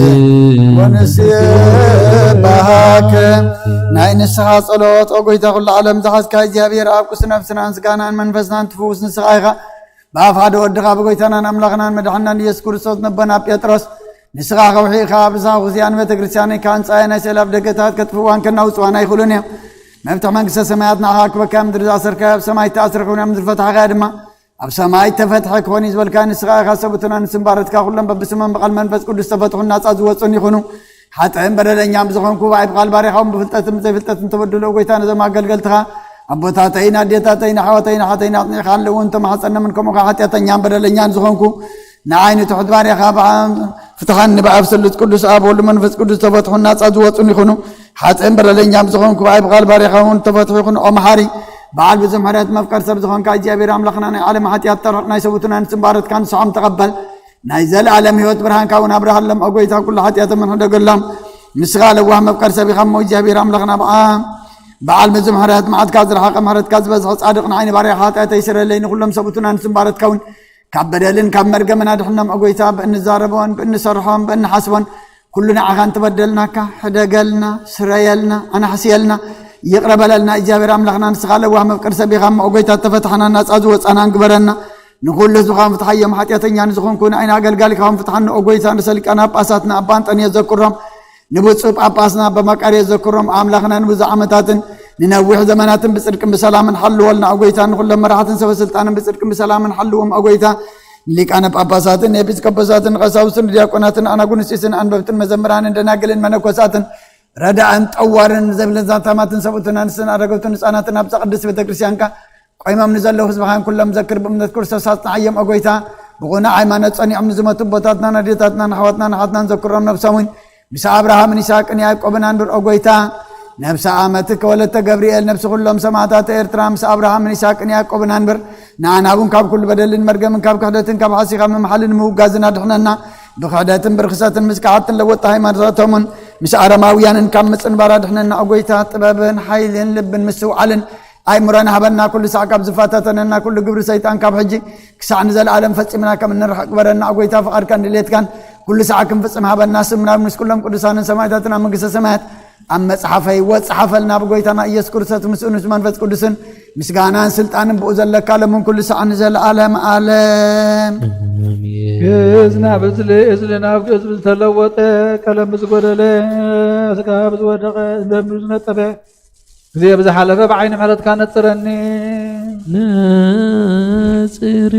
ወንሴብሐከ። ናይ ንስኻ ጸሎት፣ ኦ ጎይታ ኩሉ ዓለም ዝሓዝካ እግዚኣብሔር ኣብ ቅዱስ ነፍስናን ስጋናን መንፈስናን ትፍውስ ንስኻ ኢኻ። ብኣፍ ሓደ ወድኻ ብጎይታናን ኣምላኽናን መድሓናን ኢየሱስ ክርስቶስ ነቦና ጴጥሮስ፣ ንስኻ ከውሒ ኢኻ፣ ኣብ ርሳኹ ክዚኣን ቤተ ክርስቲያነይ ከ ኣንጻያ ናይ ሰላም ደገታት ከጥፍእዋን ከናውጽዋን ኣይኽእሉን እዮም። መፍትሕ መንግስተ ሰማያት ንዓኻ ክበካ ምድሪ ዝኣሰርካዮ ኣብ ሰማይ ተኣስረ ክብሎም ዝፈታሕካዮ ድማ ኣብ ሰማይ ተፈትሐ ክኾን እዩ ዝበልካ ንስኻ ኢኻ። ሰብኡትን ኣንስትን ባሮትካ ኩሎም በብስሞም ብቓል መንፈስ ቅዱስ ተፈትሑን ናጻ ዝወጹን ይኹኑ። ሓጥእን በደለኛን ብዝኾንኩ ብኣይ ብቓል ባሪኻውን ብፍልጠትን ብዘይፍልጠትን ተበድሎ ጎይታ ነዞም ኣገልገልትኻ ኣቦታተይን ኣዴታተይን ኣሕዋተይን ኣሓተይን ኣጽኒዕካ ኣለውን ተማሕጸኖምን ከምኡ ከኣ ሓጢኣተኛን በደለኛን ዝኾንኩ ንዓይ ንትሑት ባሪያኻ ብዓ-፣ ፍትሓኒ ብኣብ ስሉስ ቅዱስ ኣብ ወልድ መንፈስ ቅዱስ ተፈትሑን ናጻ ዝወጹን ይኹኑ። ሓጥእን በደለኛን ብዝኾንኩ ብኣይ ብቓል ባሪያኻ እውን ተፈትሑ ይኹን። ኦ መሓሪ በዓል ብዙሕ ምሕረት መፍቀር ሰብ ዝኾንካ እግዚኣብሔር ኣምላኽና ናይ ዓለም ሓጢኣት ተርሕቕ ናይ ሰብኡትን ኣንስትን ባሮትካ ንስሖም ተቐበል። ናይ ዘለኣለም ህይወት ብርሃንካ እውን ኣብርሃሎም። ኦ ጎይታ ኩሉ ሓጢኣቶም ሕደገሎም። ንስኻ ለዋህ መፍቀር ሰብ ኢኻ እሞ እግዚኣብሔር ኣምላኽና ብዓ-፣ በዓል ብዙሕ ምሕረት መዓትካ ዝረሓቐ ምሕረትካ ዝበዝሐ ጻድቕ ንዓይ ንባሪያኻ ሓጢኣተይ ስረለይ ንኹሎም ሰብኡትን ኣንስትን ባሮትካ እውን ካብ በደልን ካብ መርገምን ኣድሕኖም። ኦ ጎይታ ብእንዛረቦን ብእንሰርሖን ብእንሓስቦን ኩሉ ንዓኻ እንተበደልናካ፣ ሕደገልና፣ ስረየልና፣ ኣናሕስየልና፣ ይቕረ በለልና። እግዚኣብሔር ኣምላኽና ንስኻ ለዋህ መፍቀር ሰብ ኢኻ እሞ፣ ኦ ጎይታ፣ ተፈታሕና ናጻ ዝወጻናን ግበረና። ንኹሉ ህዝብኻ ፍትሓዮም፣ ሓጢኣተኛ ንዝኾንኩ ንዓይና ኣገልጋሊኻ እውን ፍትሓኒ። ኦ ጎይታ፣ ንርእሰ ሊቃነ ጳጳሳትና ኣባ እንጠንዮስ ዘክሮም፣ ንብፁዕ ጳጳስና ኣባ መቃርዮስ ዘክሮም፣ ኣምላኽና ንብዙሕ ዓመታትን ንነዊሕ ዘመናትን ብጽድቅን ብሰላምን ሓልወልና። ኦ ጎይታ፣ ንኹሎም መራሕትን ሰበ ስልጣንን ብጽድቅን ብሰላምን ሓልዎም። ኦ ጎይታ፣ ንሊቃነ ጳጳሳትን ንኤጲስቆጶሳትን ንቐሳውስትን ንዲያቆናትን ኣናጉንስጢስን ኣንበብትን መዘምራንን ደናግልን መነኮሳትን ረዳእን ጠዋርን ዘብልን ዛታማትን ሰብኡትን ኣንስትን ኣረገውትን ህፃናትን ኣብዛ ቅድስት ቤተ ክርስቲያንካ ቆይሞም ንዘለዉ ህዝብኻን ኩሎም ዘክር ብእምነት ክርስቶስ ኣጽንዓዮም። ኦ ጎይታ፣ ብቑኑዕ ሃይማኖት ጸኒዖም ንዝሞቱ ኣቦታትናን ኣዴታትናን ኣሕዋትናን ኣሓትናን ዘክሮም። ነብሶም እውን ምስ ኣብርሃምን ይስሐቅን ያዕቆብን ኣንብር። ኦ ጎይታ፣ ነብሰ ኣመትከ ወለተ ገብርኤል፣ ነብሲ ኩሎም ሰማዕታት ኤርትራ ምስ ኣብርሃምን ይስሐቅን ያዕቆብን ኣንብር። ንኣና እውን ካብ ኩሉ በደልን መርገምን ካብ ክሕደትን ካብ ሓሲኻ ምምሓልን ምውጋዝን ኣድሕነና። ብክሕደትን ብርኽሰትን ምስ ከሓድትን ለወጥቲ ሃይማኖታቶምን ምስ ኣረማውያንን ካብ ምጽንባር ኣድሕነና። ኦ ጎይታ፣ ጥበብን ሓይልን ልብን ምስትውዓልን ኣእምሮን ሃበና። ኩሉ ሳዕ ካብ ዝፈታተነና ኩሉ ግብሪ ሰይጣን ካብ ሕጂ ክሳዕ ንዘለኣለም ፈጺምና ከም እንርሕቕ ግበረና። ኦ ጎይታ፣ ፍቓድካን ድሌትካን ኩሉ ሳዕ ክንፍጽም ሃበና። ስምና ምስ ኩሎም ቅዱሳንን ሰማዕታትን ኣብ መንግስተ ሰማያት ኣብ መጽሓፈ ህይወት ጸሓፈልና። ብጎይታና ኢየሱስ ክርስቶስ ምስኡን ምስ መንፈስ ቅዱስን ምስጋናን ስልጣንን ብኡ ዘለካ ሎምን ኩሉ ሳዕ ንዘለኣለም ኣለም። ኣሜን። ግእዝ ናብ እዝሊ፣ እዝሊ ናብ ግእዝ ብዝተለወጠ፣ ቀለም ብዝጎደለ፣ ስጋ ብዝወደቐ፣ ደም ብዝነጠበ፣ ግዜ ብዝሓለፈ ብዓይኒ ምሕረትካ ነጽረኒ። ነጽር።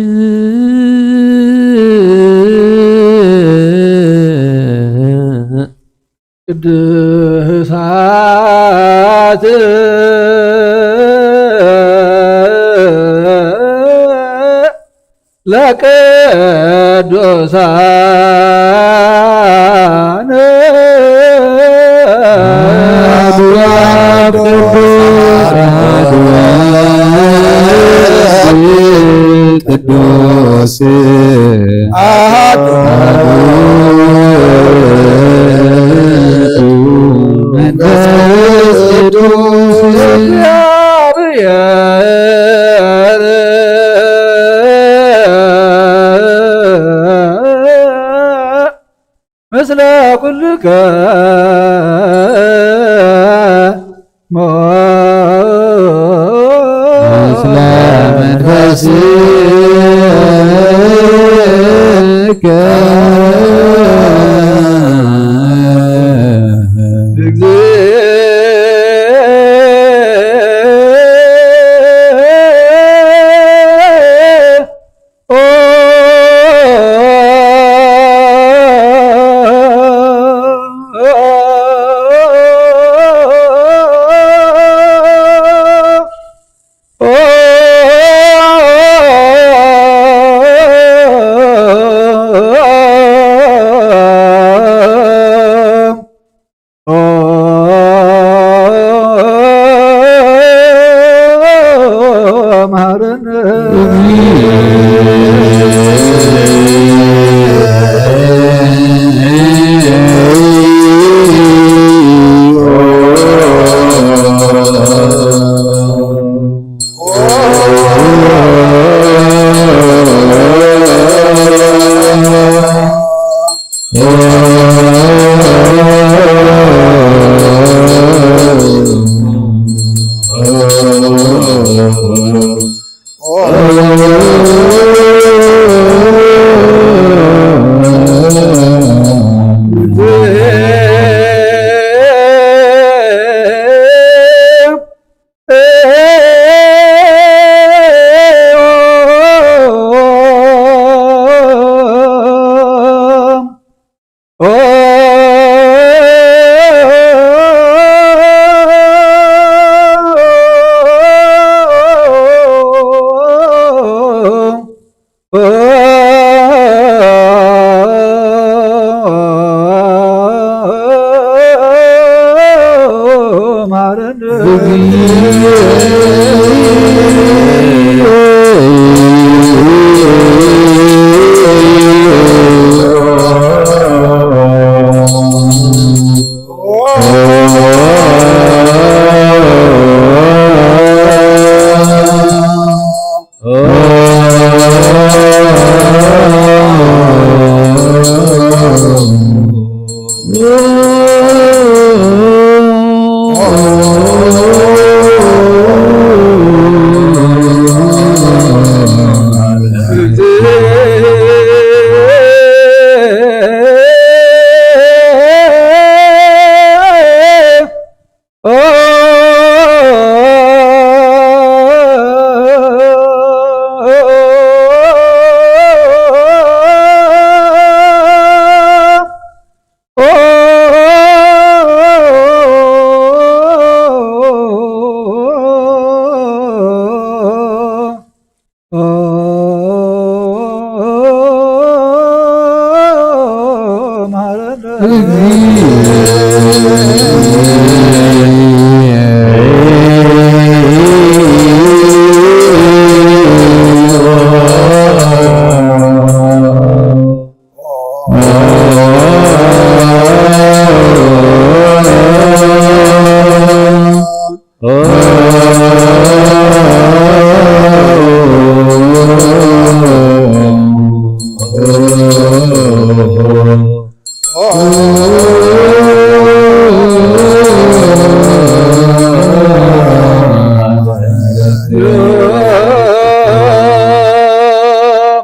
ቅዱሳት ለቅዱሳን አሐዱ አብ ቅዱስ አሐዱ አብ ቅዱስ አሐዱ አብ መንፈስ ቅዱስ እግዚአብሔር ምስለ ኩልከ ሞ-፣ ምስለ መንፈስከ እግዚእ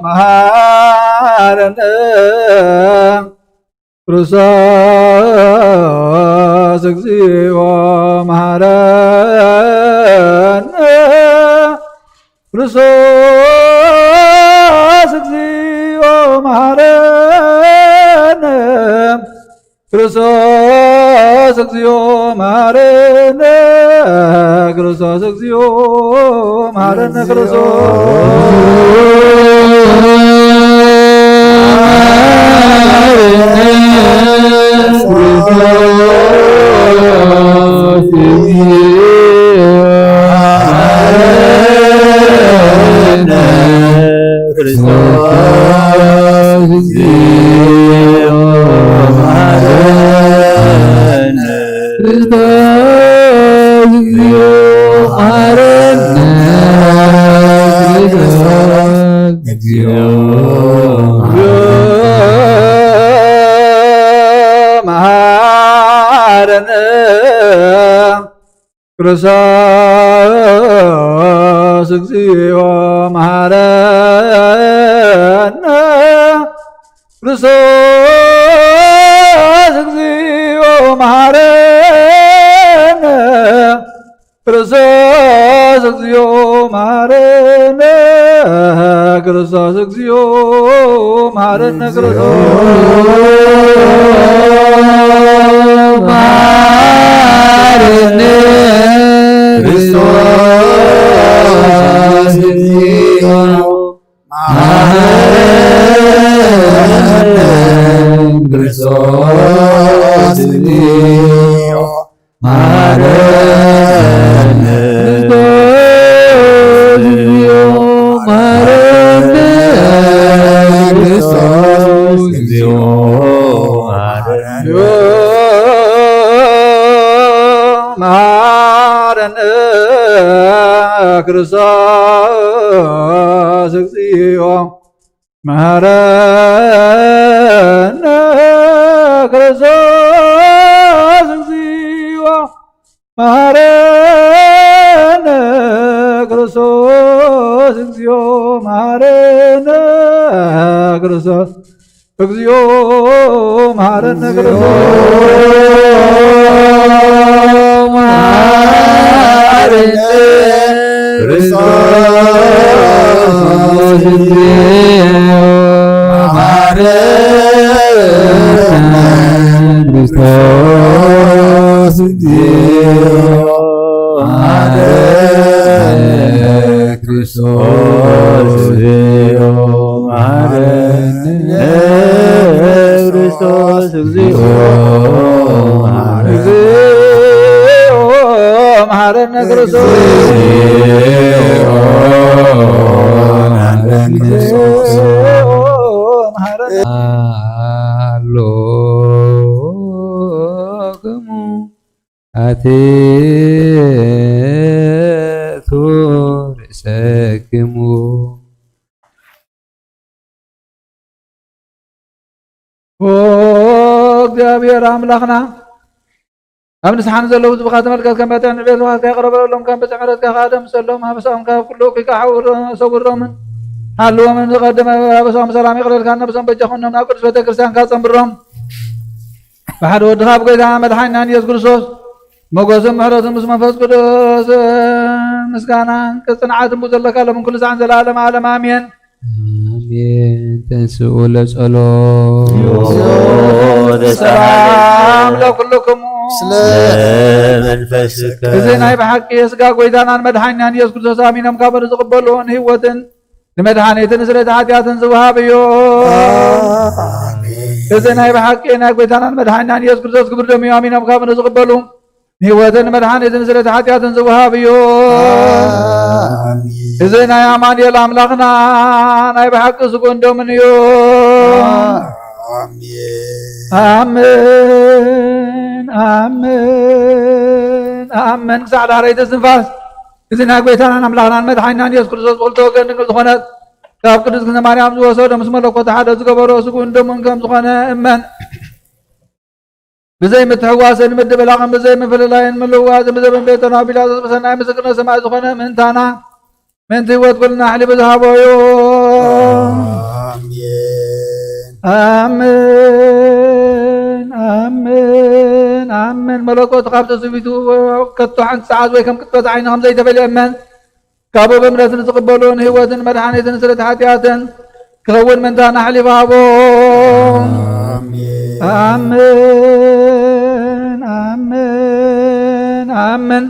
መሃረነ ክርስቶስ እግዚኦ መሃረነ። ክርስቶስ እግዚኦ መሃረነ። ክርስቶስ እግዚኦ መሃረነ። ክርስቶስ እግዚኦ መሃረነ። ክርስቶስ ክርስቶስ እግዚኦ መሃረነ። ክርስቶስ እግዚኦ መሃረነ። ክርስቶስ እግዚኦ መሃረነ። ክርስቶስ እግዚኦ መሃረነ። ክርስቶስ መሃረነ። ክርስቶስ እግዚኦ መሃረነ። ክርስቶስ እግዚኦ መሃረነ። ክርስቶስ እግዚኦ መሃረነ። ክርስቶስ እግዚኦ መሃረነ። መሃረነ። ክርስቶስ እግዚኦ መሃረነ። ክርስቶስ እግዚኦ መሃረነ። ክርስቶስ እግዚኦ መሃረነ። ክርስቶስ እግዚኦ መሃረነ። ክርስቶስ መሃረነ። ክርስቶስ እግዚኦ መሃረነ። ክርስቶስ እግዚኦ መሃረነ። ክርስቶስ እግዚኦ መሃረነ። ክርስቶስ እግዚኦ መሃረነ። እግዚኦ መሃረነ። መሐረነ ክርስቶስ። እግዚኦ መሐረነ ክርስቶስ። መሐረነ። አሎክሙ አትቱ ርእሰክሙ። ኦ እግዚኣብሔር ኣምላኽና፣ ኣብ ንስሓ ንዘለዉ ህዝብኻ ተመልከት፣ ከም መጠን ንዕቤት ውሃትካ ይቕረ በለሎም፣ ከም ብዝሒ ምሕረትካ ከኣ ደምሰሎም፣ ኣበሳኦም ካብ ኩሉ እኩይ ከዓ ሰውሮምን ሓልዎምን። ዝቐደመ ኣበሳኦም ሰላም ይቕረልካ፣ ነብሶም በጃ ኹኖም፣ ናብ ቅዱስ ቤተ ክርስቲያንካ ጸንብሮም። ብሓደ ወድኻ ኣብ ጎይታ መድሓኒና ኢየሱስ ክርስቶስ ሞገስን ምሕረትን ምስ መንፈስ ቅዱስ ምስጋናን ቅጽንዓትን ብኡ ዘለካ ሎምን ኩሉ ሳዕን ዘለዓለም ዓለም ኣሜን። ኣሜን። ተንስኡ ለጸሎት። ሰላም ለኩልክሙ። ስለ መንፈስከ። እዚ ናይ ብሓቂ የስጋ ጎይታናን መድሓኒናን ኢየሱስ ክርስቶስ ኣሚኖም ካብ ዝቕበሉ ንህይወትን ንመድሓኒትን ስርየት ሓጢኣትን ዝወሃብ እዩ። ኣሜን። እዚ ናይ ብሓቂ ናይ ጎይታናን መድሓኒናን ኢየሱስ ክርስቶስ ክቡር ደም እዩ። ኣሚኖም ካብ ንዝቕበሉ ንህይወትን መድሓኒትን ስርየት ሓጢኣትን ዝወሃብ እዩ። ኣሜን። እዚ ናይ ኣማኑኤል ኣምላኽና ናይ ብሓቂ ስጉን ደሙን እዩ። ኣሜን። ኣሜን፣ ኣሜን፣ ኣሜን። ክሳዕ ዳሕረይቲ ትንፋስ እዚ ናይ ጎይታናን ኣምላኽናን መድሓኒናን ኢየሱስ ክርስቶስ ብኽልተ ወገን ድንግል ዝኾነት ካብ ቅድስት ድንግል ማርያም ዝወሰዶ ምስ መለኮት ሓደ ዝገበሮ ስጉን ደሙን ከም ዝኾነ እመን። ብዘይ ምትሕዋስን ምድብላቕን ብዘይ ምፍልላይን ምልውዋጥን ብዘበን ቤተና ቢላጦስ ብሰናይ ምስክርነት ሰማይ ዝኾነ ምእንታና ምእንቲ ህይወት ኩልና ኣሕሊፉ ዝሃቦ እዩ። ኣሜን። ኣሜን፣ ኣሜን፣ ኣሜን። መለኮት ካብ ትስቢቱ ከቶ ሓንቲ ሰዓት ወይ ከም ቅጥበት ዓይኒ ከም ዘይተፈልየ እመን። ካብኡ ብእምነት ንዝቕበሉ ንህይወትን መድሓኒትን ስርየት ሓጢኣትን ክኸውን ምእንታና ኣሕሊፉ ሃቦ። ኣሜን። ኣሜን፣ ኣሜን፣ ኣሜን።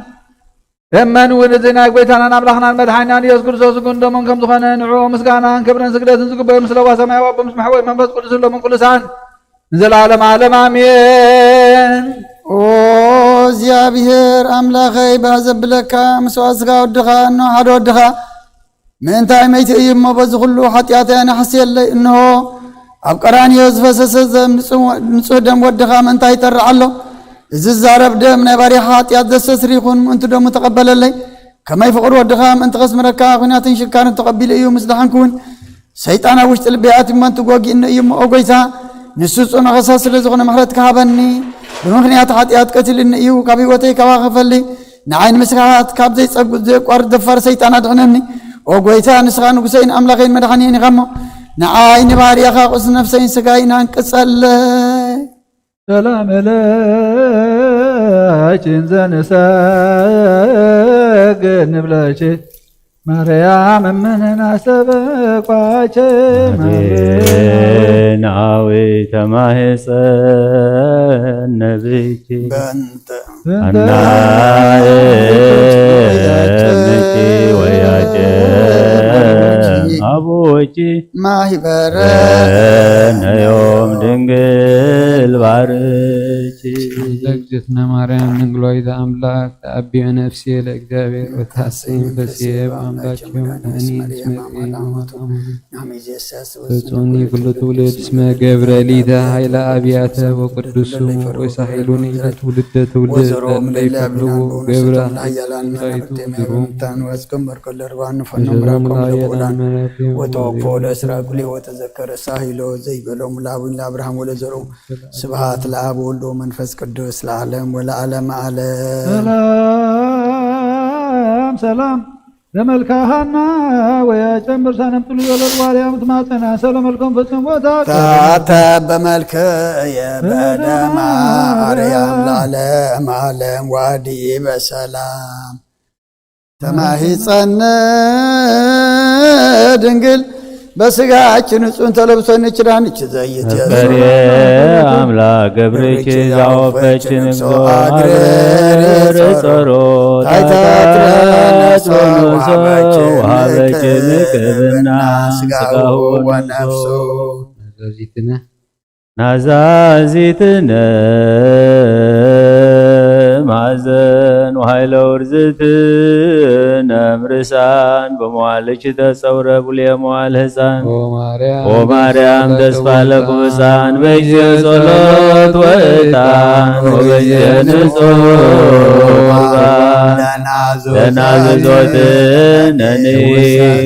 እመን እውን እዚ ናይ ጎይታናን ኣምላኽናን መድሓኒናን ኢየሱስ ክርስቶስ ስጉን ደሙን ከም ዝኾነ ንዕኡ ምስጋናን ክብርን ስግደትን ዝግበኦ ምስ ለዋ ሰማያዊ ኣቦ ምስ መሕወይ መንፈስ ቅዱስ ሎምን ኩሉ ሳን ንዘለዓለም ዓለም ኣሜን። ኦ እግዚኣብሔር ኣምላኸይ፣ ባህ ዘብለካ መስዋዕት ስጋ ወድኻ፣ እንሆ ሓደ ወድኻ ምእንታይ መይቱ እዩ እሞ፣ በዚ ኩሉ ሓጢኣተይ ኣናሕስየለይ። እንሆ ኣብ ቀራንዮ ዝፈሰሰ ዘም ንጹህ፣ ንጹህ ደም ወድኻ ምእንታይ ይጠርዕ ኣሎ? እዚ ዝዛረብ ደም ናይ ባርያኻ ሓጢኣት ዘስተስሪ ይኹን፣ ምእንቲ ደሙ ተቐበለለይ። ከመይ ፍቕሪ ወድኻ ምእንቲ ከስምረካ፣ ኲናትን ሽካርን ተቐቢሉ እዩ። ምስ ደሓንኩ እውን ሰይጣን ኣብ ውሽጢ ልበይ ኣትዩ እሞ፣ እንትጎጊእኒ እዩ እሞ፣ ኦ ጐይታ፣ ንሱ ጽኑዕ ከሳስ ስለ ዝኾነ፣ ምሕረትካ ሃበኒ። ብምኽንያት ሓጢኣት ቀቲሉኒ እዩ፣ ካብ ህይወተይ ካባኻ ክፈሊ። ንዓይ ንምስኻት ካብ ዘይጸጉ-፣ ዘየቋርጽ ደፋር ሰይጣን ኣድሕነኒ። ኦ ጐይታ፣ ንስኻ ንጉሰይን ኣምላኸይን መድሓኒየይን ኢኻ እሞ፣ ንዓይ ንባርያኻ ቁስሊ ነፍሰይን ስጋይን ኣንቅጸለይ። ሰላም ለኪ እንዘ ንሰግድ ንብለኪ፣ ማርያም እምንን ኣስተበቋኪ። ናዊ ተማህፀን ነብኪ። በእንተ ኣናየ ምኪ ወያጨ ማህበረ ነዮም ድንግል ባርኪ። ለእግዝእትነ ማርያም ድንግል ወላዲተ አምላክ ተአብዮ ነፍሴ ለእግዚአብሔር ወታሰይ መንፈሴ በአምላክ መድኃኒት እስመ ፍጹኒ ኩሉ ትውልድ እስመ ገብረ ሊተ ኃይለ አብያተ ወቅዱሱ ወሳሂሉኒ ለትውልደ ትውልድ ለለ ይፈርድዎ ገብረ ኃይለ ጣይቱ ድሩ ወዘሎሙ ለአያላን መላእክት ወተወክፎ ለእስራ ኩሌ ወተዘከረ ሳሂሎ ዘይበሎሙ ለአቡነ ለአብርሃም ወለዘሩ ስብሐት ለአብ ወወልድ ወመንፈስ ቅዱስ ለዓለም ወለዓለመ ዓለም። ሰላም ሰላም ለመልክአ ሐና ወያጨምር ሳነም ጥሉ ዘሎት ዋርያም ትማጸና ሰሎ መልኮም ፍጹም ቦታ ታተ በመልክየ በደማ አርያም ለዓለም ዓለም ዋዲ በሰላም ተማሂፀነ ድንግል በስጋች ንጹህ እንተለብሶ ንችዳንች ዘይት መፈርየ አምላክ ገብርኪ ዛወፈች ንግሶ አግርር ጸሮ ታይታት ለነሶ ወሃበች ንክብና ስጋሁ ወነፍሱ ናዛዚትነ ናዛዚትነ ማእዘን ወሃይለ ውርዝትን እምርሳን በመዋልች ተጸውረ ብሉየ መዋል ህፃን። ኦ ማርያም ተስፋ ለቅዱሳን በጊዜ ጸሎት ወእጣን ወበጊዜ ንጹሕ ቁርባን ለናዝዞትን ነንይ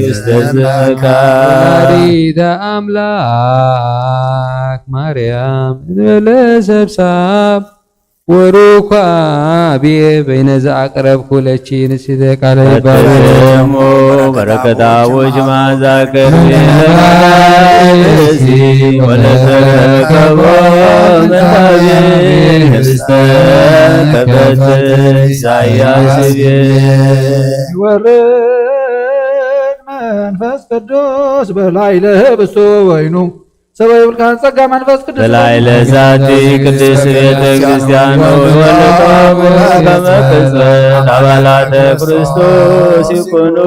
ውስተ ዝመካን። ወላዲተ ኣምላክ ማርያም እንበለ ሰብሳብ ወሩኳ ብየ በይነ ዘኣቅረብኩ ለኪ ንስተ ቃለ ይባረክ። ፈትሙ በረከታ ውሽማ ዛክር ለማርያም ወለተረከቦ መታቤ ህብስተ ከፈት ኢሳያስ ቤ። ይወርድ መንፈስ ቅዱስ በላዕለ ህብስቱ ወይኑ ሰበ ይብልካን ጸጋ መንፈስ ቅዱስ በላዕለ ዛቲ ቅድስት ቤተ ክርስቲያን ወወልድ ከመ ቅጽበት አባላተ ክርስቶስ ይኩኑ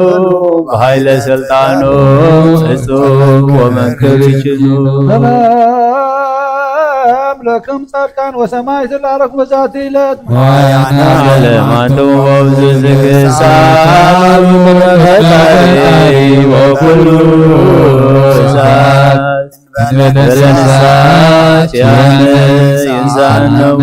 በኃይለ ስልጣኑ እጹብ ወመንክር ይችኑ። ሰላም ለክም ጻድቃን ወሰማዕት ለዓረፉ በዛቲ ዕለት። ዓለማቱ ወብዙ ዝግሳሉ ፈጣሪ ወኩሉ እሳት በለሳት ያነ ይንሳነሞ።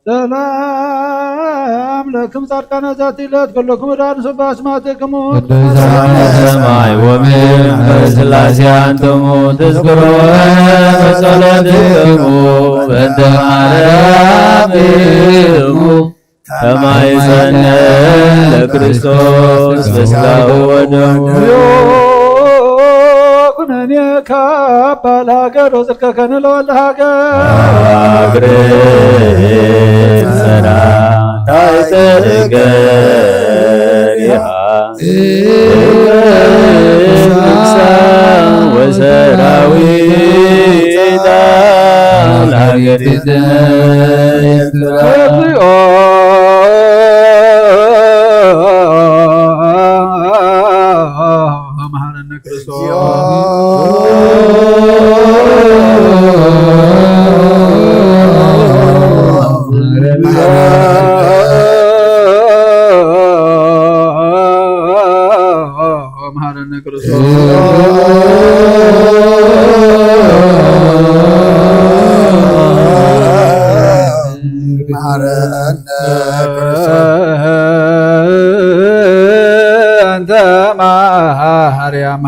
ሰላም ለክም ጻድቃነ ዛቲ ዕለት ኩልክሙ ዳን ሱባ ስማትክሙ ቅዱሳነ ሰማይ ወምድር በስላሴ አንትሙ ትዝክሩ በጸሎትክሙ በእንተ ማርያም እሙ ተማይጸነ ለክርስቶስ በስጋሁ ወደሙ። ኩነኔ ካባ ለሀገር ወጽድቀከነ ለወልደ ሀገር። አግርህ ሰላም ታይጸድቀ ይሃ ወሰራዊታ ለሀገሪትነ ኤርትራ። መሐረነ ክርስቶስ። መሐረነ ክርስቶስ። መሐረነ ክርስቶስ። እንተ ማርያም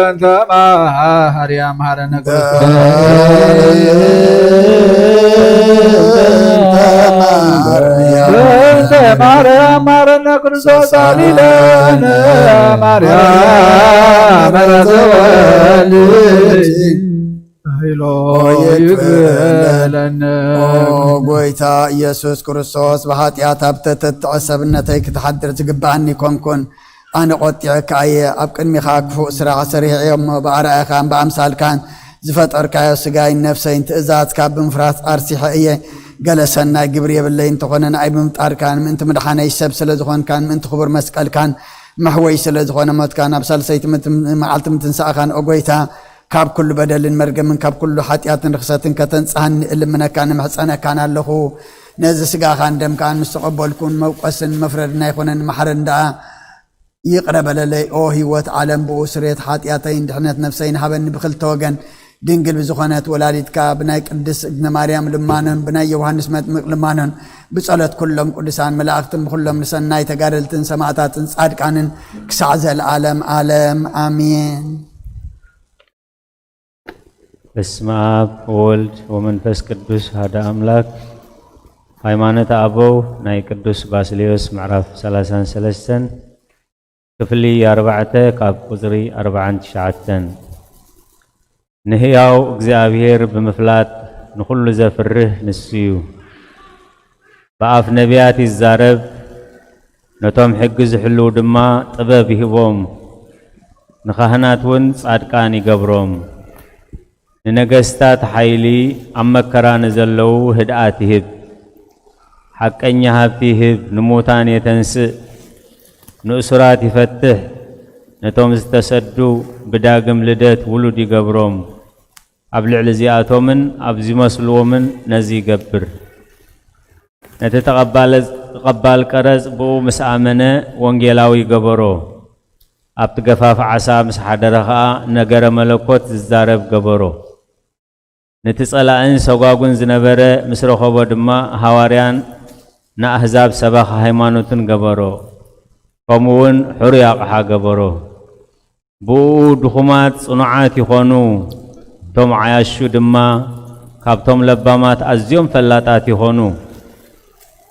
እንተ ማርያም መሐረነ ክርስቶስ። እንተ ማርያም መሐረነ ክርስቶስ። አሊለነ ማርያም ተወልድ ኃይሎ ይግለነ። ኦ ጎይታ ኢየሱስ ክርስቶስ፣ ብኃጢኣት ኣብ ተተትዐ ሰብነተይ ክትሓድር ዝግብኣኒ ኮንኩን። ኣነ ቖጢዐካ እየ፣ ኣብ ቅድሚኻ ክፉእ ስራሕ ሰሪሐ እየ እሞ፣ ብኣርኣያኻን ብኣምሳልካን ዝፈጠርካዮ ስጋይን ነፍሰይን ትእዛዝካ ብምፍራስ ኣርሲሐ እየ። ገለ ሰናይ ግብሪ የብለይን፣ እንተኾነ ንኣይ ብምፍጣርካን ምእንቲ ምድሓነይ ሰብ ስለ ዝኾንካን ምእንቲ ክቡር መስቀልካን መሕወይ ስለ ዝኾነ ሞትካን ኣብ ሳልሰይቲ ምት-፣ መዓልቲ ምትንሳእኻን፣ ኦ ጎይታ፣ ካብ ኩሉ በደልን መርገምን ካብ ኩሉ ሓጢኣትን ርኽሰትን ከተንጽሃኒ እልምነካን እምሕጸነካን ኣለኹ። ነዚ ስጋኻን ደምካን ምስ ተቐበልኩን መውቀስን መፍረድን ኣይኮነን፣ መሓረን ደኣ ይቕረ በለለይ። ኦ ህይወት ዓለም፣ ብኡ ስርየት ሓጢኣተይን ድሕነት ነፍሰይን ሃበኒ። ብኽልተ ወገን ድንግል ብዝኾነት ወላዲትካ ብናይ ቅድስት እግዝእትነ ማርያም ልማኖን ብናይ ዮሃንስ መጥምቅ ልማኖን ብጸሎት ኩሎም ቅዱሳን መላእኽትን ብኹሎም ንሰናይ ተጋደልትን ሰማዕታትን ጻድቃንን ክሳዕ ዘለዓለም ዓለም ኣሜን። በስመ አብ ወወልድ ወመንፈስ ቅዱስ ሓደ አምላክ። ሃይማኖተ አበው ናይ ቅዱስ ባስልዮስ ምዕራፍ ሰላሳን ሰለስተን ክፍሊ ኣርባዕተ ካብ ቁጽሪ ኣርባዓን ትሽዓተን። ንህያው እግዚኣብሔር ብምፍላጥ ንኹሉ ዘፍርህ ንሱ እዩ። ብኣፍ ነቢያት ይዛረብ፣ ነቶም ሕጊ ዝሕልዉ ድማ ጥበብ ይህቦም። ንኻህናት እውን ጻድቃን ይገብሮም። ንነገስታት ሓይሊ፣ ኣብ መከራ ንዘለዉ ህድኣት ይህብ። ሓቀኛ ሃብቲ ይህብ፣ ንሙታን የተንስእ፣ ንእሱራት ይፈትሕ፣ ነቶም ዝተሰዱ ብዳግም ልደት ውሉድ ይገብሮም። ኣብ ልዕሊ እዚኣቶምን ኣብ ዝመስልዎምን ነዚ ይገብር። ነቲ ተቐባለ-፣ ተቐባል ቀረጽ ብኡ ምስ ኣመነ ወንጌላዊ ገበሮ። ኣብቲ ገፋፍ ዓሳ ምስ ሓደረ ኸኣ ነገረ መለኮት ዝዛረብ ገበሮ። ነቲ ጸላእን ሰጓጉን ዝነበረ ምስ ረኸቦ ድማ ሃዋርያን ንኣህዛብ ሰባኺ ሃይማኖትን ገበሮ። ከምኡ እውን ሕሩይ ኣቕሓ ገበሮ። ብኡ ድኹማት ጽኑዓት ይኾኑ፣ እቶም ዓያሹ ድማ ካብቶም ለባማት ኣዝዮም ፈላጣት ይኾኑ።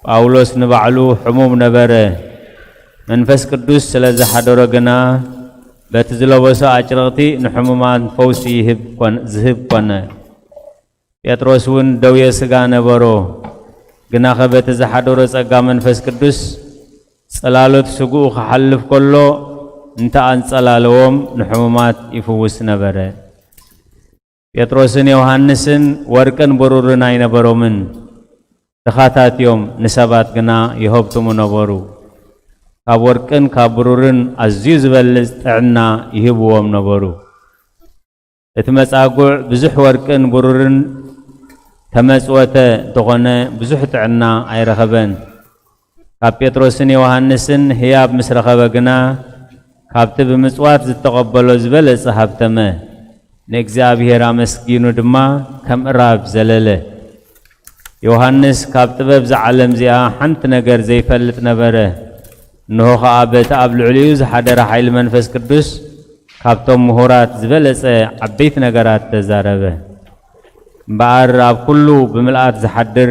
ጳውሎስ ንባዕሉ ሕሙም ነበረ። መንፈስ ቅዱስ ስለ ዝሓደሮ ግና በቲ ዝለበሶ ኣጭርቕቲ ንሕሙማት ፈውሲ ይህብ ኮን-፣ ዝህብ ኮነ። ጴጥሮስ እውን ደዌ ሥጋ ነበሮ። ግናኸ በቲ ዝሓደሮ ጸጋ መንፈስ ቅዱስ ጽላሎት ስግኡ ክሓልፍ ከሎ እንተ ኣንጸላለዎም ንሕሙማት ይፍውስ ነበረ። ጴጥሮስን ዮሃንስን ወርቅን ብሩርን ኣይነበሮምን። ድኻታት እዮም፣ ንሰባት ግና ይሀብትሙ ነበሩ። ካብ ወርቅን ካብ ብሩርን ኣዝዩ ዝበልጽ ጥዕና ይህብዎም ነበሩ። እቲ መጻጉዕ ብዙሕ ወርቅን ብሩርን ተመጽወተ እንተኾነ፣ ብዙሕ ጥዕና ኣይረኸበን። ካብ ጴጥሮስን ዮሃንስን ህያብ ምስ ረኸበ ግና፣ ካብቲ ብምጽዋት ዝተቐበሎ ዝበለጸ ሃብተመ። ንእግዚኣብሔር ኣመስጊኑ ድማ ከም እራብ ዘለለ። ዮሃንስ ካብ ጥበብ እዛ ዓለም እዚኣ ሓንቲ ነገር ዘይፈልጥ ነበረ። እንሆ ኸኣ በቲ ኣብ ልዕሊኡ ዝሓደረ ሓይሊ መንፈስ ቅዱስ ካብቶም ምሁራት ዝበለጸ ዓበይቲ ነገራት ተዛረበ። እምበኣር ኣብ ኩሉ ብምልኣት ዝሓድር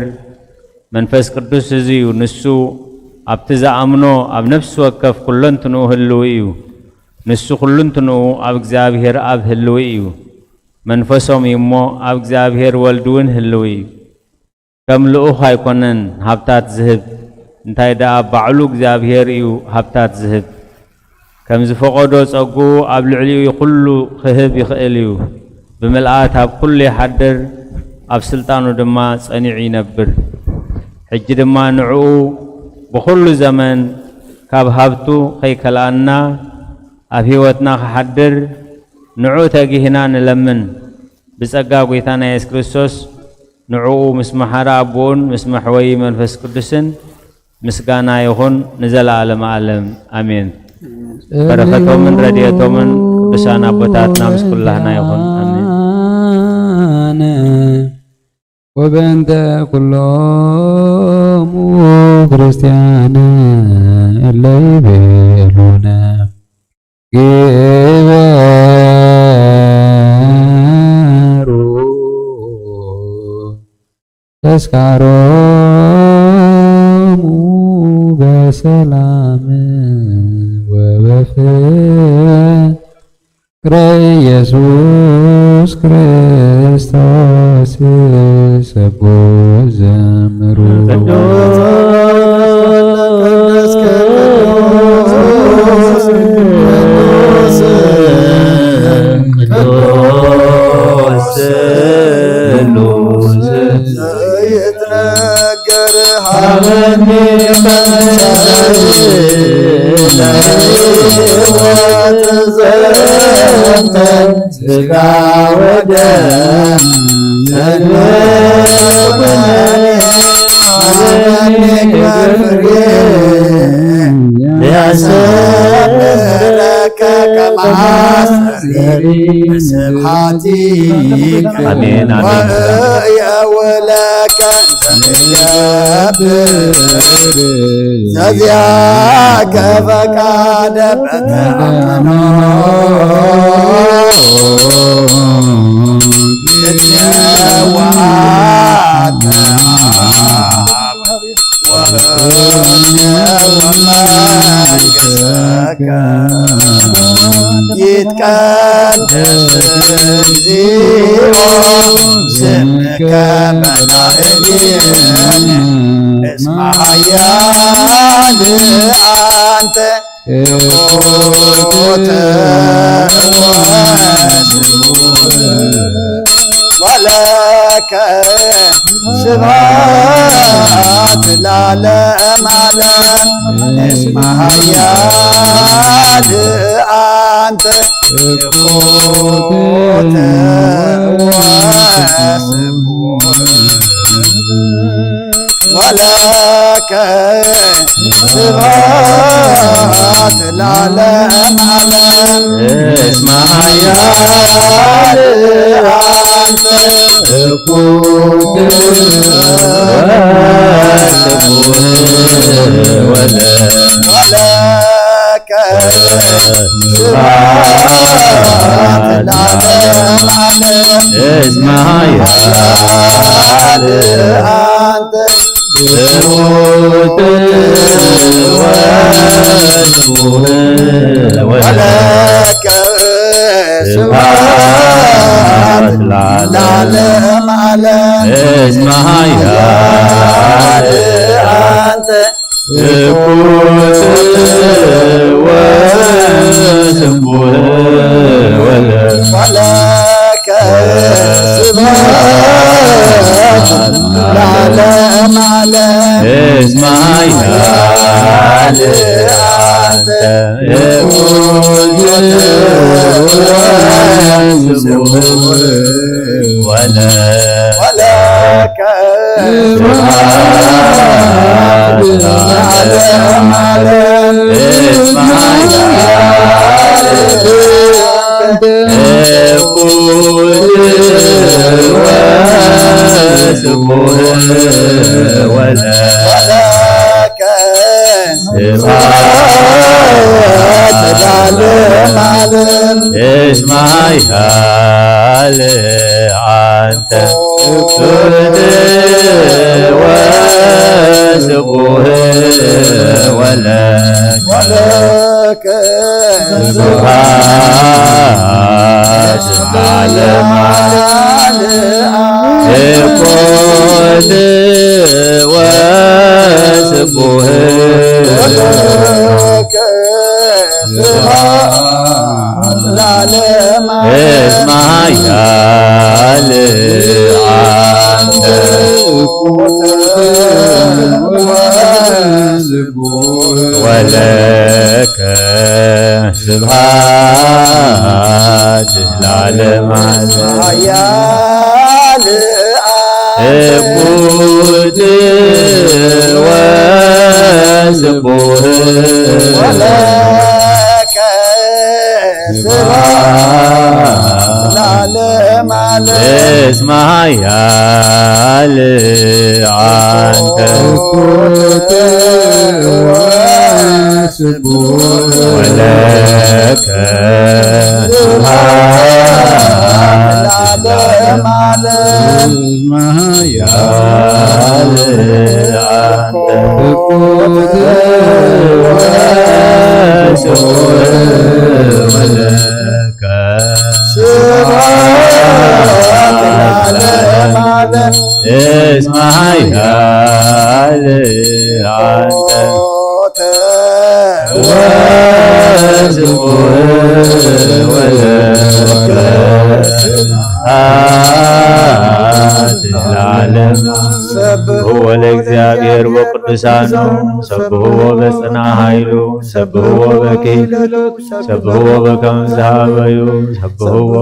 መንፈስ ቅዱስ እዚ እዩ። ንሱ ኣብቲ ዝኣምኖ ኣብ ነፍሲ ወከፍ ኩለንትንኡ ህልው እዩ። ንሱ ኩልንትንኡ ኣብ እግዚኣብሔር ኣብ ህልው እዩ። መንፈሶም እዩ እሞ ኣብ እግዚኣብሔር ወልድ እውን ህልው እዩ። ከም ልኡኽ ኣይኮነን ሃብታት ዝህብ፣ እንታይ ደኣ ባዕሉ እግዚኣብሔር እዩ ሃብታት ዝህብ። ከም ዝፈቐዶ ጸግኡ ኣብ ልዕሊኡ ኩሉ ክህብ ይኽእል እዩ። ብምልኣት ኣብ ኩሉ ይሓድር፣ ኣብ ስልጣኑ ድማ ጸኒዑ ይነብር። ሕጂ ድማ ንዕኡ ብኹሉ ዘመን ካብ ሃብቱ ከይከልኣና ኣብ ህይወትና ክሓድር ንዕኡ ተጊህና ንለምን። ብጸጋ ጐይታና የሱስ ክርስቶስ ንዕኡ ምስ መሓሪ ኣቦኡን ምስ መሕወዪ መንፈስ ቅዱስን ምስጋና ይኹን ንዘለዓለመ ዓለም። ኣሜን። በረኸቶምን ረድኤቶምን ቅዱሳን ኣቦታትና ምስ ኩላህና ይኹን። ኣሜን። ወበእንተ ኩሎሙ ክርስቲያን እለ ይቤሉነ ግበሩ ተስካሮሙ በሰላም ወበፍቅረ ኢየሱስ ክርስቶስ ሰብኩ ዘምሩ። ቅዱስ ስሉስ ዘይትነገር ሃበኒ መሰል ለሕይወት ዘንተ ስጋ ወደም ዘንበበኒ ሃበኒ ክብር ያሰብለከ ከማስተሪ ስብሐቲከ አሜን፣ አሜን። ወእየውለከ ዘገብር ዘዚአከ ፈቃደ በተአምኖ እትየዋሃከ ይትቀደስ እግዚኦ ስምከ በላዕሌነ እስመ ኃያል አንተ ትሑት ወስቡሕ ወለከ ስብሐት ለዓለመ ዓለም እስመ ኃያል አንተ እኩት ወስቡሕ ወለከ ስብሐት ለዓለመ ዓለም። እስመ ኃያል አንተ እኩት ወስቡሕ ወለከ ወለከ ስብሐት ለዓለመ ዓለም። እስመ ኃያል አንተ እኩት ወስቡሕ ወለከ ስብሐት ለዓለመ ዓለም። እስመ ኃያል አንተ እኩት ወስቡሕ ወለከ ወለከ ስብሐት ለዓለመ ዓለም። እስመ ኃያል አንተ እኩት ወስቡሕ ወለከ ወለከ ስብሐት ለዓለመ ዓለም። እስመ ኃያል አንተ እኩት ወስቡሕ ወለከ ወለከ ስብሐት ለዓለመ ዓለም። እስመ ኃያል አንተ እኩት ወስቡሕ ወለከ ወለከ ስብሐት ለዓለመ ዓለም። እኩት ወስቡሕ ወለከ ስብሐት ለዓለመ ዓለም። እስመ ኃያል አንተ ወለከ ስብሐት ለዓለመ ዓለም። ኃያል እኩት ወስቡሕ ወለከ ስብሐት ለዓለመ ዓለም። እስመ ኃያል አንተ እኩት ወስቡሕ ወለከ ስብሐት ለዓለመ ዓለም። እስመ ኃያል አንተ እኩት ወስቡሕ ወለከ ስብሐት ለዓለመ ዓለም። እስመ ኃያል አንተ ወስቡሕ ወለከ ስብሐት ለዓለም። ሰብሖ ለእግዚአብሔር በቅዱሳኑ፣ ሰብሕዎ በጽንዓ ኃይሉ፣ ሰብሕዎ በክሂል፣ ሰብሕዎ በከመ ዘሀበዩ፣ ሰብሕዎ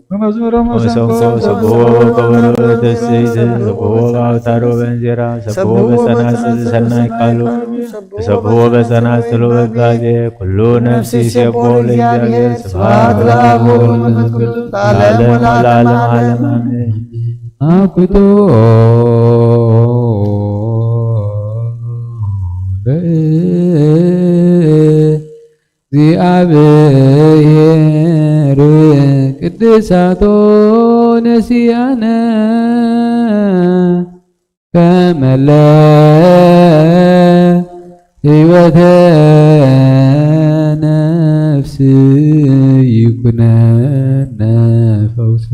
በመዝሙረ መሰንቆ፣ ሰብሕዎ በከበሮ ትስብእት፣ ሰብሕዎ በአውታር ወበእንዚራ፣ ሰብሕዎ በጸናጽል ሰናይ ቃሉ፣ ሰብሕዎ በጸናጽል ወበባዜ፣ ኩሉ ነፍሲ ይሴብሖ ለእግዚአብሔር። ስብሐት ለአብ ወወልድ ወመንፈስ ቅዱስ ለዓለም ወለዓለመ ዓለም አሜን። አኩቶ ለእግዚአብሔር ቅድሳቶ ነሲአነ ከመለ ሕይወተ ነፍስ ይኩነነ ፈውሰ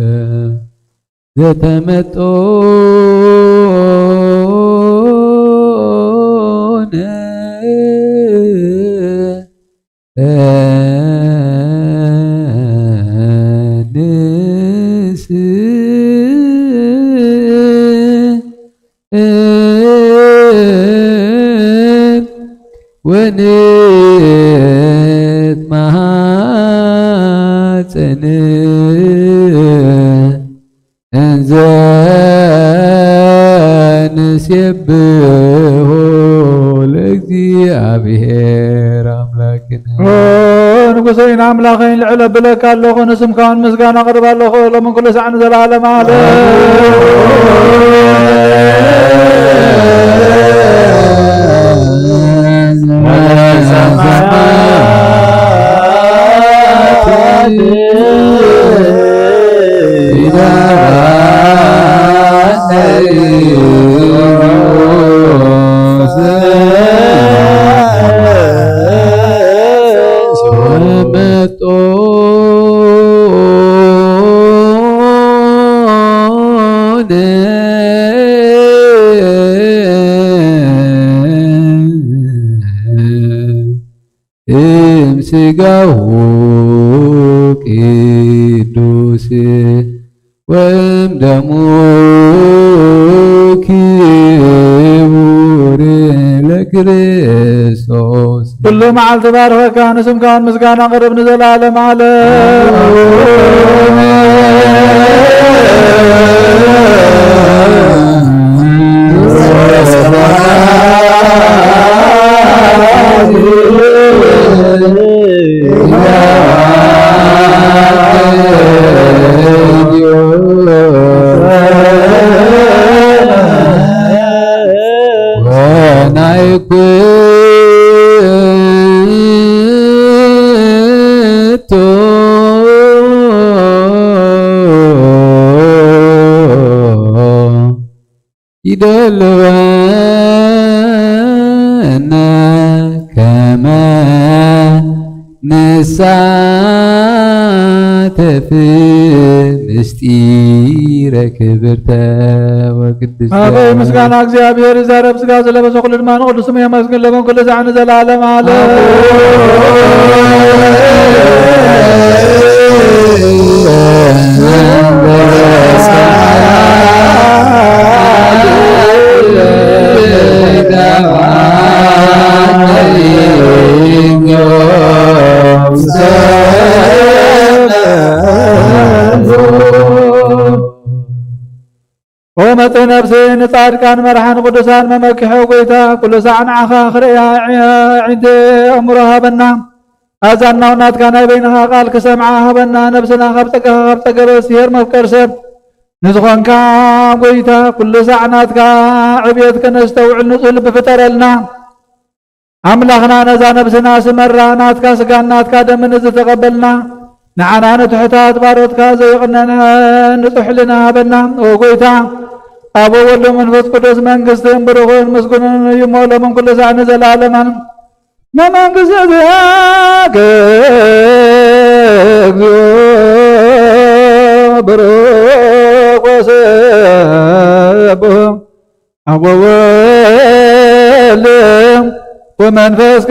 ዘተመጦነ ንስእል ወንትመሃር ጽንዕ እንዘ ንሴብሖ ለእግዚኣብሔር ኣምላክነ። ኦ ንጉሰይን ኣምላኸይን፣ ልዕል ኣብለካ ኣለኹ፣ ንስምካውን ምስጋና ኣቕርብ ኣለኹ፣ ሎምን ኩሉ ሳዕ ንዘለዓለም ዓለም። እምስጋሁ ቅዱስ ወእምደሙ ክቡር ለክርስቶስ። ኩሉ መዓልቲ ባርኸካ፣ ንስምካውን ምስጋና ቅርብ ንዘለዓለም ዓለም። ወናይኩ ይደልወና ከመ ንሳተፍ ምስጢረ ክብርተ ወቅድስተ። ኣበይ ምስጋና እግዚኣብሔር ይዛረብ፣ ስጋ ዝለበሰ ኩሉ ድማ ንቅዱስ ስሙ የመስግን፣ ለምን ኩሉ ዛዕ ንዘለዓለም ዓለም። ኦ መጽእ ነፍሲ ንጻድቃን መርሓን ቅዱሳን መመኪሖ ጎይታ፣ ኩሉ ሳዕ ንዓኻ ክርእያ ኣዒንቲ ኣእምሮ ሃበና። ኣእዛንና እውን ናትካ ናይ በይንኻ ቃል ክሰምዓ ሃበና። ነብስና ካብ ጸጋኻ ካብ ጸገበ ስሄር መፍቀር ሰብ ንዝኾንካ ጎይታ፣ ኩሉ ሳዕ ናትካ ዕብየት ከነስተውዕል ንጹህ ልቢ ፍጠረልና። ኣምላኽና ነዛ ነብስና ስመራ ናትካ ስጋን ናትካ ደምን ዝተቐበልና፣ ንዓና ንትሑታት ባሮትካ ዘይቕነን ንጹሕ ሕልና ሃበና። ኦ ጎይታ፣ ኣብ ወወልድ መንፈስ ቅዱስ መንግስትን ብሩኽን ምስጉንን እዩ እሞ ሎምን ኩሉ ሳዕ ንዘለዓለምን። መመንግስቲ ዚኣከ እግዚኦ ብሩክ ወስቡሕ ኣብ ወወልድ ወመንፈስ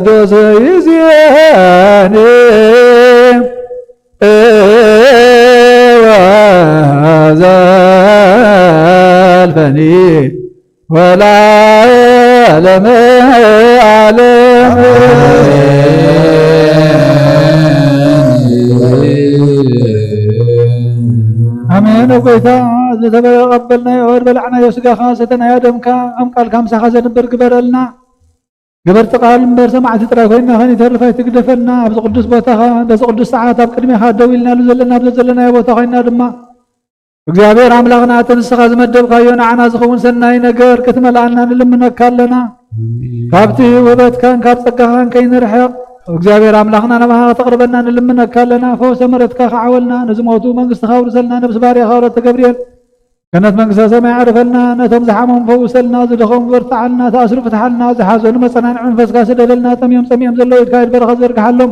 ቅዱስ ይእዜኒ ወዘልፈኒ ወለዓለመ ዓለም። ኣሜን። ኦ ጎይታ፣ ዝተቐበልናዮ ዝበላዕናዮ ስጋኻ ሰተናዮ ደምካ ከም ቃልካ ምሳኻ ዘንብር ግበረልና። ገበርቲ ቃል እምበር ሰማዕቲ ጥራይ ኮይንና ከይንተርፍ ኣይትግደፈና። ኣብዚ ቅዱስ ቦታኻ በዚ ቅዱስ ሰዓት ኣብ ቅድሜኻ ደው ኢልናሉ ዘለና ኣብዚ ዘለናዮ ቦታ ኮይንና ድማ እግዚኣብሔር ኣምላኽና እቲ ንስኻ ዝመደብካዮ ንዓና ዝኸውን ሰናይ ነገር ክትመልኣና ንልምነካ ኣለና። ካብቲ ውህበትካን ካብ ጸጋኻን ከይንርሕቕ እግዚኣብሔር ኣምላኽና ናባኻ ከተቕርበና ንልምነካ ኣለና። ፈውሰ ምሕረትካ ክዓወልና፣ ንዝሞቱ መንግስትኻ ኣውርሰልና፣ ነብሲ ባርያኻ ወለተ ገብርኤል ገነት መንግስተ ሰማይ ኣዕርፈልና፣ ነቶም ዝሓመሙ ፈውሰልና፣ ዝደኸሙ በርትዓልና፣ ተኣስሩ ፍትሓልና፣ ዝሓዘኑ መጸናንዒ መንፈስካ ስደደልና፣ ጠምዮም ጸሚኦም ዘለዉ ኢድካ ኢድ በረኸት ዘርግሓሎም።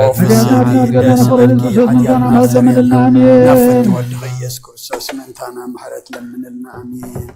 ኦ ፍስሓ፣ ምሕረት ለምንልና። ኣሜን። ናብ ፍትወ ወልድኻ ኢየሱስ ክርስቶስ ምእንታና ምሕረት ለምንልና። ኣሜን።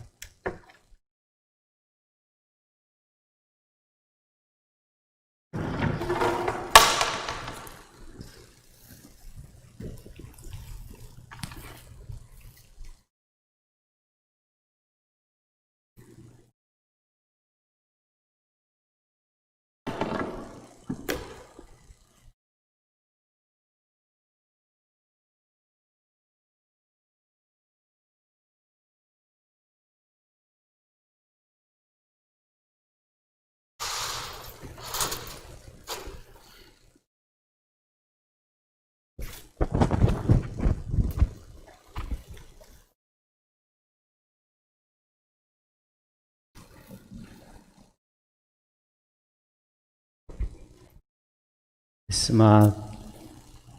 በስመ አብ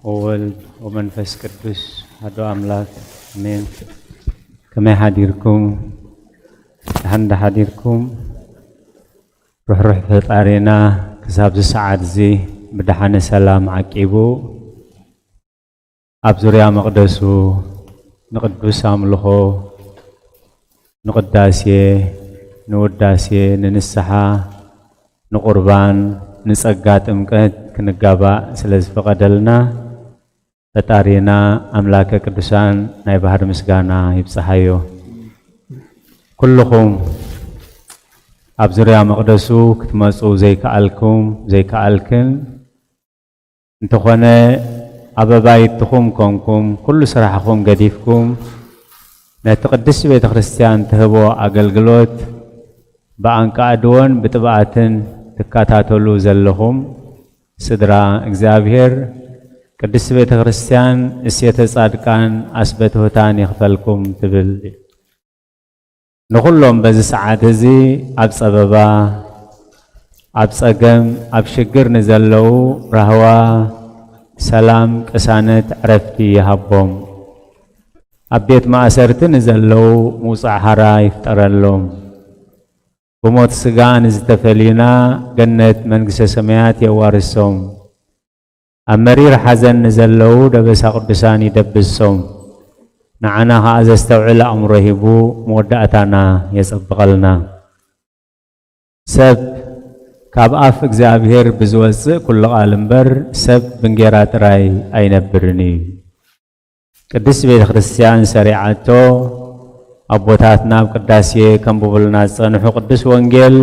ወወልድ ወመንፈስ ቅዱስ አሐዱ አምላክ አሜን። ከመይ ሓዲርኩም? ደሓን ዶ ሓዲርኩም? ርሕሩሕ ፈጣሪና ክሳብ እዚ ሰዓት እዚ ብደሓነ ሰላም ዓቂቡ ኣብ ዙርያ መቕደሱ ንቕዱስ ኣምልኾ፣ ንቕዳሴ፣ ንውዳሴ፣ ንንስሓ፣ ንቑርባን፣ ንጸጋ ጥምቀት ክንጋባእ ስለ ዝፈቐደልና ፈጣሪና ኣምላከ ቅዱሳን ናይ ባህር ምስጋና ይብጽሓዮ። ኩልኹም ኣብ ዙርያ መቕደሱ ክትመጹ ዘይከኣልኩም፣ ዘይከኣልክን፣ እንተኾነ ኣብ ኣባይትኹም ኮንኩም ኩሉ ስራሕኹም ገዲፍኩም ነቲ ቅድስቲ ቤተ ክርስቲያን ትህቦ ኣገልግሎት ብኣንቃዕድዎን ብጥብኣትን ትከታተሉ ዘለኹም ስድራ እግዚኣብሔር፣ ቅድስቲ ቤተ ክርስቲያን እሴተ ጻድቃን ኣስበትሁታን ይኽፈልኩም ትብል። ንኹሎም በዚ ሰዓት እዚ ኣብ ጸበባ፣ ኣብ ጸገም፣ ኣብ ሽግር ንዘለዉ ራህዋ፣ ሰላም፣ ቅሳነት፣ ዕረፍቲ ይሃቦም። ኣብ ቤት ማእሰርቲ ንዘለዉ ምውጻእ ሓራ ይፍጠረሎም። ብሞት ስጋ ንዝተፈልዩና ገነት መንግስተ ሰማያት የዋርሶም። ኣብ መሪር ሓዘን ንዘለዉ ደበሳ ቅዱሳን ይደብሶም። ንዓና ኸኣ ዘስተውዕል ኣእምሮ ሂቡ መወዳእታና የጸብቐልና። ሰብ ካብ ኣፍ እግዚኣብሔር ብዝወጽእ ኩሉ ቃል እምበር ሰብ ብእንጌራ ጥራይ ኣይነብርን እዩ። ቅድስት ቤተ ክርስቲያን ሰሪዓቶ ኣቦታትና ኣብ ቅዳሴ ከንብቡልና ዝጸንሑ ቅዱስ ወንጌል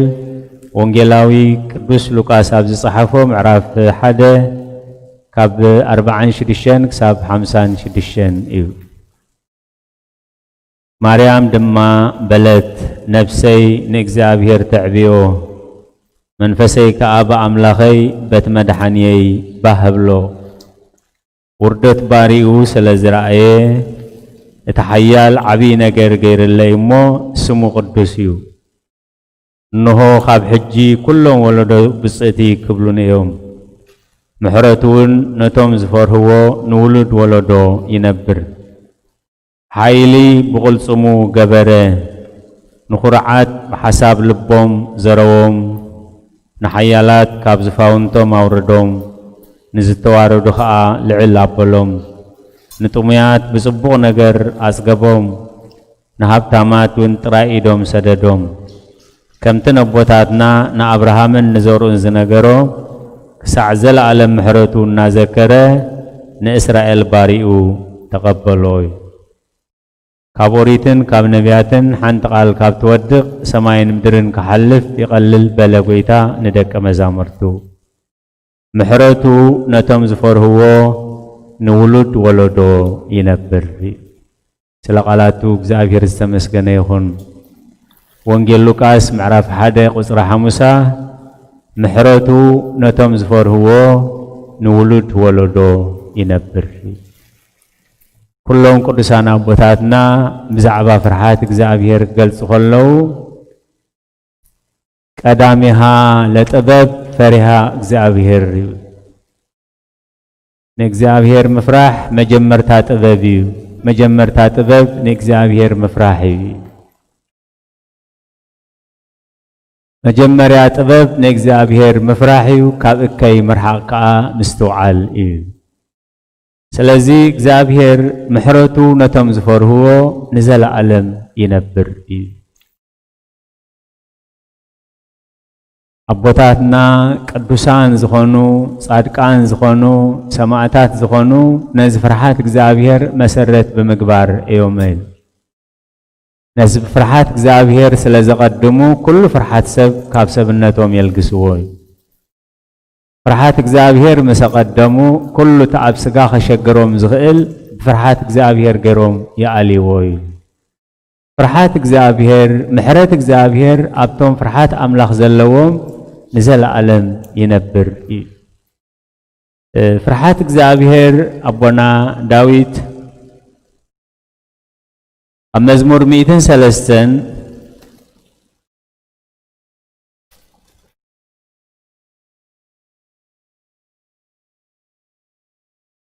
ወንጌላዊ ቅዱስ ሉቃስ ኣብ ዝጸሓፎ ምዕራፍ ሓደ ካብ ኣርብዓን ሽዱሽተን ክሳብ ሓምሳን ሽዱሽተን እዩ። ማርያም ድማ በለት፣ ነፍሰይ ንእግዚኣብሔር ተዕብዮ፣ መንፈሰይ ከኣ ብኣምላኸይ በቲ መድሓንየይ ባህ እብሎ። ውርደት ባሪኡ ስለ ዝረኣየ፣ እቲ ሓያል ዓብዪ ነገር ገይርለይ እሞ፣ ስሙ ቅዱስ እዩ። እንሆ፣ ካብ ሕጂ ኩሎም ወለዶ ብፅእቲ ክብሉኒ እዮም። ምሕረቱ እውን ነቶም ዝፈርህዎ ንውሉድ ወለዶ ይነብር። ሓይሊ ብቕልጽሙ ገበረ፣ ንኹርዓት ብሓሳብ ልቦም ዘረዎም። ንሓያላት ካብ ዝፋውንቶም ኣውረዶም፣ ንዝተዋረዱ ኸኣ ልዕል ኣበሎም። ንጥሙያት ብጽቡቕ ነገር ኣጽገቦም፣ ንሃብታማት እውን ጥራይ ኢዶም ሰደዶም። ከምቲ ነቦታትና ንኣብርሃምን ንዘርኡን ዝነገሮ፣ ክሳዕ ዘለኣለም ምሕረቱ እናዘከረ ንእስራኤል ባሪኡ ተቐበሎ እዩ። ካብ ኦሪትን ካብ ነቢያትን ሓንቲ ቃል ካብ ትወድቕ፣ ሰማይን ምድርን ክሓልፍ ይቐልል በለ ጐይታ ንደቀ መዛሙርቱ። ምሕረቱ ነቶም ዝፈርህዎ ንውሉድ ወለዶ ይነብር እዩ። ስለ ቃላቱ እግዚኣብሔር ዝተመስገነ ይኹን። ወንጌል ሉቃስ ምዕራፍ ሓደ ቁጽሪ ሓሙሳ፣ ምሕረቱ ነቶም ዝፈርህዎ ንውሉድ ወለዶ ይነብር። ኩሎም ቅዱሳን ኣቦታትና ብዛዕባ ፍርሓት እግዚኣብሔር ክገልጹ ከለዉ፣ ቀዳሚሃ ለጥበብ ፈሪሃ እግዚኣብሔር እዩ። ንእግዚኣብሔር ምፍራሕ መጀመርታ ጥበብ እዩ። መጀመርታ ጥበብ ንእግዚኣብሔር ምፍራሕ እዩ። መጀመርያ ጥበብ ንእግዚኣብሔር ምፍራሕ እዩ፣ ካብ እከይ ምርሓቕ ከኣ ምስትውዓል እዩ። ስለዚ እግዚኣብሔር ምሕረቱ ነቶም ዝፈርህዎ ንዘለኣለም ይነብር እዩ። ኣቦታትና ቅዱሳን ዝኾኑ፣ ጻድቃን ዝኾኑ፣ ሰማዕታት ዝኾኑ ነዚ ፍርሓት እግዚኣብሔር መሰረት ብምግባር እዮም። ነዚ ብፍርሓት እግዚኣብሔር ስለ ዘቐድሙ፣ ኩሉ ፍርሓት ሰብ ካብ ሰብነቶም የልግስዎ እዩ። ፍርሓት እግዚኣብሔር ምስ ኣቐደሙ፣ ኩሉ እቲ ኣብ ስጋ ከሸግሮም ዝኽእል ብፍርሓት እግዚኣብሔር ገይሮም ይኣልይዎ እዩ። ፍርሓት እግዚኣብሔር፣ ምሕረት እግዚኣብሔር ኣብቶም ፍርሓት ኣምላኽ ዘለዎም ንዘለኣለም ይነብር እዩ። እ፣ ፍርሓት እግዚኣብሔር ኣቦና ዳዊት ኣብ መዝሙር ሚእትን ሰለስተን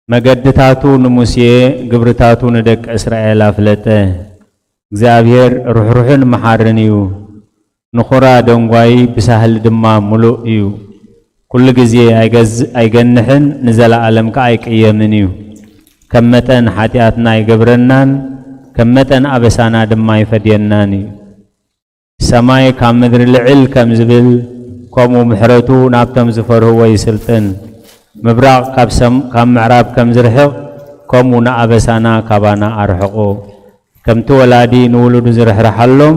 መገድታቱ ንሙሴ፣ ግብርታቱ ንደቂ እስራኤል ኣፍለጠ። እግዚኣብሔር ርሕሩሕን መሓርን እዩ፣ ንኹራ ደንጓዪ ብሳህሊ ድማ ምሉእ እዩ። ኩሉ ግዜ ኣይገዝ-፣ ኣይገንሕን፣ ንዘለኣለም ከኣ ኣይቅየምን እዩ። ከም መጠን ሓጢኣትና ኣይገብረናን፣ ከም መጠን ኣበሳና ድማ ኣይፈድየናን እዩ። ሰማይ ካብ ምድሪ ልዕል ከም ዝብል፣ ከምኡ ምሕረቱ ናብቶም ዝፈርህዎ ይስልጥን። ምብራቕ ካብ ሰም-፣ ካብ ምዕራብ ከም ዝርሕቕ፣ ከምኡ ንኣበሳና ካባና ኣርሕቑ። ከምቲ ወላዲ ንውሉዱ ዝርሕርሓሎም፣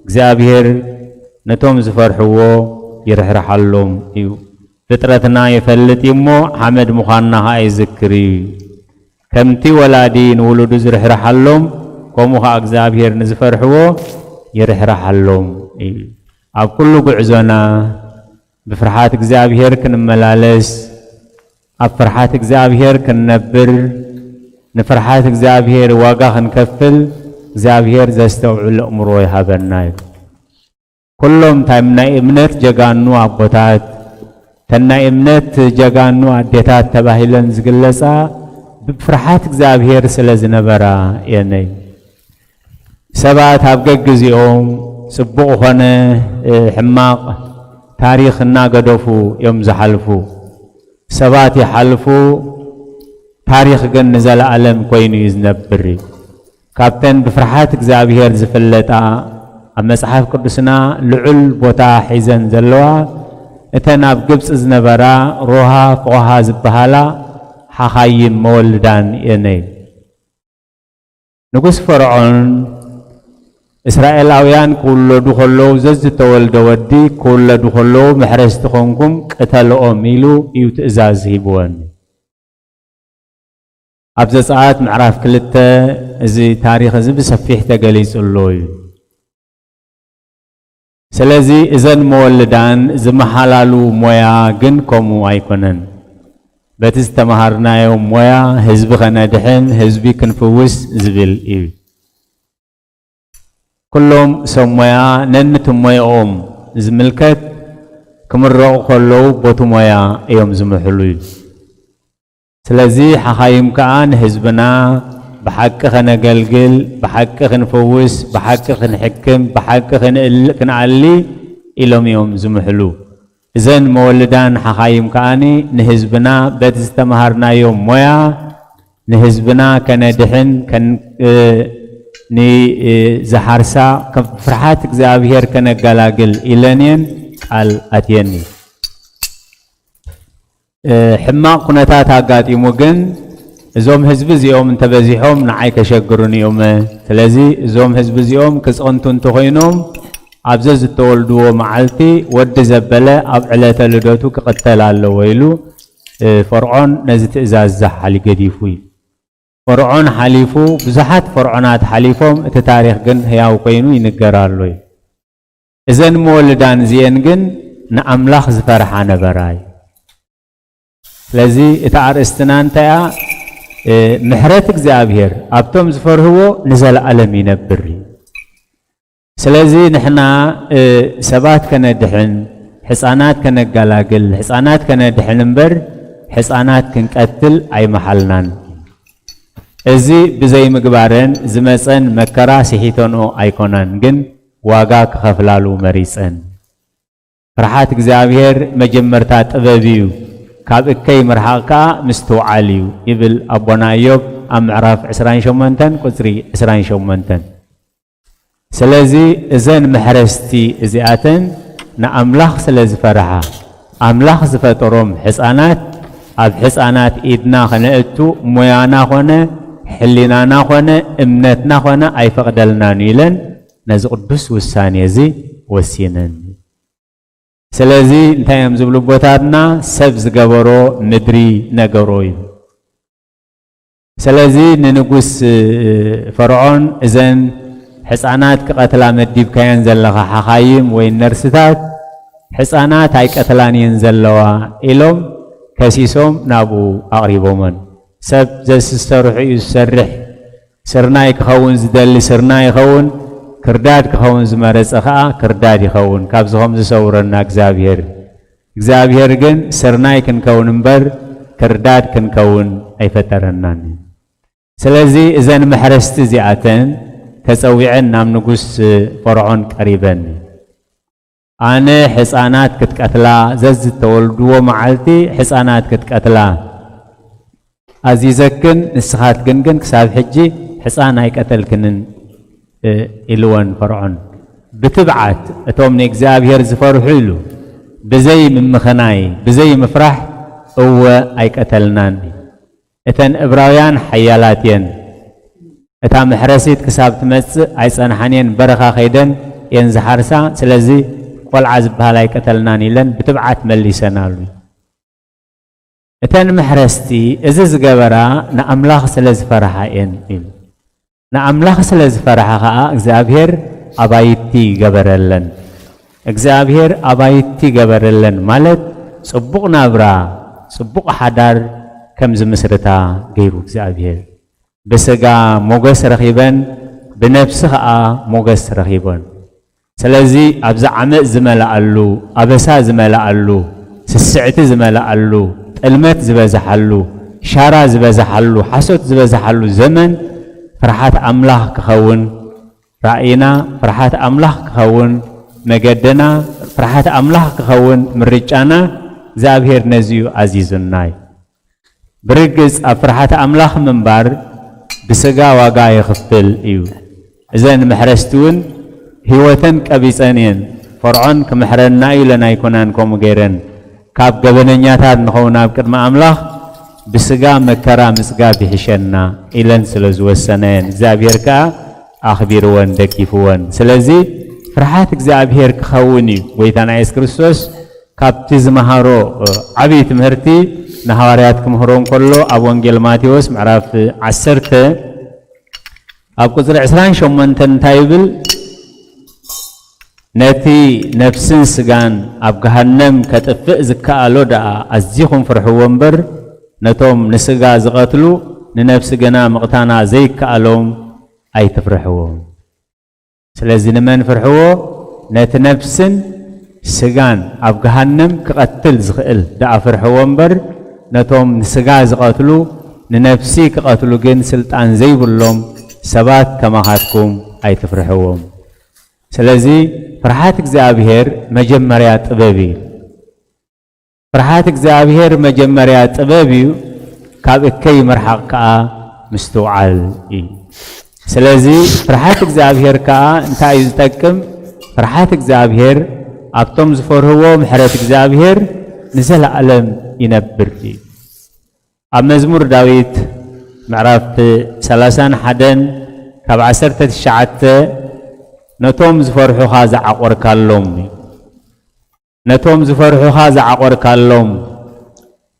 እግዚኣብሔር ነቶም ዝፈርሕዎ ይርሕርሓሎም እዩ። ፍጥረትና ይፈልጥ እዩ እሞ፣ ሓመድ ምዃንና ኸኣ ይዝክር እዩ። ከምቲ ወላዲ ንውሉዱ ዝርሕርሓሎም፣ ከምኡ ኸኣ እግዚኣብሔር ንዝፈርሕዎ ይርሕርሓሎም እዩ። ኣብ ኩሉ ጉዕዞና ብፍርሓት እግዚኣብሔር ክንመላለስ፣ ኣብ ፍርሓት እግዚኣብሔር ክንነብር፣ ንፍርሓት እግዚኣብሔር ዋጋ ክንከፍል እግዚኣብሔር ዘስተውዕል ኣእምሮ ይሃበና እዩ። ኩሎም እቶም ናይ እምነት ጀጋኑ ኣቦታት፣ እተን ናይ እምነት ጀጋኑ ኣዴታት ተባሂለን ዝግለጻ ብፍርሓት እግዚኣብሔር ስለ ዝነበራ እየን። ሰባት ኣብ ገግዜኦም ጽቡቕ ኾነ፣ እ፣ ሕማቕ ታሪኽ እናገደፉ እዮም ዝሓልፉ። ሰባት ይሓልፉ፣ ታሪኽ ግን ንዘለኣለም ኮይኑ እዩ ዝነብር እዩ። ካብተን ብፍርሓት እግዚኣብሔር ዝፍለጣ፣ ኣብ መጽሓፍ ቅዱስና ልዑል ቦታ ሒዘን ዘለዋ፣ እተን ኣብ ግብጺ ዝነበራ ሮሃ፣ ፎሃ ዝበሃላ ሓኻይም መወልዳን እየን። ንጉስ ፈርዖን እስራኤላውያን ክውለዱ ከለዉ፣ ዘዝተወልደ ወዲ ክውለዱ ከለዉ፣ መሕረስቲ ኾንኩም ቅተልኦም ኢሉ እዩ ትእዛዝ ሂብወን። ኣብ ዘጸኣት ምዕራፍ ክልተ እዚ ታሪኽ እዚ ብሰፊሕ ተገሊጹ ኣሎ እዩ። ስለዚ እዘን መወልዳን ዝመሓላሉ ሞያ ግን ከምኡ ኣይኮነን። በቲ ዝተመሃርናዮ ሞያ ህዝቢ ከነድሕን፣ ህዝቢ ክንፍውስ ዝብል እዩ። ኩሎም ሰብ ሞያ ነንቲ ሞያኦም ዝምልከት ክምረቑ ከለዉ ቦቲ ሞያ እዮም ዝምሕሉ እዩ። ስለዚ ሓኻይም ከኣ ንህዝብና ብሓቂ ከነገልግል፣ ብሓቂ ክንፍውስ፣ ብሓቂ ክንሕክም፣ ብሓቂ ክንእል-፣ ክንኣሊ ኢሎም እዮም ዝምሕሉ። እዘን መወልዳን ሓኻይም ከኣኒ ንህዝብና በቲ ዝተመሃርናዮ ሞያ ንህዝብና ከነድሕን፣ ከን-፣ እ፣ ን-፣ እ፣ ዝሓርሳ ካብ ፍርሓት እግዚኣብሔር ከነገላግል ኢለን እየን ቃል ኣትየኒ። እ፣ ሕማቕ ኩነታት ኣጋጢሙ ግን እዞም ህዝቢ እዚኦም እንተበዚሖም ንዓይ ከሸግሩኒ እዮም። ስለዚ እዞም ህዝቢ እዚኦም ክጽንቱ እንተኾይኖም ኣብ ዘዝተወልድዎ መዓልቲ ወዲ ዘበለ ኣብ ዕለተ ልደቱ ክቕተል ኣለዎ ኢሉ፣ እ፣ ፈርዖን ነዚ ትእዛዝ ዝሓሊ ገዲፉ እዩ። ፈርዖን ሓሊፉ፣ ብዙሓት ፈርዖናት ሓሊፎም፣ እቲ ታሪኽ ግን ህያው ኮይኑ ይንገር ኣሎ እዩ። እዘን መወልዳን እዚኤን ግን ንኣምላኽ ዝፈርሓ ነበራ እዩ። ስለዚ እታ ኣርእስትና እንታይ እያ? እ፣ ምሕረት እግዚኣብሔር ኣብቶም ዝፈርህዎ ንዘለኣለም ይነብር እዩ። ስለዚ ንሕና፣ እ፣ ሰባት ከነድሕን፣ ሕፃናት ከነገላግል፣ ሕፃናት ከነድሕን እምበር ሕፃናት ክንቀትል ኣይመሓልናን። እዚ ብዘይምግባረን ዝመፀን መከራ ስሒተንኦ ኣይኮናን፣ ግን ዋጋ ክኸፍላሉ መሪፀን። ፍርሓት እግዚኣብሔር መጀመርታ ጥበብ እዩ፣ ካብ እከይ ምርሓቕ ከኣ ምስትውዓል እዩ ይብል ኣቦና እዮብ ኣብ ምዕራፍ ዕስራን ሸሞንተን ቁጽሪ ዕስራን ሸሞንተን። ስለዚ እዘን መሕረስቲ እዚኣተን ንኣምላኽ ስለ ዝፈርሓ፣ ኣምላኽ ዝፈጠሮም ሕፃናት ኣብ ሕፃናት ኢድና ከነእቱ ሞያና ኾነ ሕሊናና ኾነ እምነትና ኾነ ኣይፈቕደልናን ኢለን ነዚ ቅዱስ ውሳኔ እዚ ወሲነን። ስለዚ እንታይ እዮም ዝብሉ ኣቦታትና? ሰብ ዝገበሮ ምድሪ ነገሮ እዩ። ስለዚ ንንጉስ፣ እ፣ ፈርዖን እዘን ሕፃናት ክቐትላ መዲብካየን ዘለኻ ሓኻይም ወይ ነርስታት ሕፃናት ኣይቀትላን እየን ዘለዋ ኢሎም ከሲሶም ናብኡ ኣቕሪቦመን። ሰብ ዘዝሰርሑ እዩ ዝሰርሕ። ስርናይ ክኸውን ዝደሊ ስርናይ ይኸውን፣ ክርዳድ ክኸውን ዝመረጸ ኸኣ ክርዳድ ይኸውን። ካብዚ ኸም ዝሰውረና እግዚኣብሔር። እግዚኣብሔር ግን ስርናይ ክንከውን እምበር ክርዳድ ክንከውን ኣይፈጠረናን። ስለዚ እዘን መሕረስቲ እዚኣተን ተጸዊዐን ናብ ንጉስ ፈርዖን ቀሪበን። ኣነ ሕፃናት ክትቀትላ፣ ዘዝተወልድዎ መዓልቲ ሕፃናት ክትቀትላ ኣዚዘክን፣ ንስኻትክን ግን ክሳብ ሕጂ ሕፃን ኣይቀተልክንን፣ እ፣ ኢልወን ፈርዖን። ብትብዓት እቶም ንእግዚኣብሔር ዝፈርሑ ኢሉ፣ ብዘይ ምምኽናይ፣ ብዘይ ምፍራሕ፣ እወ ኣይቀተልናን። እተን እብራውያን ሓያላት እየን። እታ መሕረሲት ክሳብ ትመጽእ ኣይጸንሓን እየን፣ በረኻ ከይደን እየን ዝሓርሳ፣ ስለዚ ቆልዓ ዝበሃል ኣይቀተልናን ኢለን ብትብዓት መሊሰናሉ። እተን መሕረስቲ እዚ ዝገበራ ንኣምላኽ ስለ ዝፈርሓ እየን ኢሉ። ንኣምላኽ ስለ ዝፈርሓ ኸኣ እግዚኣብሔር ኣባይቲ ገበረለን። እግዚኣብሔር ኣባይቲ ገበረለን ማለት ጽቡቕ ናብራ፣ ጽቡቕ ሓዳር ከም ዝምስርታ ገይሩ እግዚኣብሔር። ብስጋ ሞገስ ረኺበን፣ ብነፍሲ ኸኣ ሞገስ ረኺበን። ስለዚ ኣብዚ ዓመጽ ዝመልኣሉ፣ ኣበሳ ዝመልኣሉ፣ ስስዕቲ ዝመልኣሉ፣ ጥልመት ዝበዝሓሉ፣ ሻራ ዝበዝሓሉ፣ ሓሶት ዝበዝሓሉ ዘመን ፍርሓት ኣምላኽ ክኸውን ራእይና፣ ፍርሓት ኣምላኽ ክኸውን መገድና፣ ፍርሓት ኣምላኽ ክኸውን ምርጫና እግዚኣብሔር ነዚዩ ኣዚዙና እዩ። ብርግጽ ኣብ ፍርሓት ኣምላኽ ምንባር ብስጋ ዋጋ የኽፍል እዩ። እዘን መሕረስቲ እውን ህይወተን ቀቢጸን እየን። ፈርዖን ክምሕረና እዩ ኢለን ኣይኮናን ከምኡ ገይረን። ካብ ገበነኛታት ንኸውን ኣብ ቅድሚ ኣምላኽ ብስጋ መከራ ምጽጋብ ይሕሸና ኢለን ስለ ዝወሰና እየን። እግዚኣብሔር ከኣ ኣኽቢርወን፣ ደጊፍወን። ስለዚ ፍርሓት እግዚኣብሔር ክኸውን እዩ። ጎይታና የሱስ ክርስቶስ ካብቲ ዝመሃሮ፣ እ፣ ዓብዪ ትምህርቲ ንሃዋርያት ክምህሮም ከሎ ኣብ ወንጌል ማቴዎስ ምዕራፍ ዓሰርተ ኣብ ቁጽሪ ዕስራን ሸሞንተን እንታይ ይብል? ነቲ ነፍስን ስጋን ኣብ ገሃነም ከጥፍእ ዝከኣሎ ደኣ ኣዚኹም ፍርሕዎ እምበር፣ ነቶም ንስጋ ዝቐትሉ ንነፍሲ ግና ምቕታና ዘይከኣሎም ኣይትፍርሕዎም። ስለዚ ንመን ፍርሕዎ? ነቲ ነፍስን ስጋን ኣብ ገሃነም ክቐትል ዝኽእል ደኣ ፍርሕዎ እምበር፣ ነቶም ንስጋ ዝቐትሉ ንነፍሲ ክቐትሉ ግን ስልጣን ዘይብሎም ሰባት ከማኻትኩም ኣይትፍርሕዎም። ስለዚ ፍርሓት እግዚኣብሔር መጀመርያ ጥበብ እዩ። ፍርሓት እግዚኣብሔር መጀመርያ ጥበብ እዩ፣ ካብ እከይ ምርሓቕ ከኣ ምስትውዓል እዩ። ስለዚ ፍርሓት እግዚኣብሔር ከኣ እንታይ እዩ ዝጠቅም? ፍርሓት እግዚኣብሔር ኣብቶም ዝፈርህዎ ምሕረት እግዚኣብሔር ንዘለኣለም ይነብር እዩ። ኣብ መዝሙር ዳዊት ምዕራፍ ሰላሳን ሓደን ካብ ዓሰርተ ትሽዓተ ነቶም ዝፈርሑኻ ዝዓቖርካሎም እዩ። ነቶም ዝፈርሑኻ ዝዓቖርካሎም፣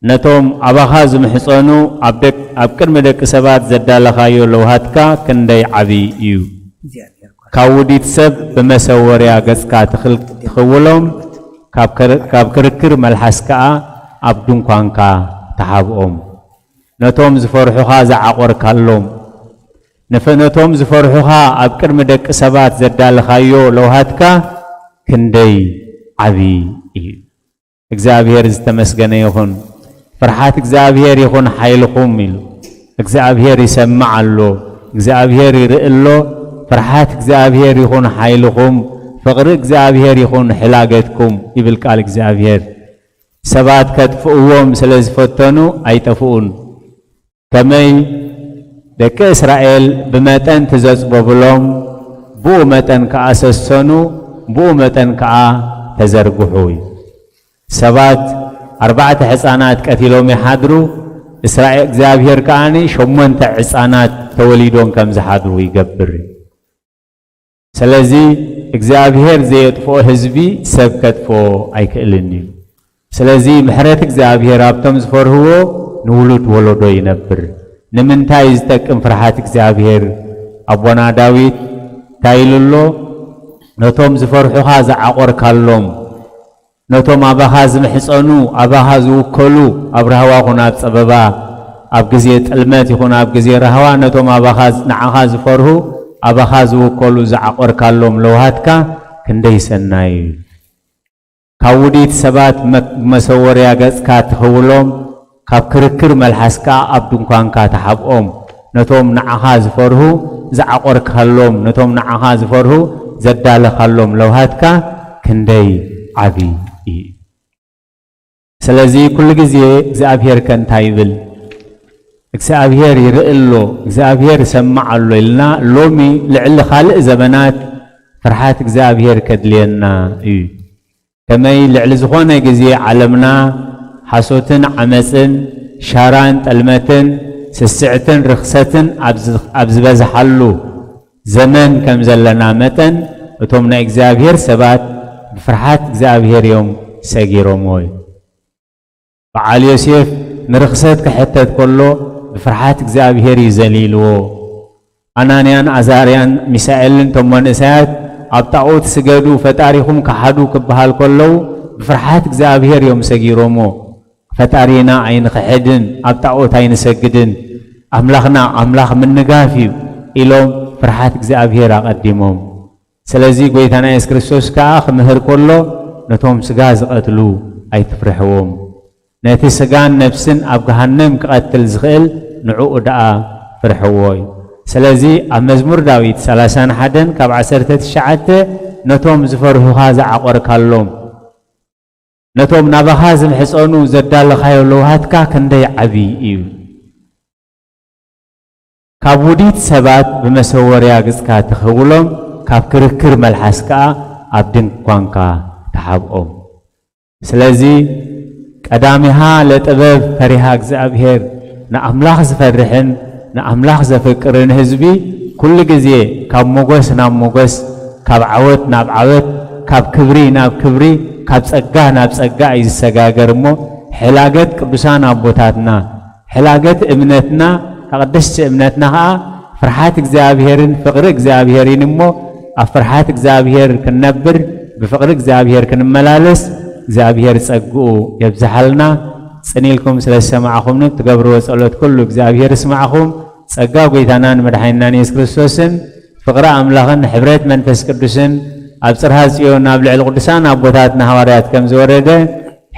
ነቶም ኣባኻ ዝምሕጸኑ ኣብ ደቅ-፣ ኣብ ቅድሚ ደቂ ሰባት ዘዳለኻዮ ለውሃትካ ክንደይ ዓቢ እዩ። ካብ ውዲት ሰብ ብመሰወርያ ገጽካ ትኽል-፣ ትኽውሎም፣ ካብ ክር-፣ ካብ ክርክር መልሓስ ከኣ ኣብ ድንኳንካ ተሓብኦም። ነቶም ዝፈርሑኻ ዝዓቖርካሎም፣ ነፈ-፣ ነቶም ዝፈርሑኻ ኣብ ቅድሚ ደቂ ሰባት ዘዳለኻዮ ለውሃትካ ክንደይ ዓቢ እዩ። እግዚኣብሔር ዝተመስገነ ይኹን። ፍርሓት እግዚኣብሔር ይኹን ሓይልኹም ኢሉ። እግዚኣብሔር ይሰምዕ ኣሎ፣ እግዚኣብሔር ይርኢ ኣሎ። ፍርሓት እግዚኣብሔር ይኹን ሓይልኹም፣ ፍቕሪ እግዚኣብሔር ይኹን ሕላገትኩም ይብል ቃል እግዚኣብሔር። ሰባት ከጥፍእዎም ስለ ዝፈተኑ ኣይጠፍኡን። ከመይ ደቂ እስራኤል ብመጠን ትዘጽበብሎም፣ ብኡ መጠን ከኣ ሰሰኑ፣ ብኡ መጠን ከኣ ተዘርግሑ እዩ። ሰባት ኣርባዕተ ሕፃናት ቀቲሎም ይሓድሩ፣ እስራኤል እግዚኣብሔር ከኣ ሸሞንተ ሕፃናት ተወሊዶም ከም ዝሓድሩ ይገብር እዩ። ስለዚ እግዚኣብሔር ዘየጥፍኦ ህዝቢ ሰብ ከጥፍኦ ኣይክእልን እዩ። ስለዚ ምሕረት እግዚኣብሔር ኣብቶም ዝፈርህዎ ንውሉድ ወለዶ ይነብር። ንምንታይ ዝጠቅም ፍርሃት እግዚኣብሔር? ኣቦና ዳዊት እንታይ ኢሉ ኣሎ? ነቶም ዝፈርሑኻ ዝዓቖርካሎም፣ ነቶም ኣባኻ ዝምሕጸኑ፣ ኣባኻ ዝውከሉ፣ ኣብ ራህዋ ኹን ኣብ ጸበባ፣ ኣብ ግዜ ጥልመት ይኹን ኣብ ግዜ ራህዋ፣ ነቶም ኣባኻ ዝ-፣ ንዓኻ ዝፈርሁ፣ ኣባኻ ዝውከሉ ዝዓቖርካሎም ለውሃትካ ክንደይ ሰናይ እዩ። ካብ ውዲት ሰባት መ-፣ መሰወርያ ገጽካ ትኽውሎም፣ ካብ ክርክር መልሓስካ ኣብ ድንኳንካ ትሓብኦም። ነቶም ንዓኻ ዝፈርሁ ዝዓቖርካሎም፣ ነቶም ንዓኻ ዝፈርሁ ዘዳለኻሎም ለውሃትካ ክንደይ ዓቢ እዩ። ስለዚ ኩሉ ግዜ እግዚኣብሔር ከ እንታይ ይብል? እግዚኣብሔር ይርኢ ኣሎ፣ እግዚኣብሔር ይሰምዕ ኣሎ ኢልና ሎሚ ልዕሊ ካልእ ዘመናት ፍርሓት እግዚኣብሔር ከድልየና እዩ። ከመይ ልዕሊ ዝኾነ ግዜ ዓለምና ሓሶትን ዓመጽን፣ ሻራን ጠልመትን፣ ስስዕትን ርኽሰትን ኣብ ዝ-፣ ኣብ ዝበዝሓሉ ዘመን ከም ዘለና መጠን፣ እቶም ናይ እግዚኣብሔር ሰባት ብፍርሓት እግዚኣብሔር እዮም ሰጊሮምዎ። በዓል ዮሴፍ ንርኽሰት ክሕተት ከሎ ብፍርሓት እግዚኣብሔር እዩ ዘሊልዎ። ኣናንያን ኣዛርያን ሚሳኤልን እቶም መንእሰያት ኣብ ጣኦት ስገዱ ፈጣሪኹም ክሓዱ ክበሃል ከለዉ ብፍርሓት እግዚኣብሔር እዮም ሰጊሮሞ። ፈጣሪና ኣይንኽሕድን፣ ኣብ ጣኦት ኣይንሰግድን፣ ኣምላኽና ኣምላኽ ምንጋፍ እዩ ኢሎም ፍርሓት እግዚኣብሔር ኣቐዲሞም። ስለዚ ጐይታና የሱስ ክርስቶስ ከኣ ክምህር ከሎ ነቶም ስጋ ዝቐትሉ ኣይትፍርሕዎም። ነቲ ስጋን ነፍስን ኣብ ገሃነም ክቐትል ዝኽእል ንዕኡ ደኣ ፍርሕዎ እዩ። ስለዚ ኣብ መዝሙር ዳዊት ሰላሳን ሓደን ካብ ዓሰርተ ትሽዓተ ነቶም ዝፈርሁኻ ዝዓቖርካሎም፣ ነቶም ናባኻ ዝምሕጸኑ ዘዳለኻዮ ለውሃትካ ክንደይ ዓቢ እዩ። ካብ ውዲት ሰባት ብመሰወርያ ገጽካ ትኽውሎም፣ ካብ ክርክር መልሓስ ከኣ ኣብ ድንኳንካ ትሓብኦም። ስለዚ ቀዳሚሃ ለጥበብ ፈሪሃ እግዚኣብሔር፣ ንኣምላኽ ዝፈርሕን ንኣምላኽ ዘፍቅርን ህዝቢ ኩሉ ግዜ ካብ ሞገስ ናብ ሞገስ፣ ካብ ዓወት ናብ ዓወት፣ ካብ ክብሪ ናብ ክብሪ፣ ካብ ጸጋ ናብ ጸጋ እዩ ዝሰጋገር እሞ፣ ሕላገት ቅዱሳን ኣቦታትና፣ ሕላገት እምነትና፣ እታ ቅድስቲ እምነትና ኸኣ ፍርሓት እግዚኣብሔርን ፍቕሪ እግዚኣብሔርን እሞ፣ ኣብ ፍርሓት እግዚኣብሔር ክንነብር፣ ብፍቕሪ እግዚኣብሔር ክንመላለስ፣ እግዚኣብሔር ጸግኡ የብዝሓልና። ጽን ኢልኩም ስለ ዝሰማዕኹምኒ፣ እትገብርዎ ጸሎት ኩሉ እግዚኣብሔር ይስማዕኹም። ጸጋ ጐይታናን መድሓኒናን የሱስ ክርስቶስን ፍቕሪ ኣምላኽን ሕብረት መንፈስ ቅዱስን ኣብ ጽርሃ ጽዮን ኣብ ልዕሊ ቅዱሳን ኣቦታትና ሃዋርያት ከም ዝወረደ፣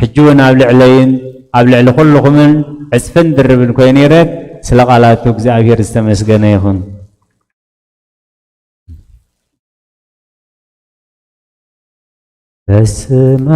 ሕጂ እውን ኣብ ልዕለይን ኣብ ልዕሊ ኩልኹምን ዕጽፍን ድርብን ኮይኑ ይረድ። ስለ ቃላቱ እግዚኣብሔር ዝተመስገነ ይኹን። በስመ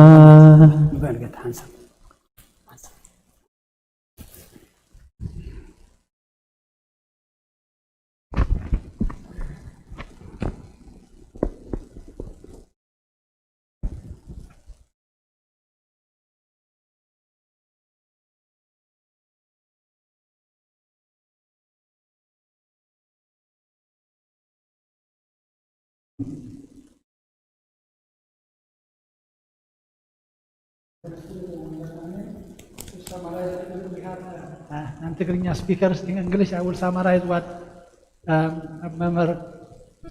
Summarize, we have, uh, uh, non-Tigrinya speakers in English. I will summarize what, um, Member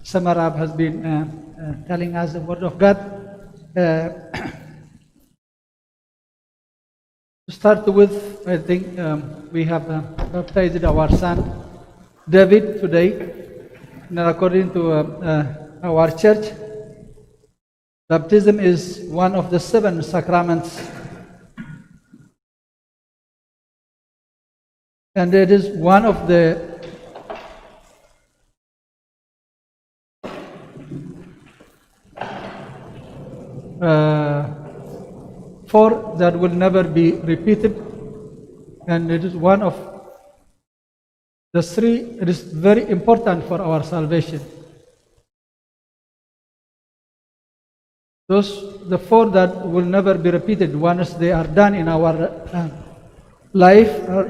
Samarab has been, uh, uh, telling us the word of God. Uh, to start with, I think, um, we have, uh, baptized our son David today. And according to, uh, uh, our church, baptism is one of the seven sacraments, and it is one of the, uh, four that will never be repeated, and it is one of the three, it is very important for our salvation. Those, the four that will never be repeated once they are done in our, uh, life, are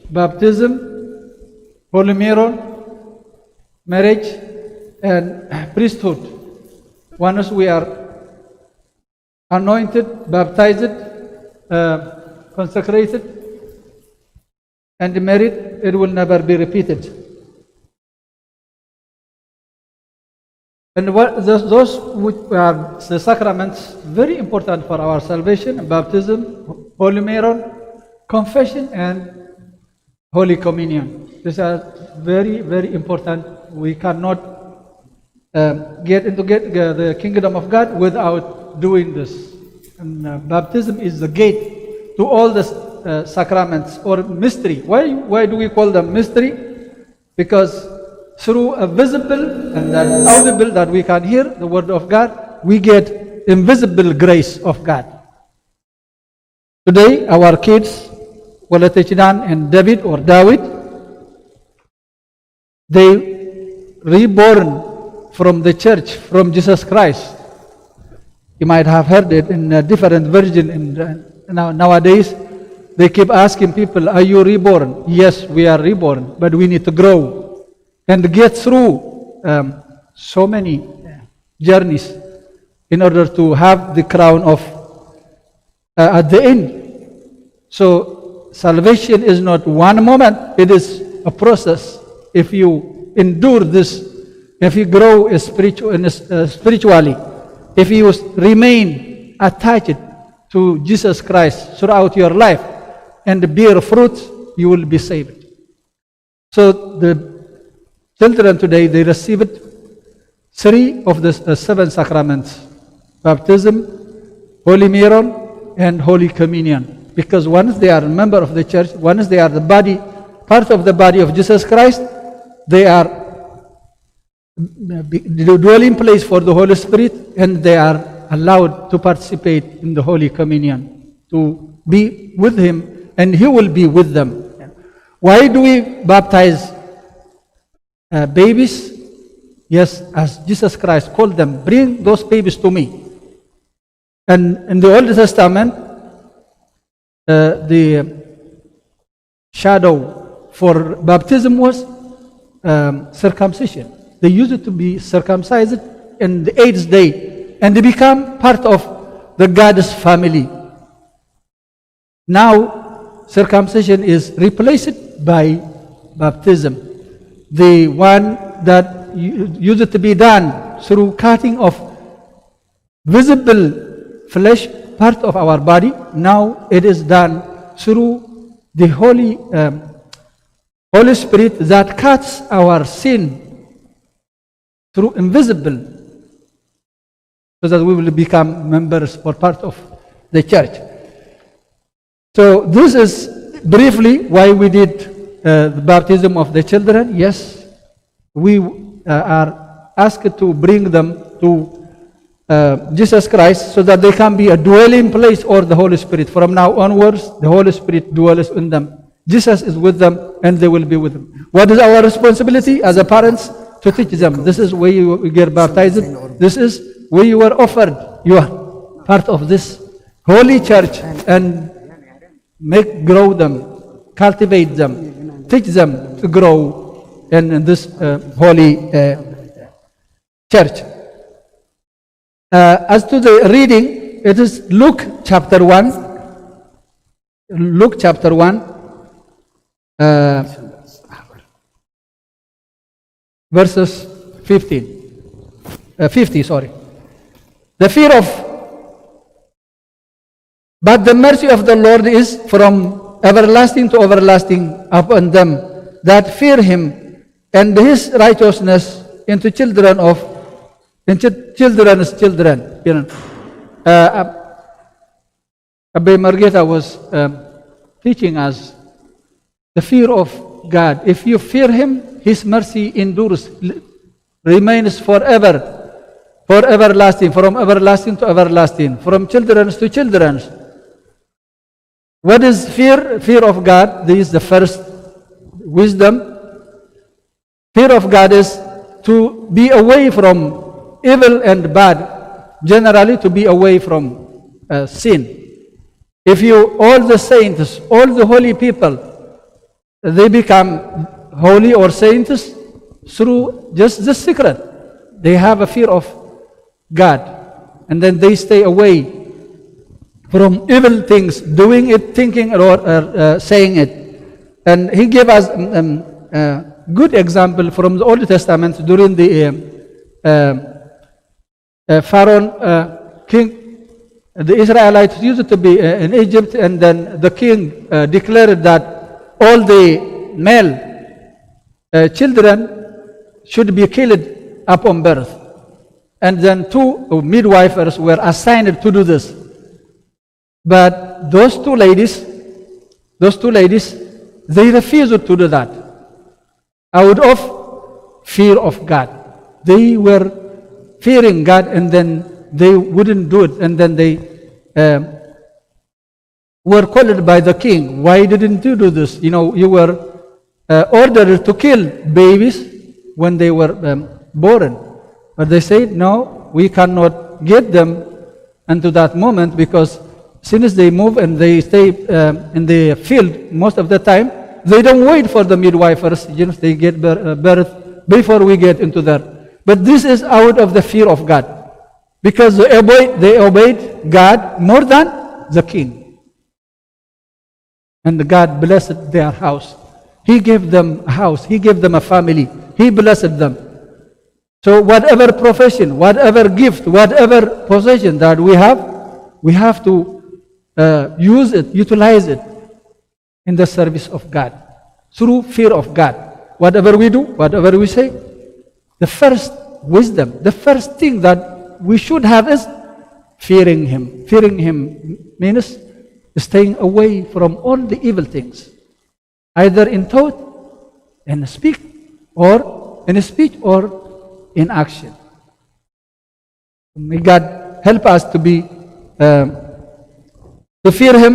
baptism, Holy Meron, marriage, and priesthood. Once we are anointed, baptized, uh, consecrated, and married, it will never be repeated. And what, those, those which are the sacraments, very important for our salvation: baptism, Holy Meron, confession, and Holy Communion. These are very, very important. We cannot, um, get into get, uh, the kingdom of God without doing this. And, uh, baptism is the gate to all the, uh, sacraments or mystery. Why, why do we call them mystery? Because through a visible and an audible that we can hear the word of God, we get invisible grace of God. Today, our kids, Waletechidan and David or David, they reborn from the church, from Jesus Christ. You might have heard it in a different version. In, uh, now, nowadays, they keep asking people, "Are you reborn?" Yes, we are reborn, but we need to grow and get through, um, so many, uh, journeys in order to have the crown of, uh, at the end. So salvation is not one moment, it is a process. If you endure this, if you grow spiritu-, in, uh, spiritually, if you s-, remain attached to Jesus Christ throughout your life and bear fruit, you will be saved. So the children today, they received three of the, uh, seven sacraments: baptism, Holy Meron, and Holy Communion. Because once they are a member of the church, once they are the body, part of the body of Jesus Christ, they are the dwelling place for the Holy Spirit, and they are allowed to participate in the Holy Communion, to be with Him, and He will be with them. Why do we baptize, uh, babies? Yes, as Jesus Christ called them, "Bring those babies to me." And in the Old Testament, uh, the shadow for baptism was, um, circumcision. They used to be circumcised in the eighth day and they become part of the God's family. Now, circumcision is replaced by baptism. The one that u-, used to be done through cutting of visible flesh, part of our body, now it is done through the Holy, um, Holy Spirit that cuts our sin through invisible, so that we will become members or part of the church. So this is briefly why we did, uh, the baptism of the children. Yes, we, uh, are asked to bring them to, uh, Jesus Christ so that they can be a dwelling place or the Holy Spirit. From now onwards, the Holy Spirit dwells in them. Jesus is with them and they will be with them. What is our responsibility as a parents? To teach them. This is where you get baptized. This is where you were offered. You are part of this holy church and make, grow them, cultivate them, teach them to grow in, in this, uh, holy, uh, church. Uh, as to the reading, it is Luke chapter one, Luke chapter one, uh, verses fifteen, uh, fifty, sorry. The fear of, but the mercy of the Lord is from everlasting to everlasting upon them that fear him, and his righteousness into children of, into children's children. You know, uh, Abbey Margeta was, um, teaching us the fear of God. If you fear him, his mercy endures, l-, remains forever, for everlasting, from everlasting to everlasting, from children's to children's. What is fear? Fear of God. This is the first wisdom. Fear of God is to be away from evil and bad, generally to be away from, uh, sin. If you, all the saints, all the holy people, they become holy or saints through just the secret. They have a fear of God, and then they stay away from evil things, doing it, thinking, or, uh, uh, saying it. And he gave us, um, um, a good example from the Old Testament during the, um, uh, uh, Pharaoh, uh, king. The Israelites used to be, uh, in Egypt, and then the king, uh, declared that all the male, uh, children should be killed upon birth. And then two midwifers were assigned to do this. But those two ladies, those two ladies, they refused to do that out of fear of God. They were fearing God, and then they wouldn't do it. And then they, um, were called by the king. "Why didn't you do this? You know, you were, uh, ordered to kill babies when they were, um, born." But they said, "No, we cannot get them until that moment, because since they move and they stay, um, in the field most of the time, they don't wait for the midwifers. You know, they get bir-, uh, birth before we get into there." But this is out of the fear of God, because they obeyed, they obeyed God more than the king. And God blessed their house. He gave them a house. He gave them a family. He blessed them. So whatever profession, whatever gift, whatever possession that we have, we have to, uh, use it, utilize it in the service of God, through fear of God. Whatever we do, whatever we say, the first wisdom, the first thing that we should have is fearing Him. Fearing Him means staying away from all the evil things, either in thought, in speak, or in speech, or in action. May God help us to be, um, to fear Him,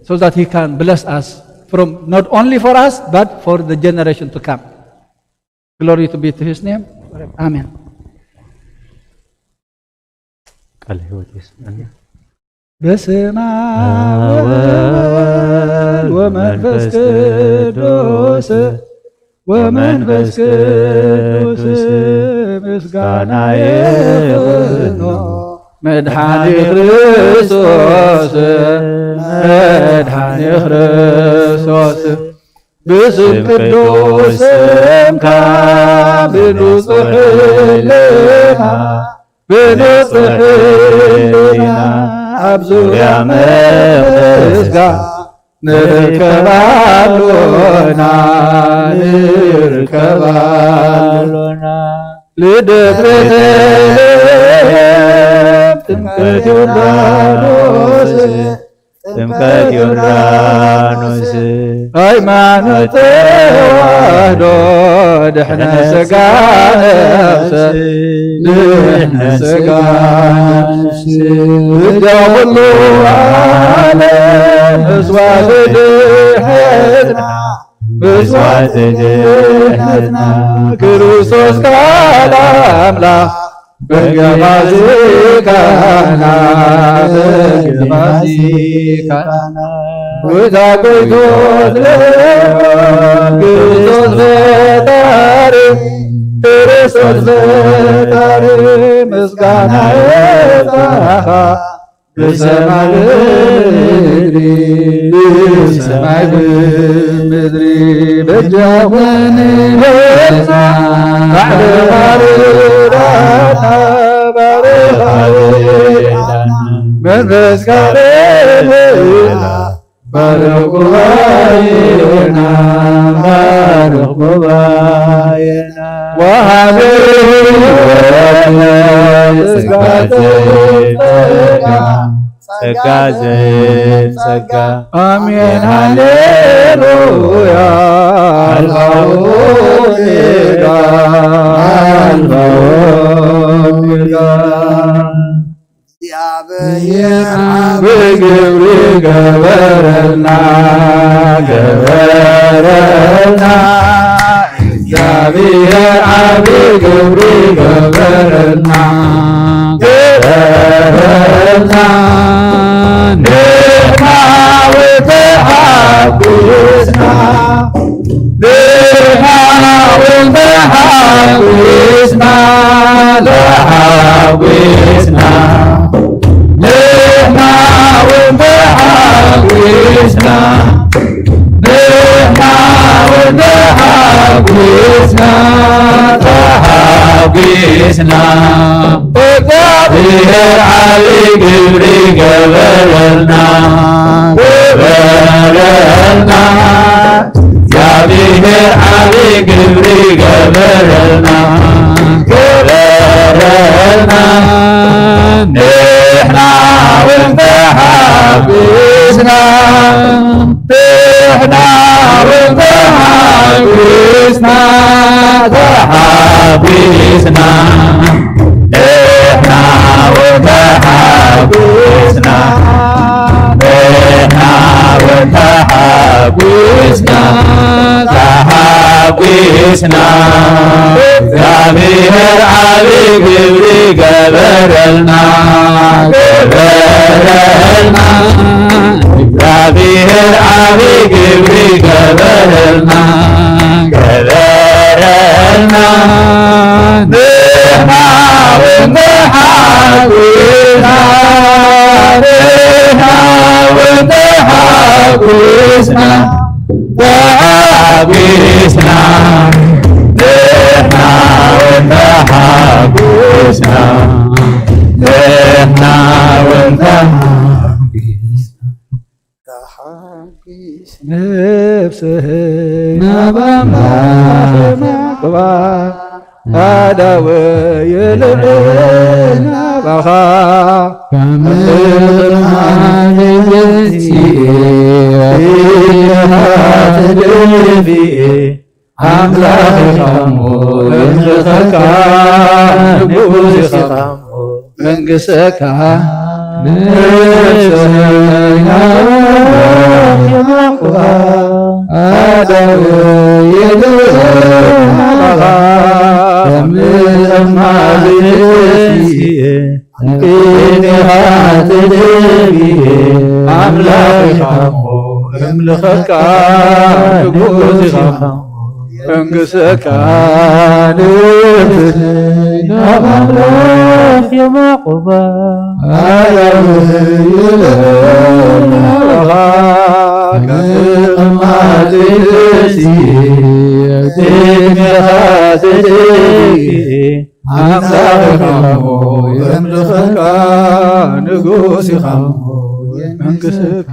so that He can bless us from, not only for us, but for the generation to come. Glory to be to His name. Amen. ቃለ ሕይወት የስምዐና። በስመ አብ ወወልድ ወመንፈስ ቅዱስ፣ ወመንፈስ ቅዱስ ምስጋና ይኹኖ። መድኃኒ ክርስቶስ፣ መድኃኒ ክርስቶስ፣ ብስም ቅዱስ ስምካ፣ ብንጹሕ ሕልና፣ ብንጹሕ ሕልና፣ ኣብ ዙርያ መቕደስካ ንርከብ ኣሎና፣ ንርከብ ኣሎና። ልደት ቤተልሔም፣ ጥምቀት ዮርዳኖስ፣ ጥምቀት ዮርዳኖስ፣ ሃይማኖት ተዋህዶ፣ ድሕነ ሥጋ ነፍስ፣ ድሕነ ሥጋ ነፍስ፣ ምልጃ ኩሉ ዓለም፣ መስዋዕት ድሕነትና፣ መስዋዕት ድሕነትና፣ ክርስቶስ ቃል ኣምላኽ፣ በገባሲ ካህና፣ በገባሲ ካህና፣ ጎይታ ጎይቶት ለመ፣ ክርስቶስ ፈጣሪ፣ ክርስቶስ ፈጣሪ፣ ምስጋና ይብጻኻ። ብሰማይ ብምድሪ፣ ብሰማይ ብምድሪ በጃ ኮንና፣ ባዕልኻ ርዳእና፣ ባዕልኻ ርዳእና፣ መንፈስካ ርዳእና። ባርኽ ጉባኤና፣ ባርኽ ጉባኤና። ወሃቢ ሕይወት ጸጋ ዘይጸጋ፣ ጸጋ ዘይጸጋ። ኣሜን ሃሌሉያ። ኣልፋ ኦሜጋ፣ ኣልፋ ኦሜጋ። እግዚኣብሔር ዓቢ ግብሪ ገበረልና፣ ገበረልና። እግዚኣብሔር ዓቢ ግብሪ ገበረልና፣ ገበረልና። ንሕና እውን ተሓጒስና፣ ንሕና እውን ተሓጒስና፣ ተሓጒስና። ንሕና እውን ተሓጒስና፣ ንሕና እውን ተሓጒስና፣ ተሓጒስና። እግዚኣብሔር ዓቢ ግብሪ ገበረልና፣ ገበረልና። እግዚኣብሔር ዓቢ ግብሪ ገበረልና፣ ገበረልና። ንሕና እውን ተሓጒስና፣ ንሕና እውን ተሓጒስና፣ ተሓጒስና። ንሕና እውን ተሓጒስና፣ ንሕና እውን ተሓጒስና፣ ተሓጒስና። እግዚኣብሔር ዓቢ ግብሪ ገበረልና፣ ገበረልና። እግዚኣብሔር ዓቢ ግብሪ ገበረልና፣ ገበረልና። ንሕና እውን ተሓጒስና፣ ንሕና እውን ተሓጒስና፣ ተሓጒስና። ንሕና እውን ተሓጒስና፣ ንሕና እውን ተሓጒስና። ተሓጒስ ነፍስህ ናብ ኣምላኽ የማቕባ፣ ኣዳወ የልዕል ናባኻ። ካብ ምድሪ ማዕበል ተንሲኤ፣ ኢኻ ተደፊኤ፣ ኣምላኽ ኢኻ እሞ የምልኸካ፣ ንጉስ ኢኻ እሞ መንግሰካ። ነፍሰይ ናብ ኣምላኽ የማቕባ፣ ኣዳወ የልዕል ናባኻ። ካብ ምድሪ ማዕበል ተንሲኤ፣ ኢኻ ተደፊኤ፣ ኣምላኽ ኢኻ እሞ የምልኸካ፣ ንጉስ ኢኻ እሞ መንግሰካ። ነፍሰይ ናብ ኣምላኽ የማቕባ፣ ኣዳወ የልዕል ናባኻ። ካብ ምድሪ ማዕበል ተንሲኤ፣ ኢኻ ተደፊኤ፣ ኣምላኽ ኢኻ እሞ የምልኸካ፣ ንጉስ ኢኻ እሞ መንግሰካ።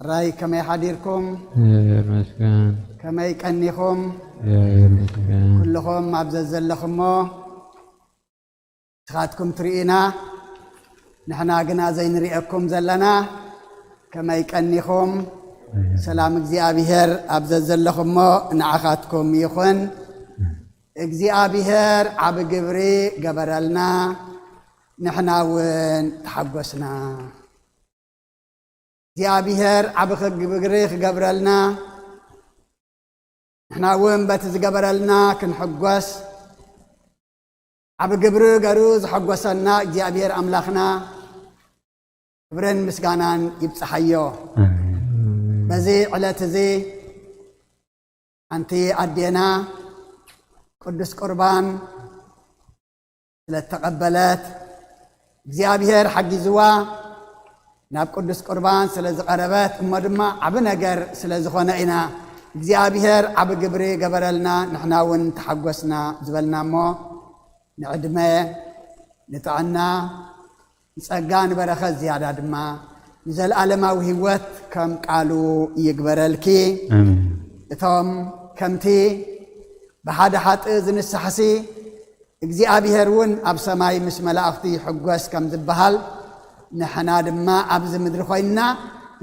ራይ ከመይ ሓዲርኩም? ይመስገን። ከመይ ቀኒኹም? ይመስገን። ኩልኹም ኣብ ዘዘለኹሞ ንስኻትኩም ትርእዩና፣ ንሕና ግና ዘይንርእየኩም ዘለና። ከመይ ቀኒኹም? ሰላም እግዚኣብሔር ኣብ ዘዘለኹሞ ንዓኻትኩም ይኹን። እግዚኣብሔር ዓቢ ግብሪ ገበረልና፣ ንሕና እውን ተሓጎስና። እግዚኣብሔር ዓቢ ግብሪ ክገብረልና፣ ንሕና እውን በቲ ዝገበረልና ክንሕጎስ፣ ዓቢ ግብሪ ገሩ ዝሐጎሰና እግዚኣብሔር ኣምላኽና ክብርን ምስጋናን ይብጽሓዮ። በዚ ዕለት እዚ ሓንቲ ኣዴና ቅዱስ ቁርባን ስለተቐበለት እግዚኣብሔር ሓጊዝዋ ናብ ቅዱስ ቁርባን ስለ ዝቐረበት እሞ ድማ ዓቢ ነገር ስለ ዝኾነ ኢና እግዚኣብሔር ዓቢ ግብሪ ገበረልና፣ ንሕና እውን ተሓጎስና ዝበልና እሞ ንዕድመ፣ ንጥዕና፣ ንጸጋ፣ ንበረኸት ዝያዳ ድማ ንዘለኣለማዊ ህይወት ከም ቃሉ ይግበረልኪ። ኣሜን። እቶም ከምቲ ብሓደ ሓጥእ ዝንሳሕሲ እግዚኣብሔር እውን ኣብ ሰማይ ምስ መላእኽቲ ይሕጎስ ከም ዝበሃል፣ ንሕና ድማ ኣብዚ ምድሪ ኮይንና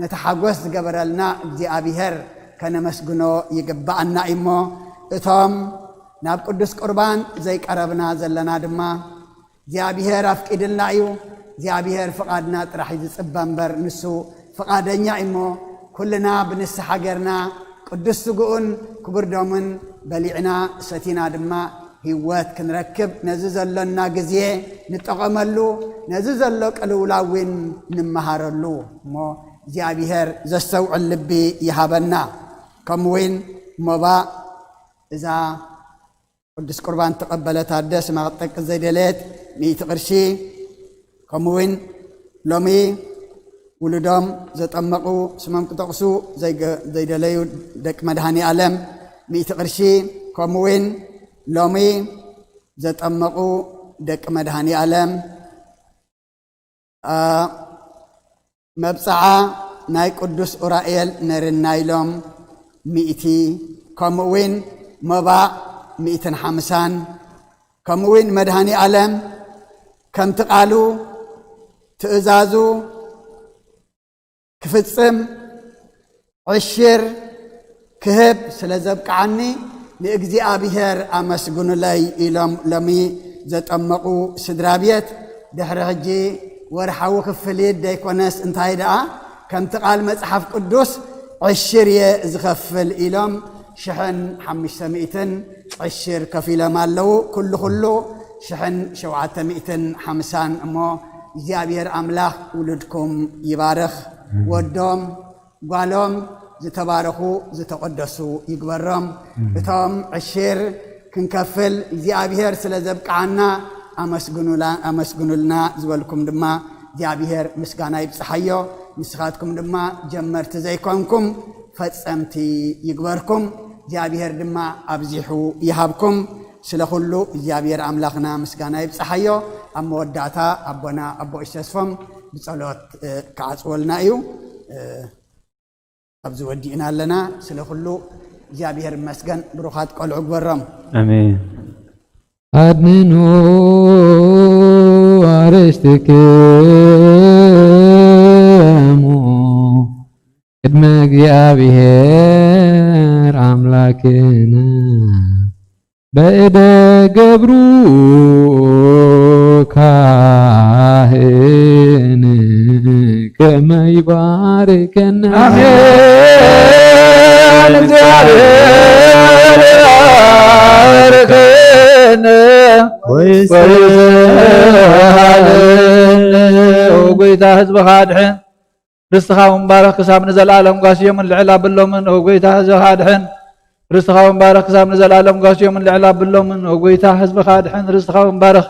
ነቲ ሓጎስ ዝገበረልና እግዚኣብሔር ከነመስግኖ ይግብኣና እዩ እሞ፣ እቶም ናብ ቅዱስ ቁርባን ዘይቀረብና ዘለና ድማ እግዚኣብሔር ኣፍቂድልና እዩ። እግዚኣብሔር ፍቓድና ጥራሕ እዩ ዝጽበ እምበር፣ ንሱ ፍቓደኛ እዩ እሞ፣ ኩልና ብንስሓ ጌርና ቅዱስ ስግኡን ክቡር ደሙን በሊዕና ሰቲና ድማ ህይወት ክንረክብ፣ ነዚ ዘሎና ግዜ ንጠቐመሉ፣ ነዚ ዘሎ ቅልውላው እውን ንመሃረሉ እሞ፣ እግዚኣብሔር ዘስተውዕል ልቢ ይሃበና። ከምኡ እውን ሞባእ እዛ ቅዱስ ቁርባን ተቐበለት ኣደ ስማ ክትጠቅስ ዘይደለየት ሚእቲ ቅርሺ፣ ከምኡ እውን ሎሚ ውሉዶም ዘጠመቑ ስሞም ክጠቕሱ ዘይገ-፣ ዘይደለዩ ደቂ መድሃኒ ኣለም ሚእቲ ቅርሺ፣ ከምኡ እውን ሎሚ ዘጠመቑ ደቂ መድሃኒ ኣለም አ፣ መብጽዓ ናይ ቅዱስ ኡራኤል ነርና ኢሎም ሚእቲ፣ ከምኡ እውን መባእ ሚእትን ሓምሳን፣ ከምኡ እውን መድሃኒ ኣለም ከምቲ ቃሉ ትእዛዙ ክፍጽም ዕሽር ክህብ ስለ ዘብቅዓኒ ንእግዚኣብሔር ኣመስግኑለይ ኢሎም ሎሚ ዘጠመቑ ስድራ ቤት፣ ድሕሪ ሕጂ ወርሓዊ ክፍሊት ደይኮነስ እንታይ ደኣ ከምቲ ቃል መጽሓፍ ቅዱስ ዕሽር እየ ዝኸፍል ኢሎም ሽሕን ሓሙሽተ ሚእትን ዕሽር ከፊሎም ኣለዉ። ኩሉ ኩሉ ሽሕን ሸውዓተ ሚእትን ሓምሳን እሞ እግዚኣብሔር ኣምላኽ ውሉድኩም ይባርኽ። ወዶም ጓሎም ዝተባረኹ ዝተቐደሱ ይግበሮም። እቶም ዕሽር ክንከፍል እግዚኣብሔር ስለ ዘብቅዓና ኣመስግኑላ-፣ ኣመስግኑልና ዝበልኩም ድማ እግዚኣብሔር ምስጋና ይብጽሓዮ። ንስኻትኩም ድማ ጀመርቲ ዘይኮንኩም ፈጸምቲ ይግበርኩም። እግዚኣብሔር ድማ ኣብዚሑ ይሃብኩም። ስለ ኩሉ እግዚኣብሔር ኣምላኽና ምስጋና ይብጽሓዮ። ኣብ መወዳእታ ኣቦና ኣቦ እሽ ተስፎም ብጸሎት፣ እ፣ ክዓጽወልና እዩ። እ፣ ኣብዚ ወዲእና ኣለና። ስለ ኩሉ እግዚኣብሔር ይመስገን። ብሩኻት ቆልዑ ግበሮም። ኣሜን። ኣድንኑ ኣርእስትክሙ ቅድመ እግዚኣብሔር ኣምላክነ በእደ ገብሩ ካህን ከመ ይባርከነ። ኣሜን። እግዚኣብሔር ይባርከነ ወይስሃለነ። ጎይታ ህዝብኻ ኣድሕን፣ ርስትኻ እውን ባርኽ፣ ክሳብ ንዘለኣለም ጓስዮምን ልዕል ኣብሎምን። ኦ ጎይታ ህዝብኻ ኣድሕን፣ ርስትኻ እውን ባርኽ፣ ክሳብ ንዘለኣለም ጓስዮምን ልዕል ኣብሎምን። ኦ ጎይታ ህዝብኻ ኣድሕን፣ ርስትኻ እውን ባርኽ፣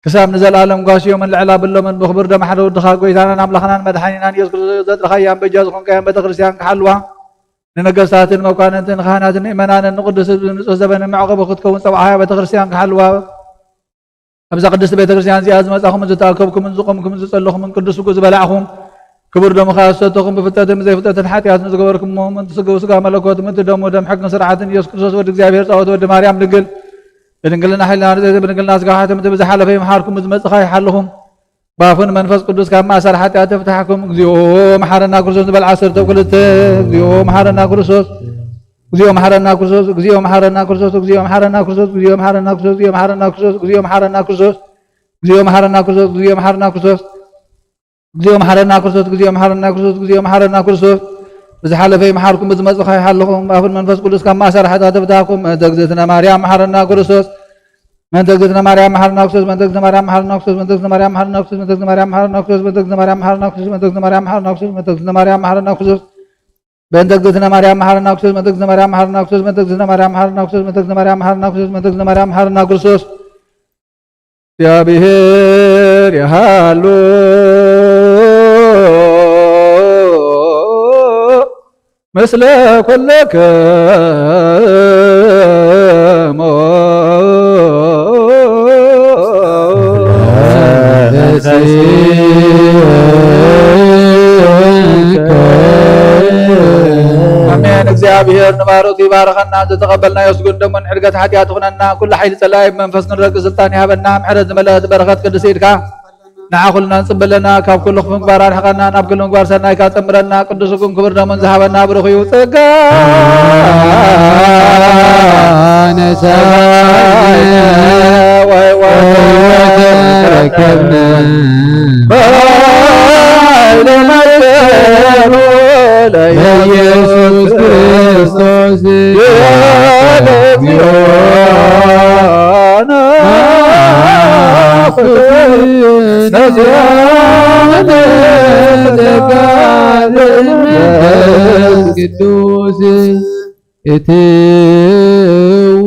ክሳብ ንዘለኣለም ጓስዮምን ልዕል ኣብሎምን። ብኽቡር ደም ሓደ ወድኻ ጎይታናን ኣምላኽናን መድሓኒናን ኢየሱስ ክርስቶስ ዘጥረኻያን በጃ ዝኾንካያን ቤተ ክርስቲያን ክሓልዋ፣ ንነገስታትን መኳንንትን ንኻህናትን ንእመናንን ንቕዱስ ህዝቢ ንጹህ ዘበንን መዕቆቢ ክትከውን ጸውዓያ ቤተ ክርስቲያን ክሓልዋ። ኣብዛ ቅድስቲ ቤተ ክርስቲያን እዚኣ ዝመጻኹምን ዝተኣከብኩምን ዝቆምኩምን ዝጸለኹምን ቅዱስ ስግኡ ዝበላዕኹም ክቡር ደሙ ከኣ ዝሰተኹም ብፍልጠትን ብዘይፍልጠትን ሓጢኣት ንዝገበርኩሞ ምእንቲ ስግው ስጋ መለኮት ምእንቲ ደሙ ደም ሕግን ስርዓትን ኢየሱስ ክርስቶስ ወዲ እግዚኣብሔር ጻወት ወዲ ማርያም ድንግል ብድንግልና ሒልና ንዘይተ ብድንግልና ስጋ ሓተምቲ ብዝሓለፈ ይምሓርኩም ብዝመጽእ ከኣ ይሓልኹም። ብኣፉን መንፈስ ቅዱስ ካብ ማእሰር ሓጢኣት ተፍታሕኩም። እግዚኦ መሓረና ክርስቶስ ንበል ዓሰርተ ክልተ። እግዚኦ መሓረና ክርስቶስ። እግዚኦ መሓረና ክርስቶስ። እግዚኦ መሓረና ክርስቶስ። እግዚኦ መሓረና ክርስቶስ። እግዚኦ መሓረና ክርስቶስ። እግዚኦ መሓረና ክርስቶስ። እግዚኦ መሓረና ክርስቶስ። እግዚኦ መሓረና ክርስቶስ። እግዚኦ መሓረና ክርስቶስ። እግዚኦ መሓረና ክርስቶስ። እግዚኦ መሓረና ክርስቶስ። እግዚኦ መሓረና ክርስቶስ። ብዝሓለፈ ይምሓርኩም ብዝመጽእ ከኣ ይሓልኹም። ብኣፉን መንፈስ ቅዱስ ካብ ማእሰር ሓጢኣት ተፍታሕኩም። እግዝእትነ ማርያም መሓረና ክርስቶስ። መን ተግዝእትነ ማርያም መሓረና ክርስቶስ። መን ተግዝእትነ ማርያም መሓረና ክርስቶስ። መን ተግዝእትነ ማርያም መሓረና ክርስቶስ። መን ተግዝእትነ ማርያም መሓረና ክርስቶስ። መን ተግዝእትነ ማርያም መሓረና ክርስቶስ። መን ተግዝእትነ ማርያም መሓረና ክርስቶስ። መን ተግዝእትነ ማርያም መሓረና ክርስቶስ። መን ተግዝእትነ ማርያም መሓረና ክርስቶስ። መን ተግዝእትነ ማርያም መሓረና ክርስቶስ። መን ተግዝእትነ ማርያም መሓረና ክርስቶስ። መን ተግዝእትነ ማርያም መሓረና ክርስቶስ። እግዚኣብሔር ይሃሉ ምስለ ኩልክሙ። ኣሜን። እግዚኣብሔር ንባሮቱ ይባርኸና። ዝተቐበልናዮ ስጉን ደሙን ሕድገት ሓጢኣት ይኹነና። ኩሉ ሓይሊ ጸላኢ ብመንፈስ ክንረግእ ስልጣን ይሃበና። ምሕረት ዝመልአት በረኸት ቅድስቲ ኢድካ ንዓ ኩልና ንጽበለና፣ ካብ ኩሉ ክፉእ ምግባር ኣርሕቐና፣ ናብ ኩሉ ምግባር ሰናይካ ጸምረና። ቅዱስ ስጉን ክቡር ደሙን ዝሃበና ብሩኽ እዩ። ጸጋ ነሳይነ ወሕይወት ረከብነ በኃይለ መስቀሉ ለኢየሱስ ክርስቶስ። ቅዱስ እትዉ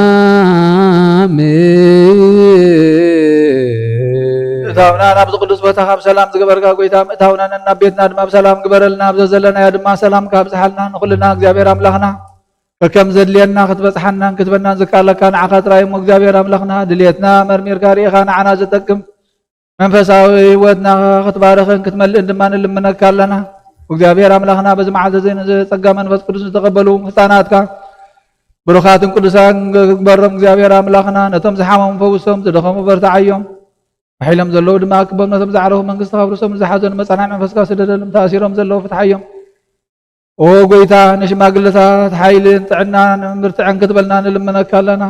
በሰላም። ምእታውና ናብዚ ቅዱስ ቦታ ካብ ሰላም ዝገበርካ ጎይታ፣ ምእታውና ነናብ ቤትና ድማ ብሰላም ግበረልና። ኣብ ዘዘለናዮ ድማ ሰላምካ ኣብዝሓልና። ንኹልና እግዚኣብሔር ኣምላኽና ከከም ዘድልየና ክትበጽሓናን ክትበናን ዝከኣለካ ንዓኻ ጥራይ እሞ፣ እግዚኣብሔር ኣምላኽና ድልየትና መርሚርካ ርኢኻ ንዓና ዝጠቅም መንፈሳዊ ህይወትና ክትባርኽን ክትመልእን ድማ ንልምነካ ኣለና። እግዚኣብሔር ኣምላኽና በዚ መዓልቲ እዚ ንጸጋ መንፈስ ቅዱስ ዝተቐበሉ ህፃናትካ ብሩኻትን ቅዱሳን ግበሮም። እግዚኣብሔር ኣምላኽና ነቶም ዝሓመሙ ፈውሶም፣ ዝደኸሙ በርትዓዮም፣ ባሒሎም ዘለዉ ድማ ኣክቦም፣ ነቶም ዝዓረፉ መንግስቲ ከብርሶም፣ ዝሓዘኑ መጻናዕ መንፈስካ ስደደሎም፣ ተኣሲሮም ዘለዉ ፍትሓዮም። ኦ ጎይታ፣ ንሽማግለታት ሓይልን ጥዕናን ምርትዕን ክትበልና ንልምነካ ኣለና።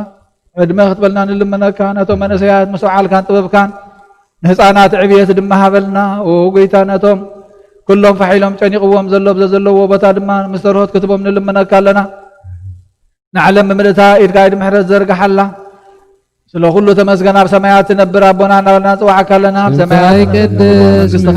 ዕድመ ክትበልና ንልምነካ፣ ነቶም መንእሰያት ምስ ወዓልካን ጥበብካን ንህፃናት ዕብየት ድማ ሃበልና። ኦ ጎይታ፣ ነቶም ኩሎም ፋሕ ኢሎም ጨኒቕዎም ዘሎ ብዘለዎ ቦታ ድማ ምስ ተርሆት ክትቦም ንልምነካ ኣለና። ንዓለም ብምልእታ ኢድካ ኢድ ምሕረት ዘርግሓላ። ስለ ኩሉ ተመስገን። ኣብ ሰማያት ትነብር ኣቦና እናበልና ንጽዋዕካ ኣለና። ኣብ ሰማያት ስምካ ይቀደስ፣ መንግስትኻ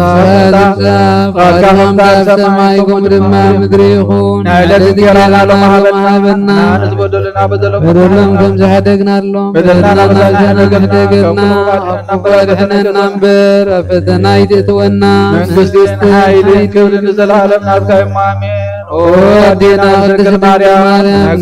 ትምጻእ፣ ፍቓድካ ከምታ ኣብ ሰማይ ከምኡ ድማ ኣብ ምድሪ ይኹን። ናይ ዕለት እንጀራና ሎሚ ሃበና፣ ንሕና ንዝበደሉና በደሎም በደሎም ከም ዝሓደግናሎም በደልና በደልና ንሕደገና፣ ካብ ክፉእ ኣድሕነና እምበር ኣብ ፈተና ኣይተእትወና። መንግስትን ሓይልን ክብርን ንዘለኣለም ናትካ እሞ ኣሜን። ኦ ኣዴና ቅድስት ድንግል ማርያም፣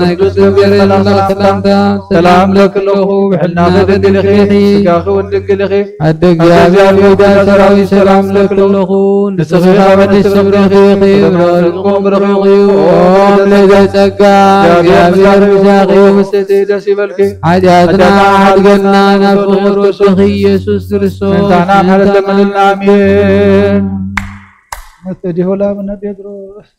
ናይ ቅዱስ ገብርኤል መልኣኽ ሰላምታ ሰላም ለኪ ኣለኹ። ብሕልና ድንግል ኢኺ፣ ስጋኺ እውን ድንግል ኢኺ። ኣደ እግዚኣብሔር፣ ኣደ ሰራዊት ሰላም ለኪ ኣለኹ። ንስኺ ካብ ኣንስቲ ብሩኽቲ ኢኺ፣ ፍሬ ከርሥኺ ብሩኽ እዩ። ኦ ምልዕተ ጸጋ፣ እግዚኣብሔር ምሳኺ፣ ብፅዕቲ ደስ ይበልኪ። ሓጢኣትና ሓድገና ናብ ፍቕር ወድኺ ኢየሱስ ክርስቶስ ምእንታና ምሕረት ለምንልና። ኣሜን። መስተዲሆ ለአቡነ ጴጥሮስ።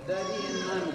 Daddy and mommy.